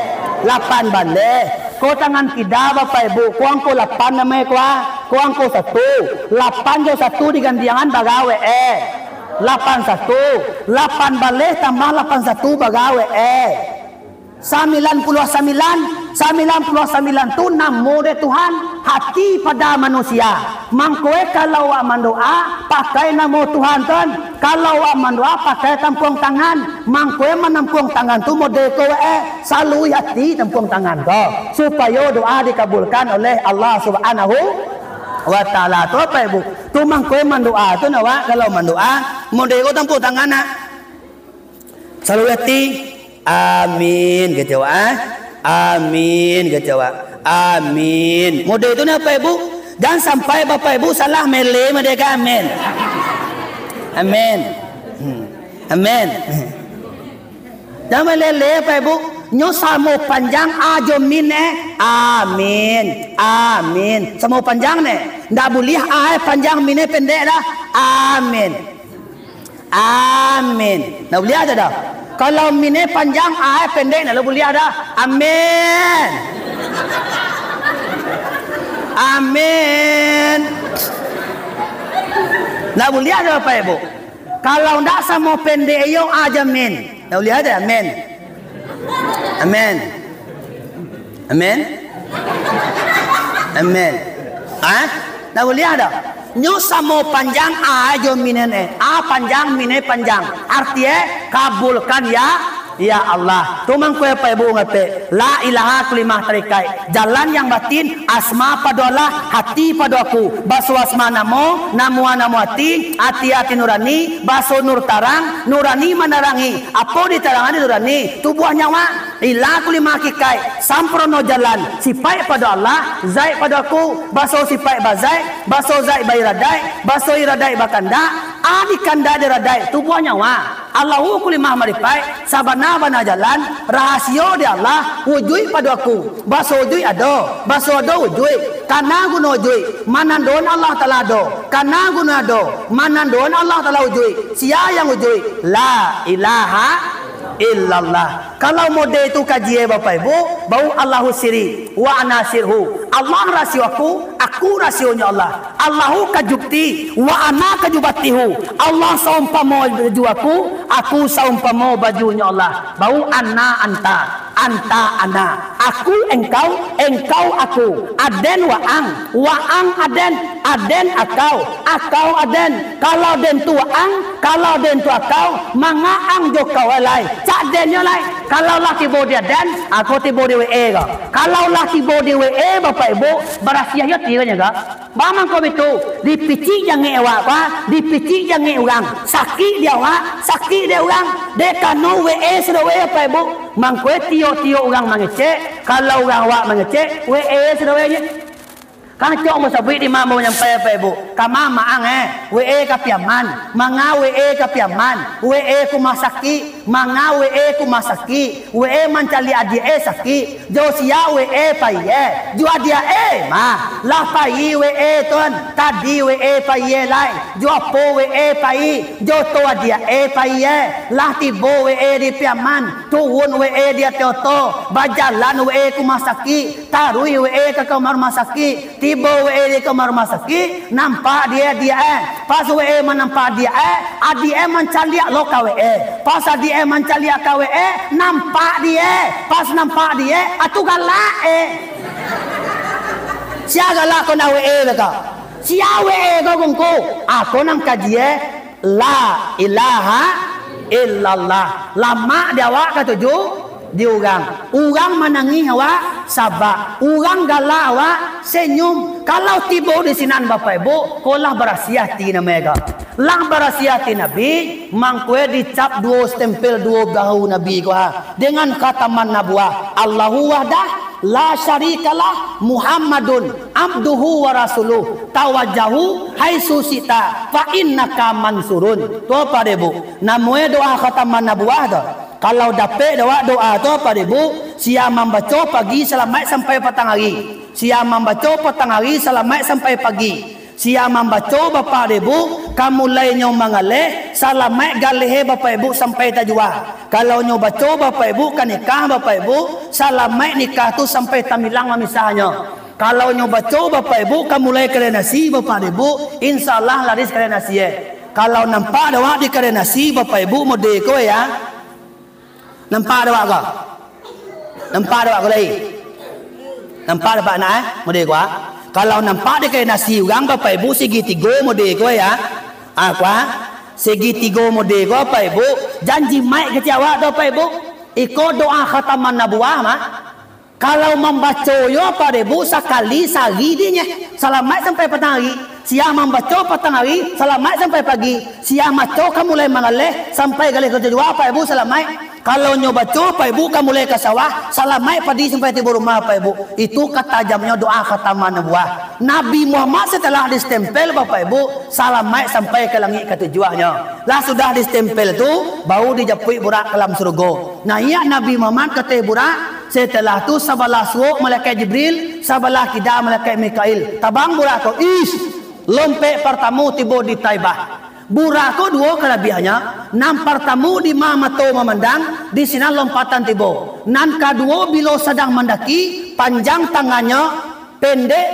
Lapan baleh. Ko tangan kida, Bapak Ibu. Ko angko lapan namo ko, ah. Ko angko satu. Lapan jo satu digandiangan bagawek, eh. Lapan satu. Lapan baleh tambah lapan satu bagawek, eh. Sambilan puluah sambilan, sambilan puluah sambilan tu namo dek Tuhan, hati pada manusia. Mangko e kalau awak mandoa, pakai namo Tuhan tu. Kalau awak mandoa, pakai tampuang tangan. Mangko e manampuang tangan tu mode ko, eh, saluruih hati tampuang tangan ko, supayo doa dikabulkan oleh Allah Subhanahu wa Ta'ala. Tu, Bapak Ibu, tu mangko e mandoa tu, nah, awak kalau mandoa, mode ko tampuang tangan, nak. Saluruih ati, "Amin," kecek awak, ah. "Amin," kecek awak. "Amin." Mode tu nah, Bapak Ibu. Jan sampai Bapak Ibu salah mele mode ka amin. Amin. Hmm. Amin. Jan malele, Bapak Ibu. Nyo samo panjang a jo min, eh. Amin. Amin. Samo panjang, neh. Ndak buliah a, eh, panjang, min, eh, pendek dah. Amin. Amin. Ndak buliah ado doh. Kalau min e panjang, a e pendek, ndak lo buliah ado. Amin. Amin. Ndak buliah ado, Bapak Ibu. Kalau ndak samo pendek yo, a jo min. Ndak buliah ado, amin. Amin. Amin. Amin. Ah? Ndak buliah ado. Nyo samo panjang a jo min e. A panjang, min e panjang. Arti e, kabulkan ya, ya Allah. Tu mangko e Bapak Ibu ngapek. La ilaha kulimah tarikaik. Jalan yang batin, asma pado Allah, hati pado aku. Baso asma namo, namo namo ati, ati ati nurani, baso nur tarang, nurani manarangi. Apo ditarangan di nurani? Tubuah nyawa. Ila kulimah hakikaik, sampurno jalan, sipaik pado Allah, zaik pado aku, baso sipaik bazaik, baso zaik bairadaik, baso iradaik bakandak, A di kandak di radaik tubuah nyawa. Allahu kulimah maripaik, sabana-bana jalan, rahasio di Allah, wujuik pado aku. Baso wujuik ado, baso ado wujuik, kana guno wujuik, manandoan Allah Taala ado, kana guno ado, manandoan Allah Taala wujuik. Sia yang wujuik? La ilaha illallah. Kalau mode tu kajie Bapak Ibu, bau Allahu siri, wa ana sirhu. Allah rasio aku, aku rasionyo Allah. Allahu kajubti, wa ana kajubatihu. Allah saumpamo baju aku, aku saumpamo bajunyo Allah. Bau ana anta, anta ana. Aku engkau, engkau aku. Aden waang, waang aden, aden akau, akau aden. Kalau den tu waang, kalau den tu akau, manga ang jo kau lai. Cak den nyo lai. Kalau lah tibo di aden, ako tibo di W E ko. Kalau lah tibo di W E, Bapak Ibu, barasiah yo tironyo ko. Ba mangko bitu, dipicik jangek awak ko, dipicik jangek urang. Sakik di awak, sakik di urang. Dek kano W E sudah W E, Bapak Ibu. Mangko tiok-tiok urang mangecek, kalau urang awak mangecek, W E sudah W E nyo. Kacok mo sabuik di mamo nyampai, Bapak Ibu. Kama maang, eh. W E ka Piaman. Manga W E ka Piaman. W E ka rumah sakik. Manga W E ka rumah sakik. W E mancaliak adiak e sakik. Jo sia W E pai e? Jo adiak e mah. Lah pai W E tu, tadi W E pai e lai. Jo apo W E pai? Jo oto adiak e pai e. Lah tibo W E di Piaman. Turun W E di ateh oto. Bajalan W E ka rumah sakik. Taruih W E ka kamar rumah sakik. Tibo W E di kamar rumah sakik, nampak di adiak e. Pas W E manampak adiak e, adiak e mancaliak lo ka W E. Pas adiak e mancaliak ka W E, nampak di e. Pas nampak di e, atu galak e. Sia galak ko nak W E beko? Sia W E ko, Ngku? Ako nan kajie. La ilaha illallah. Lamak di awak katuju di urang. Urang manangih awak sabak. Urang galak awak senyum. Kalau tibo di sinan, Bapak Ibu, ko lah barasiah ati namo e ko. Lah barasiah ati Nabi, mangko e dicap duo stempel duo bahu Nabi ko ha. Dengan khataman nabuah. Allahu wahdah, la syarikalah, Muhammadun abduhu wa rasuluh, tawajjahu haitsu syi'ta, fa innaka mansurun. Tu apo dek, Bu? Namo e doa khataman nabuah tu. Kalau dapek dek awak doa tu apo dek, Bu? Sia mambaco pagi salamaik sampai patang ari. Sia mambaco patang ari salamaik sampai pagi. Sia mambaco, Bapak dek Ibu, ka mulainyo mangaleh, salamaik galeh e Bapak Ibu sampai tajua. Kalau nyo baco Bapak Ibu ka nikah Bapak Ibu, salamaik nikah tu sampai tamilang mamisahnyo. Kalau nyo baco Bapak Ibu ka mulai karenasi Bapak dek Ibu, insya Allah laris karenasi e. Kalau nampak dek awak di karenasi Bapak Ibu mode ko ya. Nampak dek awak ko? Nampak dek awak ko lai? Nampak dek awak nak, eh? Mode ko, ah. Kalau nampak di karenasi urang Bapak Ibu sigi tigo mode ko ya. Ah, ko, ah. Sigi tigo mode ko Bapak Ibu, janji maik kecek awak tu Bapak Ibu. Iko doa khataman nabuah mah. Kalau mambaco yo Bapak dek Ibu sakali sahari dinyo, salamaik sampai patang ari. Sia mambaco patang ari, salamaik sampai pagi. Sia maco ka mulai mangaleh sampai galeh ka tajua Bapak Ibu salamaik. Kalau nyo baco Bapak Ibu ka mulai ka sawah, salamaik padi sampai tibo rumah Bapak Ibu. Itu katajamnyo doa khataman nabuah. Nabi Muhammad setelah distempel Bapak Ibu, salamaik sampai ka langik katujuahnyo. Lah sudah distempel tu, baru dijapuik burak ka dalam surugo. Naiak Nabi Muhammad ka ateh burak, setelah tu sabalah suok malaikat Jibril, sabalah kida malaikat Mikail. Tabang burak ko, ish, lompek partamo tibo di Taibah. Burak ko duo kalabiahnyo, nan partamo di ma mato mamandang, di sinan lompatan tibo. Nan kaduo bilo sadang mandaki, panjang tangannyo, pendek,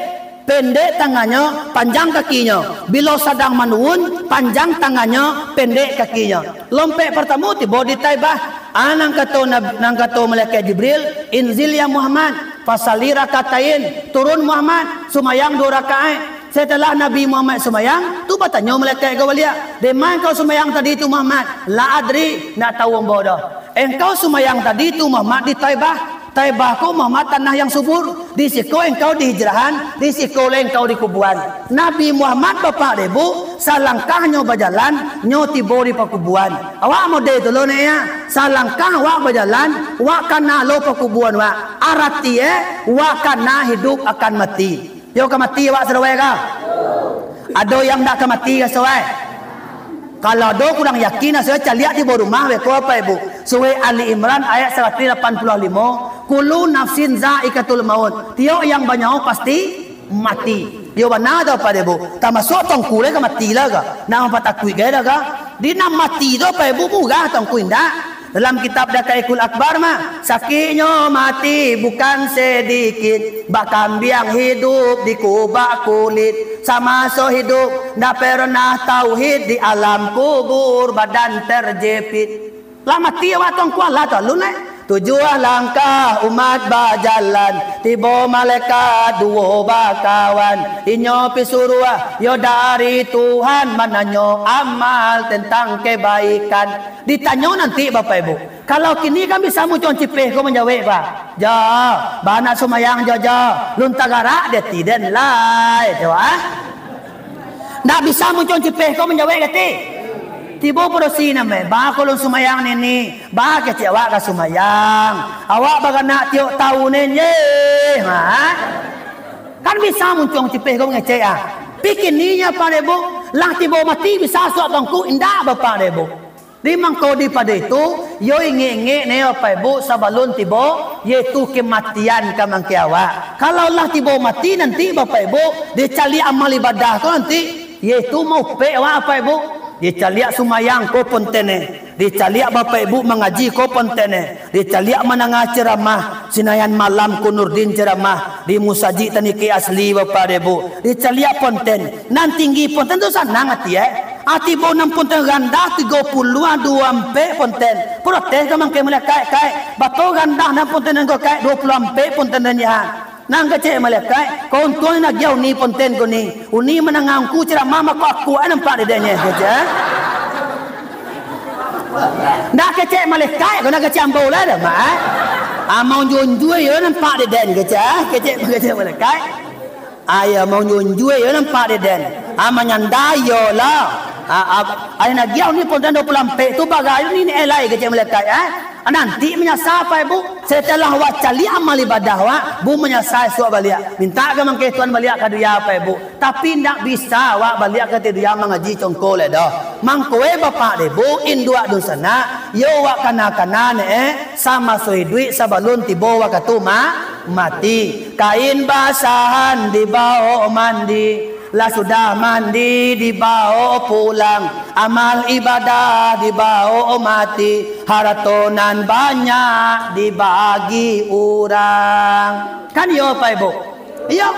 pendek tangannyo, panjang kakinyo. Bilo sadang manurun, panjang tangannyo, pendek kakinyo. Lompek partamo tibo di Taibah. Ah, nan kato Nab-, nan kato malaikat Jibril, "Inzil ya Muhammad, fasalli rakatain." Turun Muhammad, sumayang duo rakaat. Setelah Nabi Muhammad sumayang, tu batanyo malaikat ko baliak, "Di ma engkau sumayang tadi tu Muhammad?" "La adri, ndak tahu ambo doh." "Engkau sumayang tadi tu Muhammad di Taibah. Taibah ko Muhammad tanah yang subur. Di siko engkau dihijrahan, di siko lai engkau dikubuan." Nabi Muhammad Bapak dek Ibu, salangkah nyo bajalan, nyo tibo di pakubuan. Awak mode tu lo nak ya. Salangkah awak bajalan, wak kana lo pakubuan wak. Arati e, wak kana hidup akan mati. Yo ka mati awak sadawai ka? Ado yang ndak ka mati ka sadawai? Kalau ado kurang yakin, asa caliak di bawah rumah beko, Bapak Ibu. Surah Ali Imran ayat saratus lapan puluh limo, "Kullu nafsin zaikatul maut." Tiok yang banyawo pasti mati. Iyo bana tu, Bapak Ibu. Tamasuak tongku lai ka mati lah ka. Nak mampatakuik gai dah ka. Di nan mati tu, Bapak Ibu, murah tongku indak. Dalam kitab Daqaiqul Akbar mah, sakiknyo mati bukan sedikit, bak kambiang hidup dikubak kulit. Samaso hidup, ndak pernah tauhid, di alam kubur badan terjepit. Lah mati awak tongku, alah tu alun, eh. Tujuah langkah umat bajalan, tibo malaikat duo bakawan. Inyo pisuruah, yo dari Tuhan, mananyo amal tentang kebaikan. Ditanyo nanti, Bapak Ibu. Kalau kini kan bisa muncuang cipeh ko manjawek, Pak. Jo, ba nak sumayang jo, jo. Lun tagarak di ati den lai, jo, ah. Ndak bisa muncuang cipeh ko manjawek gati. Tibo padusi namo, "Ba ko lun sumayang nini, ba kecek awak ka sumayang. Awak baranak tiok taun ni, ye." Ha? Kan bisa muncuang cipeh ko mangecek, ah. Pikir ninyo, Bapak Ibu, lah tibo mati bisa suak tongku, indak, Bapak Ibu. Di mangko di pado itu, yo ingek-ingek ne, Bapak Ibu, sabalun tibo, yaitu kematian ka mangke awak. Kalau lah tibo mati nanti, Bapak Ibu, dicaliak amal ibadah tu nanti, yaitu maupek awak, Bapak Ibu. Dicaliak sumayang ko ponten ne, dicaliak Bapak Ibu mangaji ko ponten ne, dicaliak mandanga ceramah, Sinayan malam ko Nurdin ceramah, di musajik Tanike Asli, Bapak Ibu. Dicaliak ponten, nan tinggi ponten tu sanang ati, eh. Ati bau nan ponten randah tigo puluah duo ampek ponten. Protes ka mangke malaikat, "Kaik, batua randah nan ponten nan ko, kaik, duo puluah ampek ponten nan nyo." Nan kecek malaikat, "Ko untuang nagiah uni ponten ko ni. Uni mandanga ngku ceramah mako akuak nampak dedeknyo," kecek. Ndak kecek malaikat, ko nak kecek ambo lah dah, Mak, eh. Amau unjua-unjua yo nampak deden kecek, kecek, kecek malaikat. Ayo, amau unjua-unjua yo nampak deden. Ah, manyandai yo lah. Ah, ah, ari nagiah ni ponten duo puluah ampek tu bagai ni ni elai kecek malaikat, eh. Ah, nanti manyasa, Bapak Ibu. Setelah wak caliak amal ibadah wak, bu manyasa isuak baliak. Minta ka mangke Tuhan baliak ka dunia, Bapak Ibu. Tapi ndak bisa awak baliak ka dunia mangaji congko lai doh. Mangko e bapak dek ibu, induak dunsanak, yo wak kana-kana ne, eh, samaso iduik sabalun tibo wakatu ma-, mati. Kain basahan dibaok mandi, lah sudah mandi dibaok pulang, amal ibadah dibaok mati, harato nan banyak dibagi urang. Kan iyo, Bapak Ibu? Iyo.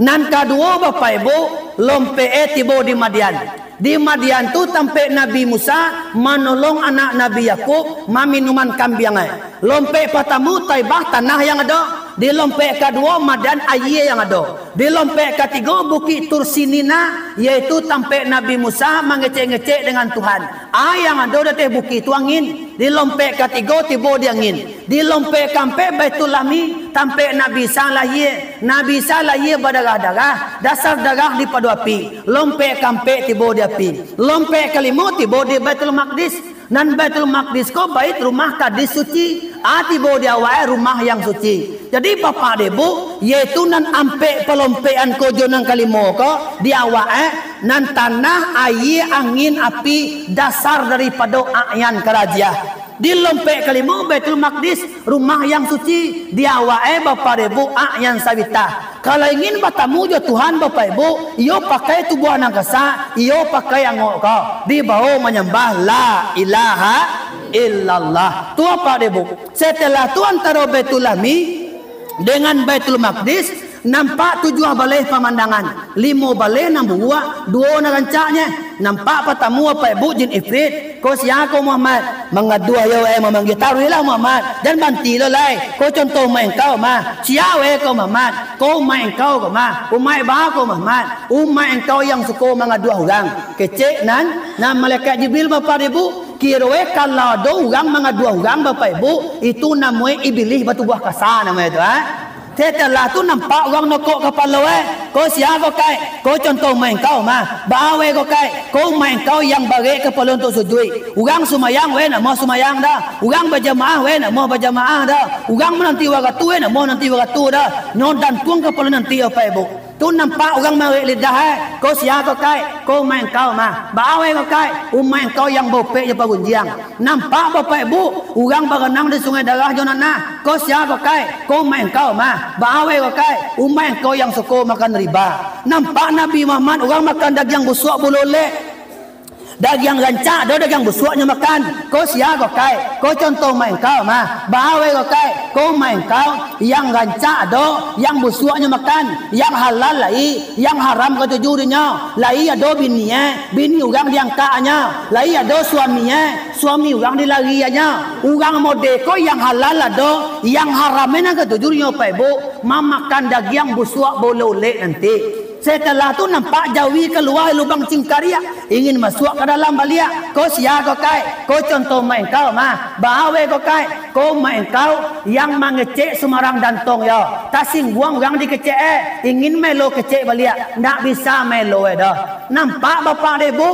Nan kaduo, Bapak Ibu, lompek e tibo di Madian. Di Madian tu tampek Nabi Musa manolong anak Nabi Yakub maminuman kambiang e. Lompek patamo Taibah tanah yang ado, di lompek kaduo Madian ayie yang ado, di lompek katigo Bukik Tursinina, yaitu tampek Nabi Musa mangecek-ngecek dengan Tuhan. Aia yang ado di ateh bukik tu angin. Di lompek katigo tibo di angin. Di lompek kaampek Baitul Lahmi, tampek Nabi Isa lahia. Nabi Isa lahia badarah-darah, dasar darah dipado api. Lompek kaampek tibo di api. Lompek kalimo tibo di Baitul Maqdis. Nan Baitul Maqdis ko bait rumah kadis suci. A, tibo di awak e rumah yang suci. Jadi, Bapak dek ibu, yaitu nan ampek palompekan ko jo nan kalimo ko, di awak e, nan tanah, ayie, angin, api, dasar daripado a'yan karajiah. Di lompek kalimo Baitul Maqdis, rumah yang suci, di awak e, Bapak dek ibu, a'yan sabitah. Kalau ingin batamu jo Tuhan, Bapak Ibu, iyo pakai tubuah nan kasak, iyo pakai angok ko, dibao manyambah la ilaha illallah. Tu, Bapak dek ibu. Setelah tu, antaro Baitul Lahmi dengan Baitul Maqdis, nampak tujuah baleh pamandangan. Limo baleh nan buruak, duo nan rancaknyo. Nampak patamo, Bapak Ibu, jin ifrit. "Ko sia ko, Muhammad?" "Mangaduah yo, eh, mamanggia." "Taruihlah, Muhammad. Jan banti lo lai. Ko contoh umaik engkau, mah." "Sia, eh, ko, Muhammad?" "Ko umaik engkau ko, mah." "Umaik ba ko, Muhammad?" "Umaik engkau yang suko mangaduah urang." Kecek nan, nan malaikat Jibril, Bapak Ibu, kiro e kalau ado urang mangaduah urang, Bapak Ibu, itu namo e ibilih batubuah kasa namo e tu, ha. Setelah tu nampak urang nokok kapalo e. "Ko sia ko, Kaik?" "Ko contoh umaik engkau, mah." "Baa we ko, Kaik?" "Ko umaik engkau yang barek kapalo untuak sujuik. Urang sumayang we ndak amuah sumayang doh. Urang bajamaah we ndak amuah bajamaah doh. Urang mananti wakatu we ndak amuah nanti wakatu doh. Nyo gantuang kapalo nanti, Bapak Ibu." Tu nampak urang marek lidah, eh. Ko sia ko, Kaik? Ko umaik engkau mah. Baa wae ko, Kaik? Umaik engkau yang baupek jo pagunjiang. Nampak, Bapak Ibu, urang baranang di Sungai Darah jo Nanah. Ko sia ko, Kaik? Ko umaik engkau mah. Baa wae ko, Kaik? Umaik engkau yang suko makan riba. Nampak Nabi Muhammad urang makan dagiang busuak bulolek. Dagiang rancak do dagiang busuaknyo makan. Ko sia ko, Kaik? Ko contoh umaik engkau mah. Baa wae ko, Kaik? Ko umaik engkau yang rancak do, yang busuaknyo makan, yang halal lai, yang haram katuju dinyo. Lai ado bini, eh, bini urang diangkaknyo. Lai ado suami, eh, suami urang dilariannyo. Urang mode ko yang halal ado, yang haram nan katuju dinyo, Bapak Ibu, mamakan dagiang busuak bulolek nanti. Setelah tu nampak jawi kalua lubang cingkariak, ingin masuak ka dalam baliak. Ko sia ko, Kaik? Ko contoh umaik engkau mah. Baa wae ko, Kaik? Ko umaik engkau yang mangecek sumarang dantong yo. Tasingguang urang dikecek, eh, ingin maelo kecek baliak, ndak bisa maelo, eh, doh. Nampak, Bapak dek Ibu?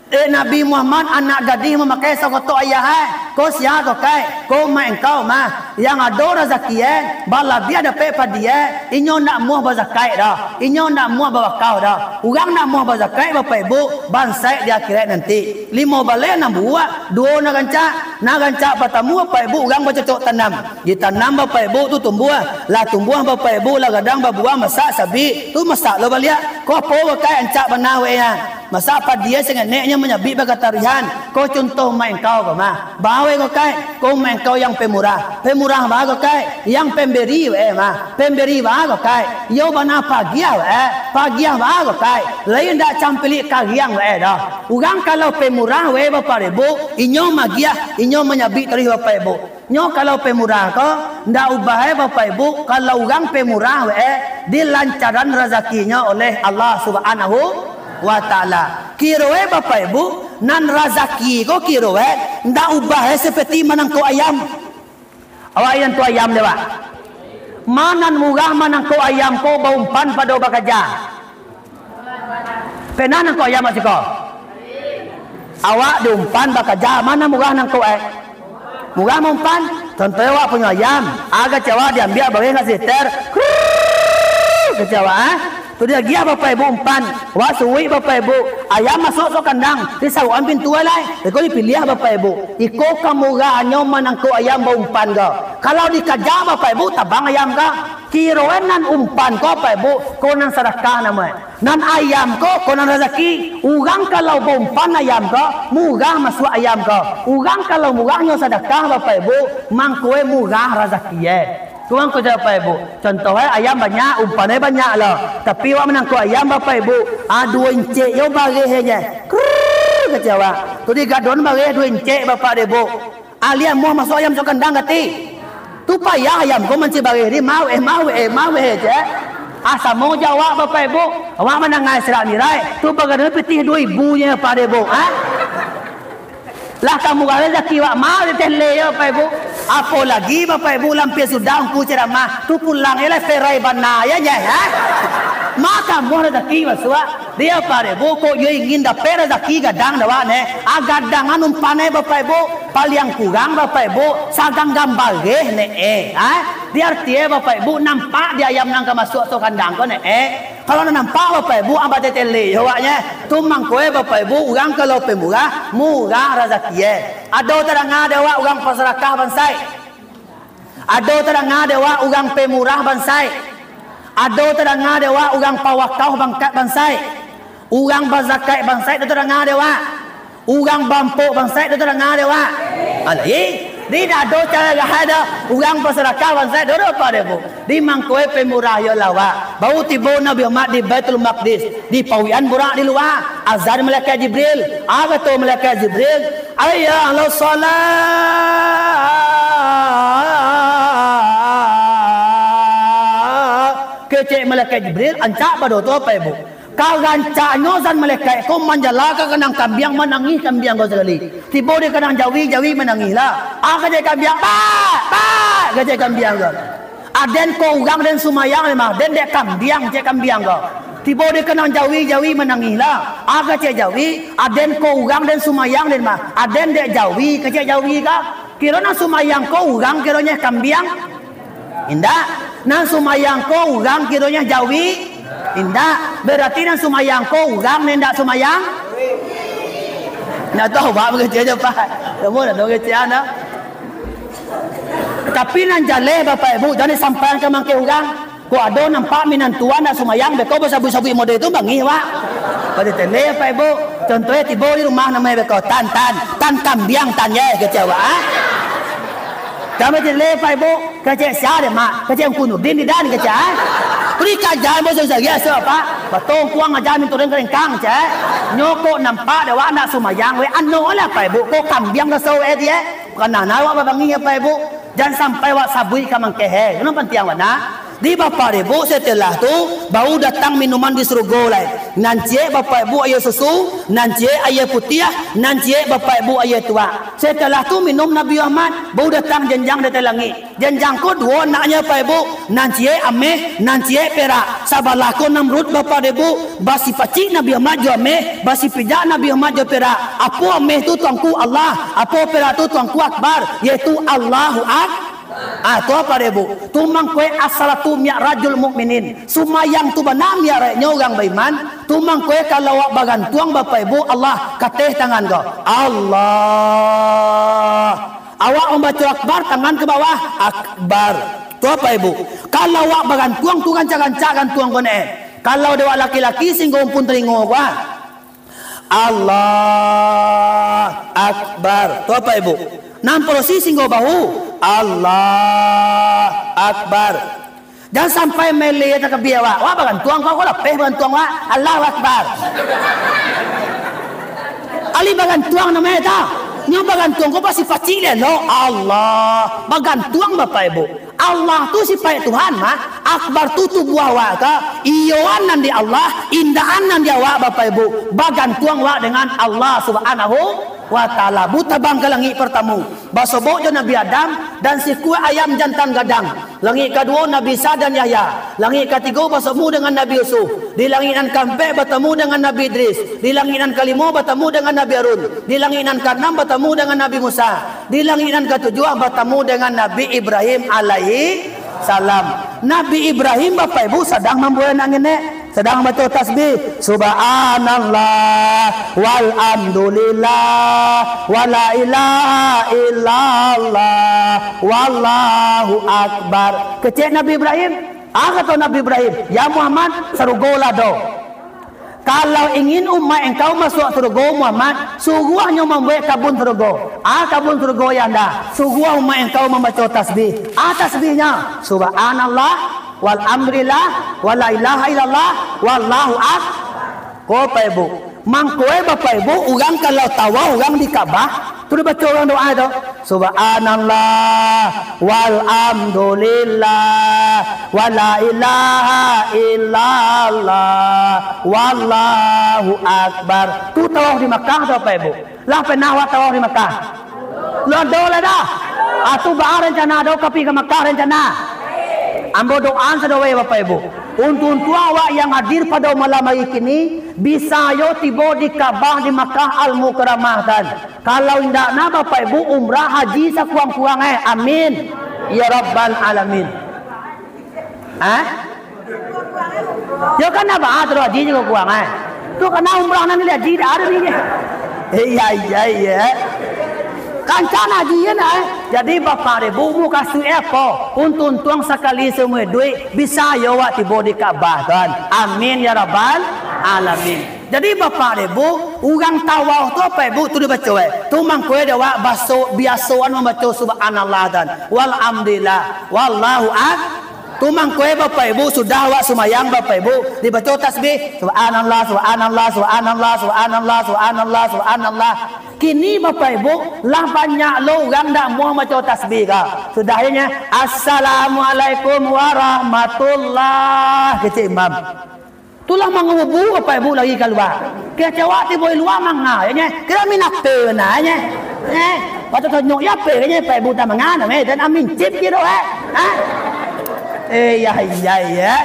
Dek Nabi Muhammad, anak gadih mamakai sakotok ayah, eh. Ko sia ko, Kaik? Ko umaik engkau mah. Yang ado razaki, eh, balabiah dapek padi, eh, inyo ndak muah bazakaik doh. Inyo ndak muah bawakaf doh. Urang ndak muah bazakaik, Bapak Ibu, bansaik di akhirat nanti. Limo baleh nan buah, duo nan rancak. Nan rancak patamu, Bapak Ibu, urang bacocok tanam. Ditanam, Bapak Ibu, tu tumbuah. Lah tumbuah, Bapak Ibu, lah gadang babuah, masak sabik. Tu masak lo baliak. Ko apo, Kaik, rancak bana wae, ah? Masak padi sengeneknyo manyabik bakatarihan. Ko contoh umaik engkau ko mah. Baa wae ko, Kaik? Ko umaik engkau yang pemurah. Pemurah baa ko, Kaik? Yang pemberi wae mah. Pemberi baa ko, Kaik? Iyo bana pagiah wae. Pagiah baa ko, Kaik? Lai ndak campilik kariang wae doh. Urang kalau pemurah wae, Bapak Ibu, inyo magiah, inyo manyabik taruih, Bapak Ibu. Nyo kalau pemurah ko, ndak ubah e, Bapak Ibu, kalau urang pemurah wae, dilancaran razakinyo oleh Allah Subhanahu wa Ta'ala. Kiro e, Bapak Ibu, nan razaki ko kiro e, ndak ubah e seperti manangkok ayam. Awak ingat tu ayam dek awak? Ma nan murah manangkok ayam ko baumpan pado bakaja? Pernah nangkok ayam kat siko? Awak diumpan bakaja, ma nan murah nangkok e? Murah maumpan. Contoh awak punyo ayam, a kecek awak diambiak bareh ka siliter, krrrr, kecek awak, eh? Tu diagiah Bapak Ibu umpan, awak suruik Bapak Ibu, ayam masuak suok kandang, disarukan pintu e lai, iko dipiliah Bapak Ibu. Iko kamurahannyo manangkok ayam baumpan ko. Kalau dikaja Bapak Ibu, tabang ayam ko. Kiro e nan umpan ko, Bapak Ibu, ko nan sadakah namo e. Nan ayam ko, ko nan razaki. Urang kalau baumpan ayam ko, murah masuak ayam ko. Urang kalau murahnyo sadakah, Bapak Ibu, mangko e murah razaki e. Tu mangko, Bapak Ibu. Contoh e, ayam banyak, umpan e banyak lo. Tapi awak manangkok ayam, Bapak Ibu, a, duo incek yo bareh e. Krrrr, kecek awak. Tu digadon bareh duo incek, Bapak dek Ibu. Alah amuah masuak ayam suok kandang kati. Tu payah ayam ko mancik bareh di, maweh, maweh, maweh je. A, samo jo awak, Bapak Ibu. Awak mandanga Isra Miraj, tu bagadon pitih duo ribu je, Bapak dek Ibu, ha? Lah ka murah razaki awak, maweh teh le yo, Bapak Ibu. Apo lagi, Bapak Ibu, lampia sudah ungku ceramah, tu pulang e lah perai bana yo, je, ha? Ma ka amuah razaki masuak. Di Bapak dek Ibu, kok yo ingin dapek razaki gadang dek awak ne? A, gadangan umpan e, Bapak Ibu, paliang kurang, Bapak Ibu, saganggam bareh ne e, ha? Di arti e, Bapak Ibu, nampak di ayam nan ka masuak suok kandang ko ne e. Kalau nan nampak, Bapak Ibu, a, batetele yo awaknyo. Tu mangko e, Bapak Ibu, urang kalau pemurah, murah razaki e. Ado tadanga dek awak urang pasadakah bansaik? Ado tadanga dek awak urang pemurah bansaik? Ado tadanga dek awak urang pawakaf bangkat bansaik? Urang bazakaik bansaik, ado tadanga dek awak? Urang baampok bansaik, ado tadanga dek awak? Alah, ih, di dado cara raha dah. Urang pasadakah bansaik, ado, ado apo dek Ibu? Di mangko e pemurah yo lah awak. Baru tibo Nabi Muhammad di Baitul Maqdis. Di pawian burak di lua, azan malaikat Jibril. A kato malaikat Jibril, "Hayya 'alas shalah." Kecek malaikat Jibril, rancak pado tu, Bapak Ibu. Karancaknyo azan malaikat ko manjala ka kandang kambiang, manangih kambiang ko sakali. Tibo di kandang jawi, jawi manangih lah. A kecek kambiang, "Bak! Bak!" kecek kambiang ko. Aden ko urang den sumayang mah, den dek kambiang, cek kambiang ko. Tibo di kandang jawi, jawi manangih lah. A kecek jawi, aden ko urang den sumayang den mah, aden dek jawi, kecek jawi ko. Kiro nan sumayang ko urang, kironyo kambiang? Indak. Nan sumayang ko urang kironyo jawi? Indak. Berarti nan sumayang ko urang nan indak sumayang? Indak tahu, Pak, begitu aja, Pak. Kamu dah tahu kecil dah. Tapi nan jaleh, Bapak Ibu, jan disampaian ka mangkeh urang. Kok ado nampak minantu indak sumayang, beko basabuik-sabuik model tu, bangih, Pak. Pada tele, Bapak Ibu. Contohnya tibo di rumah namonyo beko, "Tan, Tan, Tan kambiang, Tan, ye," kecil awak, ah. Kami tele, Bapak Ibu. Kecek sia deh, Mak? Kecek Ungku Nurdin di dan kecek, ah? Beri kaja mo sari-sari esok, Pak. Batongkuang aja minturin kalengkang, cek. Nyo kok nampak dek awak nak sumayang, weh, ano lah, Pak Ibu. Kok kambiang raso, eh, dia? Bukan nah, nah, awak babangih, Pak Ibu. Jan sampai awak sabuik ka mangkeh, eh. Ino pantiang bana. Di Bapak Ibu, setelah tu, baru datang minuman di surugo lai. Nan ciek, Bapak Ibu, aia susu, nan ciek, aia putiah, nan ciek, Bapak Ibu, aia tuak. Setelah tu, minum Nabi Muhammad, baru datang jenjang di ateh langik. Janjang ko duo anaknyo, Bapak Ibu, nan ciek ameh, nan ciek perak. Sabalah ko Namrud, Bapak Ibu, basipacik Nabi Muhammad jo ameh, basipijak Nabi Muhammad jo perak. Apo ameh tu, Tuanku? Allah. Apo perak tu, Tuanku? Akbar, yaitu Allahu Ak-, ah, tu, Bapak Ibu. Tu mangko e as-salatu mi'rajul mukminin. Sumayang tu bana mi'rajnyo urang baiman. Tu mangko e kalau awak bagantuang, Bapak Ibu, Allah, kateh tangan ko. Allah. Awak mambaco akbar, tangan ka bawah, akbar. Tu, Bapak Ibu. Kalau awak bagantuang tu, rancak-rancak gantuang ko nyo. Kalau dek awak laki-laki, singgo umpun talingo ko, ah. Allah akbar. Tu, Bapak Ibu. Nan padusi singgo bahu. Allah akbar. Jan sampai mele takbir awak. Awak bagantuang ko, awak lapeh bagantuang awak. Allahu Akbar. Alih bagantuang namonyo tu. Nyo bagantuang ko pasti pacik lelo. Allah. Bagantuang, Bapak Ibu. Allah tu sipaik Tuhan mah. Akbar tu tubuah awak ka. Iyoan nan di Allah, indahan nan di awak, Bapak Ibu. Bagantuang awak dengan Allah Subhanahu wa Ta'ala. Bu tabang ka langik partamo. Basobok jo Nabi Adam, dan sikua ayam jantan gadang. Langik kaduo, Nabi Isa dan Yahya. Langik katigo, basobok dengan Nabi Yusuf. Di langik nan kaampek, batamu dengan Nabi Idris. Di langik nan kalimo, batamu dengan Nabi Harun. Di langik nan kaanam, batamu dengan Nabi Musa. Di langik nan katujuah, batamu dengan Nabi Ibrahim alaihi salam. Nabi Ibrahim, Bapak Ibu, sadang mambuek anak ngenek. Sadang baco tasbih, "Subhanallah, walhamdulillah, wala ilaha illallah, wallahu akbar." Kecek Nabi Ibrahim, ah, kato Nabi Ibrahim, "Ya Muhammad, sarugo lah do. Kalau ingin umaik engkau masuak sarugo, Muhammad, suruahnyo mambuek kabun sarugo. Ah, kabun sarugo ya anda. Suruah umaik engkau mambaco tasbih. Ah, tasbihnyo, Subhanallah, walhamdulillah, wala ilaha illallah, wallahu ak-," Ko, Bapak Ibu. Mangko e, Bapak Ibu, urang kalau tawaf, urang di Ka'bah, tu dibaco urang doa tu. "Subhanallah, walhamdulillah, wala ilaha illallah, wallahu akbar." Tu tawaf di Makkah tu, Bapak Ibu. Lah pernah awak tawaf di Makkah? Lah ado lah dah. Ah, tu baa rencana ado ka pi ka Makkah rencana? Ambo doaan sadoe Bapak Ibu. Untuang-untuang awak yang hadir pado malam hari kini, bisa yo tibo di Ka'bah di Makkah Al-Mukarramah kan. Kalau indak nah Bapak Ibu umrah haji sakurang-kurang eh. Amin. Ya Rabbal Alamin. Hah? Yo kan abah tu haji juo kurang, eh. Tu kana umrah nan ni haji dah ado ni. Iya, iya, iya. Kancan haji ya nah, eh. Jadi Bapak Ibu mukasuik apo? Untung-untung sakali seumur iduik bisa yo awak tibo di Ka'bah kan. Amin ya rabbal alamin. Jadi Bapak Ibu, urang tawaf tu Bapak Ibu tu dibaco, eh. Tu mangko dek awak baso biasoan mambaco subhanallah kan. Walhamdulillah. Wallahu ak-, Tu mangko e Bapak Ibu, sudah awak sumayang Bapak Ibu, dibaco tasbih, subhanallah, subhanallah, subhanallah, subhanallah, subhanallah, subhanallah. Kini Bapak Ibu, lah banyak lo urang dak muah baco tasbih ka. Sudah inyo, "Assalamualaikum warahmatullah," kecek imam. Tu lah mangubu Bapak Ibu lari kalua. Kecek awak tibo di lua manga, yo, nye. Kiro main ape bana, nye. Eh, patut tanyok yo ape, nye, Bapak Ibu tak manga, name, dan amin cip kiro, eh. Ha? Eh, ya, ya, ya.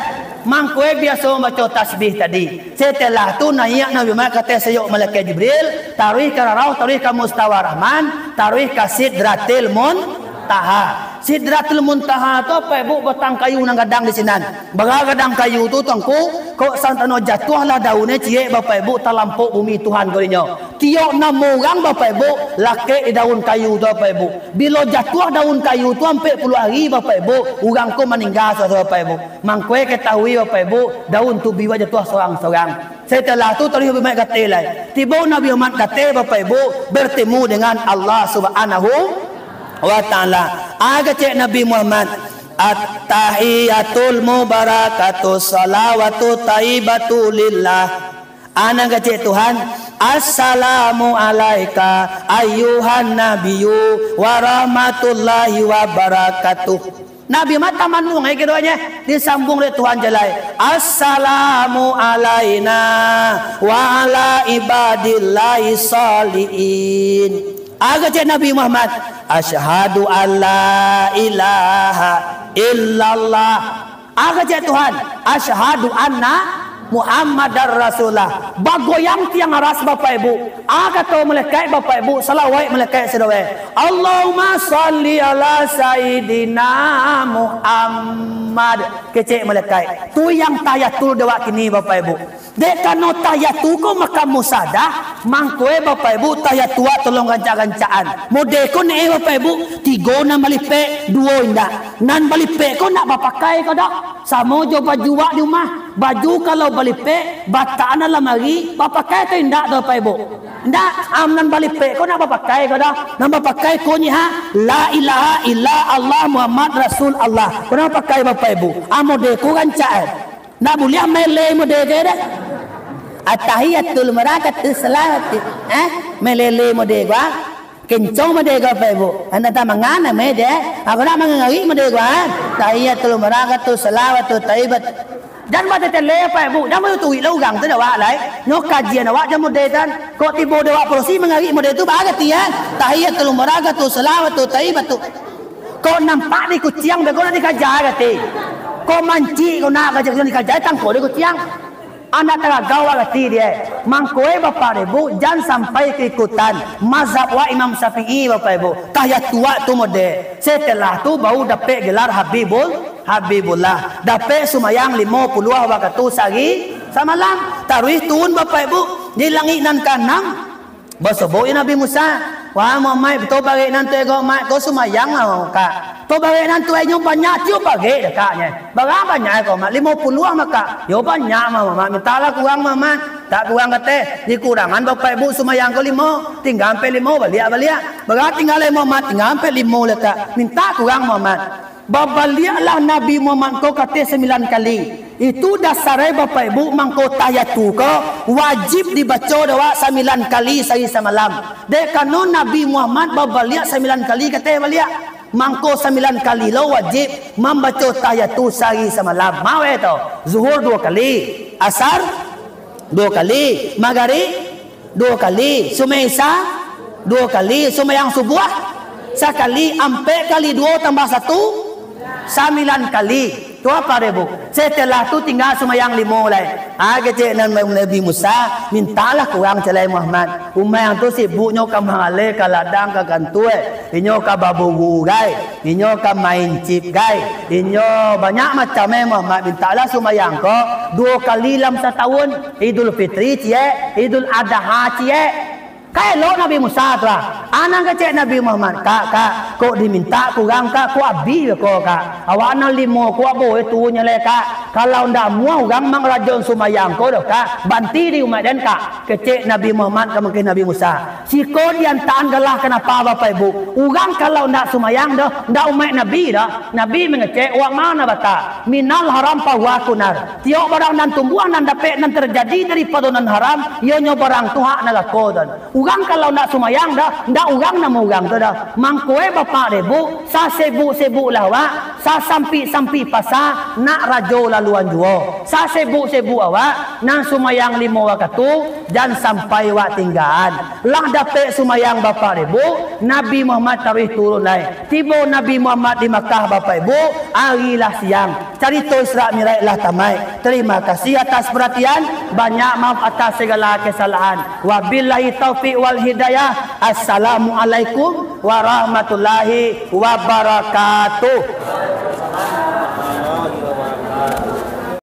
Mangko e biaso mambaco tasbih tadi. Setelah tu naiak Nabi Muhammad ka ateh sayok Malaikat Jibril, taruih ka rarauh, taruih ka Mustawa Rahman, taruih ka Sidratil Mun-, Taha. Sidratul Muntaha tu, Bapak Ibu, batang kayu nan gadang di sinan. Bara gadang kayu tu, Tuangku, kok santano jatuahlah daunnyo ciek, Bapak Ibu, talampok bumi Tuhan ko dinyo. Tiok namo urang, Bapak Ibu, lakek di daun kayu tu, Bapak Ibu. Bilo jatuah daun kayu tu, ampek puluah ari, Bapak Ibu, urang ko maningga sato, Bapak Ibu. Mangko ketahui, Bapak Ibu, daun tu biwa jatuah sorang-sorang. Setelah tu, taruih Nabi Muhammad ka ateh lai. Tibo Nabi Muhammad ka ateh, Bapak Ibu, bertemu dengan Allah Subhanahu wa Ta'ala. A kecek Nabi Muhammad, "At-tahiyatul mubarakatu salawatu taibatu lillah." A nan kecek Tuhan, "Assalamu alaika ayyuhan nabiyyu wa rahmatullahi wa barakatuh." Nabi mah tamanuang ai kironyo, disambuang dek Tuhan jalai, "Assalamu alaina wa ala ibadillahi sholihin." A kecek Nabi Muhammad, "Asyhadu an la ilaha illallah." A kecek Tuhan, "Asyhadu anna Muhammadar Rasulullah." Bagoyang tiang aras, Bapak Ibu. A kato malaikat, Bapak Ibu, salawaik malaikat sadonyo. "Allahumma shalli ala Sayyidina Muhammad." Kecek malaikat. Tu yang tahiyatul dek awak kini, Bapak Ibu. Dek karano tahiyatu ko makam musadah, mangko e Bapak Ibu, tahiyatu awak tolong rancak-rancakan. Mode ko neh, Bapak Ibu, tigo nan balipek, duo indak. Nan balipek ko nak bapakai ko dak? Samo jo baju awak di rumah. Baju kalau balipek, batakan dalam lamari, bapakai atau indak tu, Bapak Ibu? Indak. Am, nan balipek ko nak bapakai ko dak? Nan bapakai ko nyo ha, La ilaha illa Allah Muhammad Rasul Allah. Ko nan bapakai, Bapak Ibu. Am, mode ko rancak e. Ndak buliah melele mode ko dah. Atahiyatul mubarakatuh salawatu. Eh, melele mode ko, ah. Kencong mode ko, Bapak Ibu. Anda tak mangana mode. Aku nak mangari mode ko, ah. Tahiyatul mubarakatuh salawatu taibat. Jan batetele, Bapak Ibu. Jan bayo tuik lah urang tu dah awak lai. Nyo kajian awak jan mode tan. Kok tibo dek awak polosi mangari mode tu, bagati, ya. Tahiyatul mubarakatuh salawatu taibatu. Kok nampak di kuciang, beko nak dikaja, kati. Kok mancik, kok nak kaja, kuciang dikaja, tangko di kuciang. Anak taragau, kati dia. Mangko e, Bapak Ibu, jan sampai keikutan mazhab wa Imam Syafi'i, Bapak Ibu. Tahiyatu awak tu mode. Setelah tu, baru dapek gelar Habibul, Habibullah. Dapek sumayang limo puluah wakatu sahari samalam. Taruih turun, Bapak Ibu, di langik nan kaanam. Basobok jo Nabi Musa, "Wah, Muhammad, to barek nan tu ego mak ko sumayang lah, Kak. To barek nan tu inyo banyak tiok barek dah, Kak, nyo. Bara banyak ko, Mak? Limo puluah, Mak, Kak." "Yo banyak, Muhammad. Mintalah kurang, Muhammad." Tak kurang kateh, dikurangan Bapak Ibu sumayang ko limo, tingga ampek limo, baliak, baliak. Bara tingga lai, Muhammad? Tingga ampek limo lah, Kak. Minta kurang, Muhammad. Babaliaklah Nabi Muhammad ko kateh sambilan kali. Itu dasar e, Bapak Ibu, mangko tahiyatu ko wajib dibaco dek awak sambilan kali sahari samalam. Dek karano Nabi Muhammad babaliak sambilan kali kateh baliak. Mangko sambilan kali lo wajib mambaco tahiyatu sahari samalam. Mawe to, Zuhur duo kali, Asar duo kali, Magarib duo kali, sumbayang Isya duo kali, sumbayang Subuah sakali, ampek kali duo tambah satu, sambilan kali. Tu apa dek Bu? Setelah tu tingga sumbayang limo lai. Ha, kecek nan Nabi Musa, "Mintalah kurang," cek lai Muhammad. "Umaik ang tu sibuknyo ka manggaleh, ka ladang, ka kantua. Inyo ka baburu gai. Inyo ka main chip gai. Inyo banyak macam e, Muhammad. Mintalah sumbayang ko duo kali dalam satahun. Idul Fitri ciek, Idul Adha ciek." Ka elok Nabi Musa tu lah. A nan kecek Nabi Muhammad, "Kak, Kak, kok diminta kurang, Kak, kok abih ko, Kak? Awak nan limo ko, apo e turunnyo lai, Kak? Kalau ndak amuah urang mangarajoan sumbayang ko doh, Kak, banti di umaik den, Kak." Kecek Nabi Muhammad ka mangkeh Nabi Musa. Siko di antaan galah kanapa, Bapak Ibu? Urang kalau ndak sumbayang doh, ndak umaik Nabi doh. Nabi mangecek, "Awak ma nan bata? Minal haram fahuwa finnar." Tiok barang nan tumbuah, nan dapek, nan tarjadi daripado nan haram, iyonyo barang tu hak narako tu. Urang kalau ndak sumayang doh, ndak urang namo urang tu doh. Mangko e Bapak dek Bu, sasibuk-sibuklah awak, sasampik-sampik pasa, nak rajo lalu Saluan juo, sasibuk-sibuk awak, nan sumayang limo wakatu, jan sampai wak tinggaan. Lah dapek sumayang Bapak Ibu, Nabi Muhammad taruih turun lai. Tibo Nabi Muhammad di Makkah, Bapak Ibu, ari lah siang. Carito Isra Mi'raj lah tamaik. Terima kasih atas perhatian. Banyak maaf atas segala kesalahan. Wabillahi taufik wal hidayah. Assalamualaikum warahmatullahi wabarakatuh.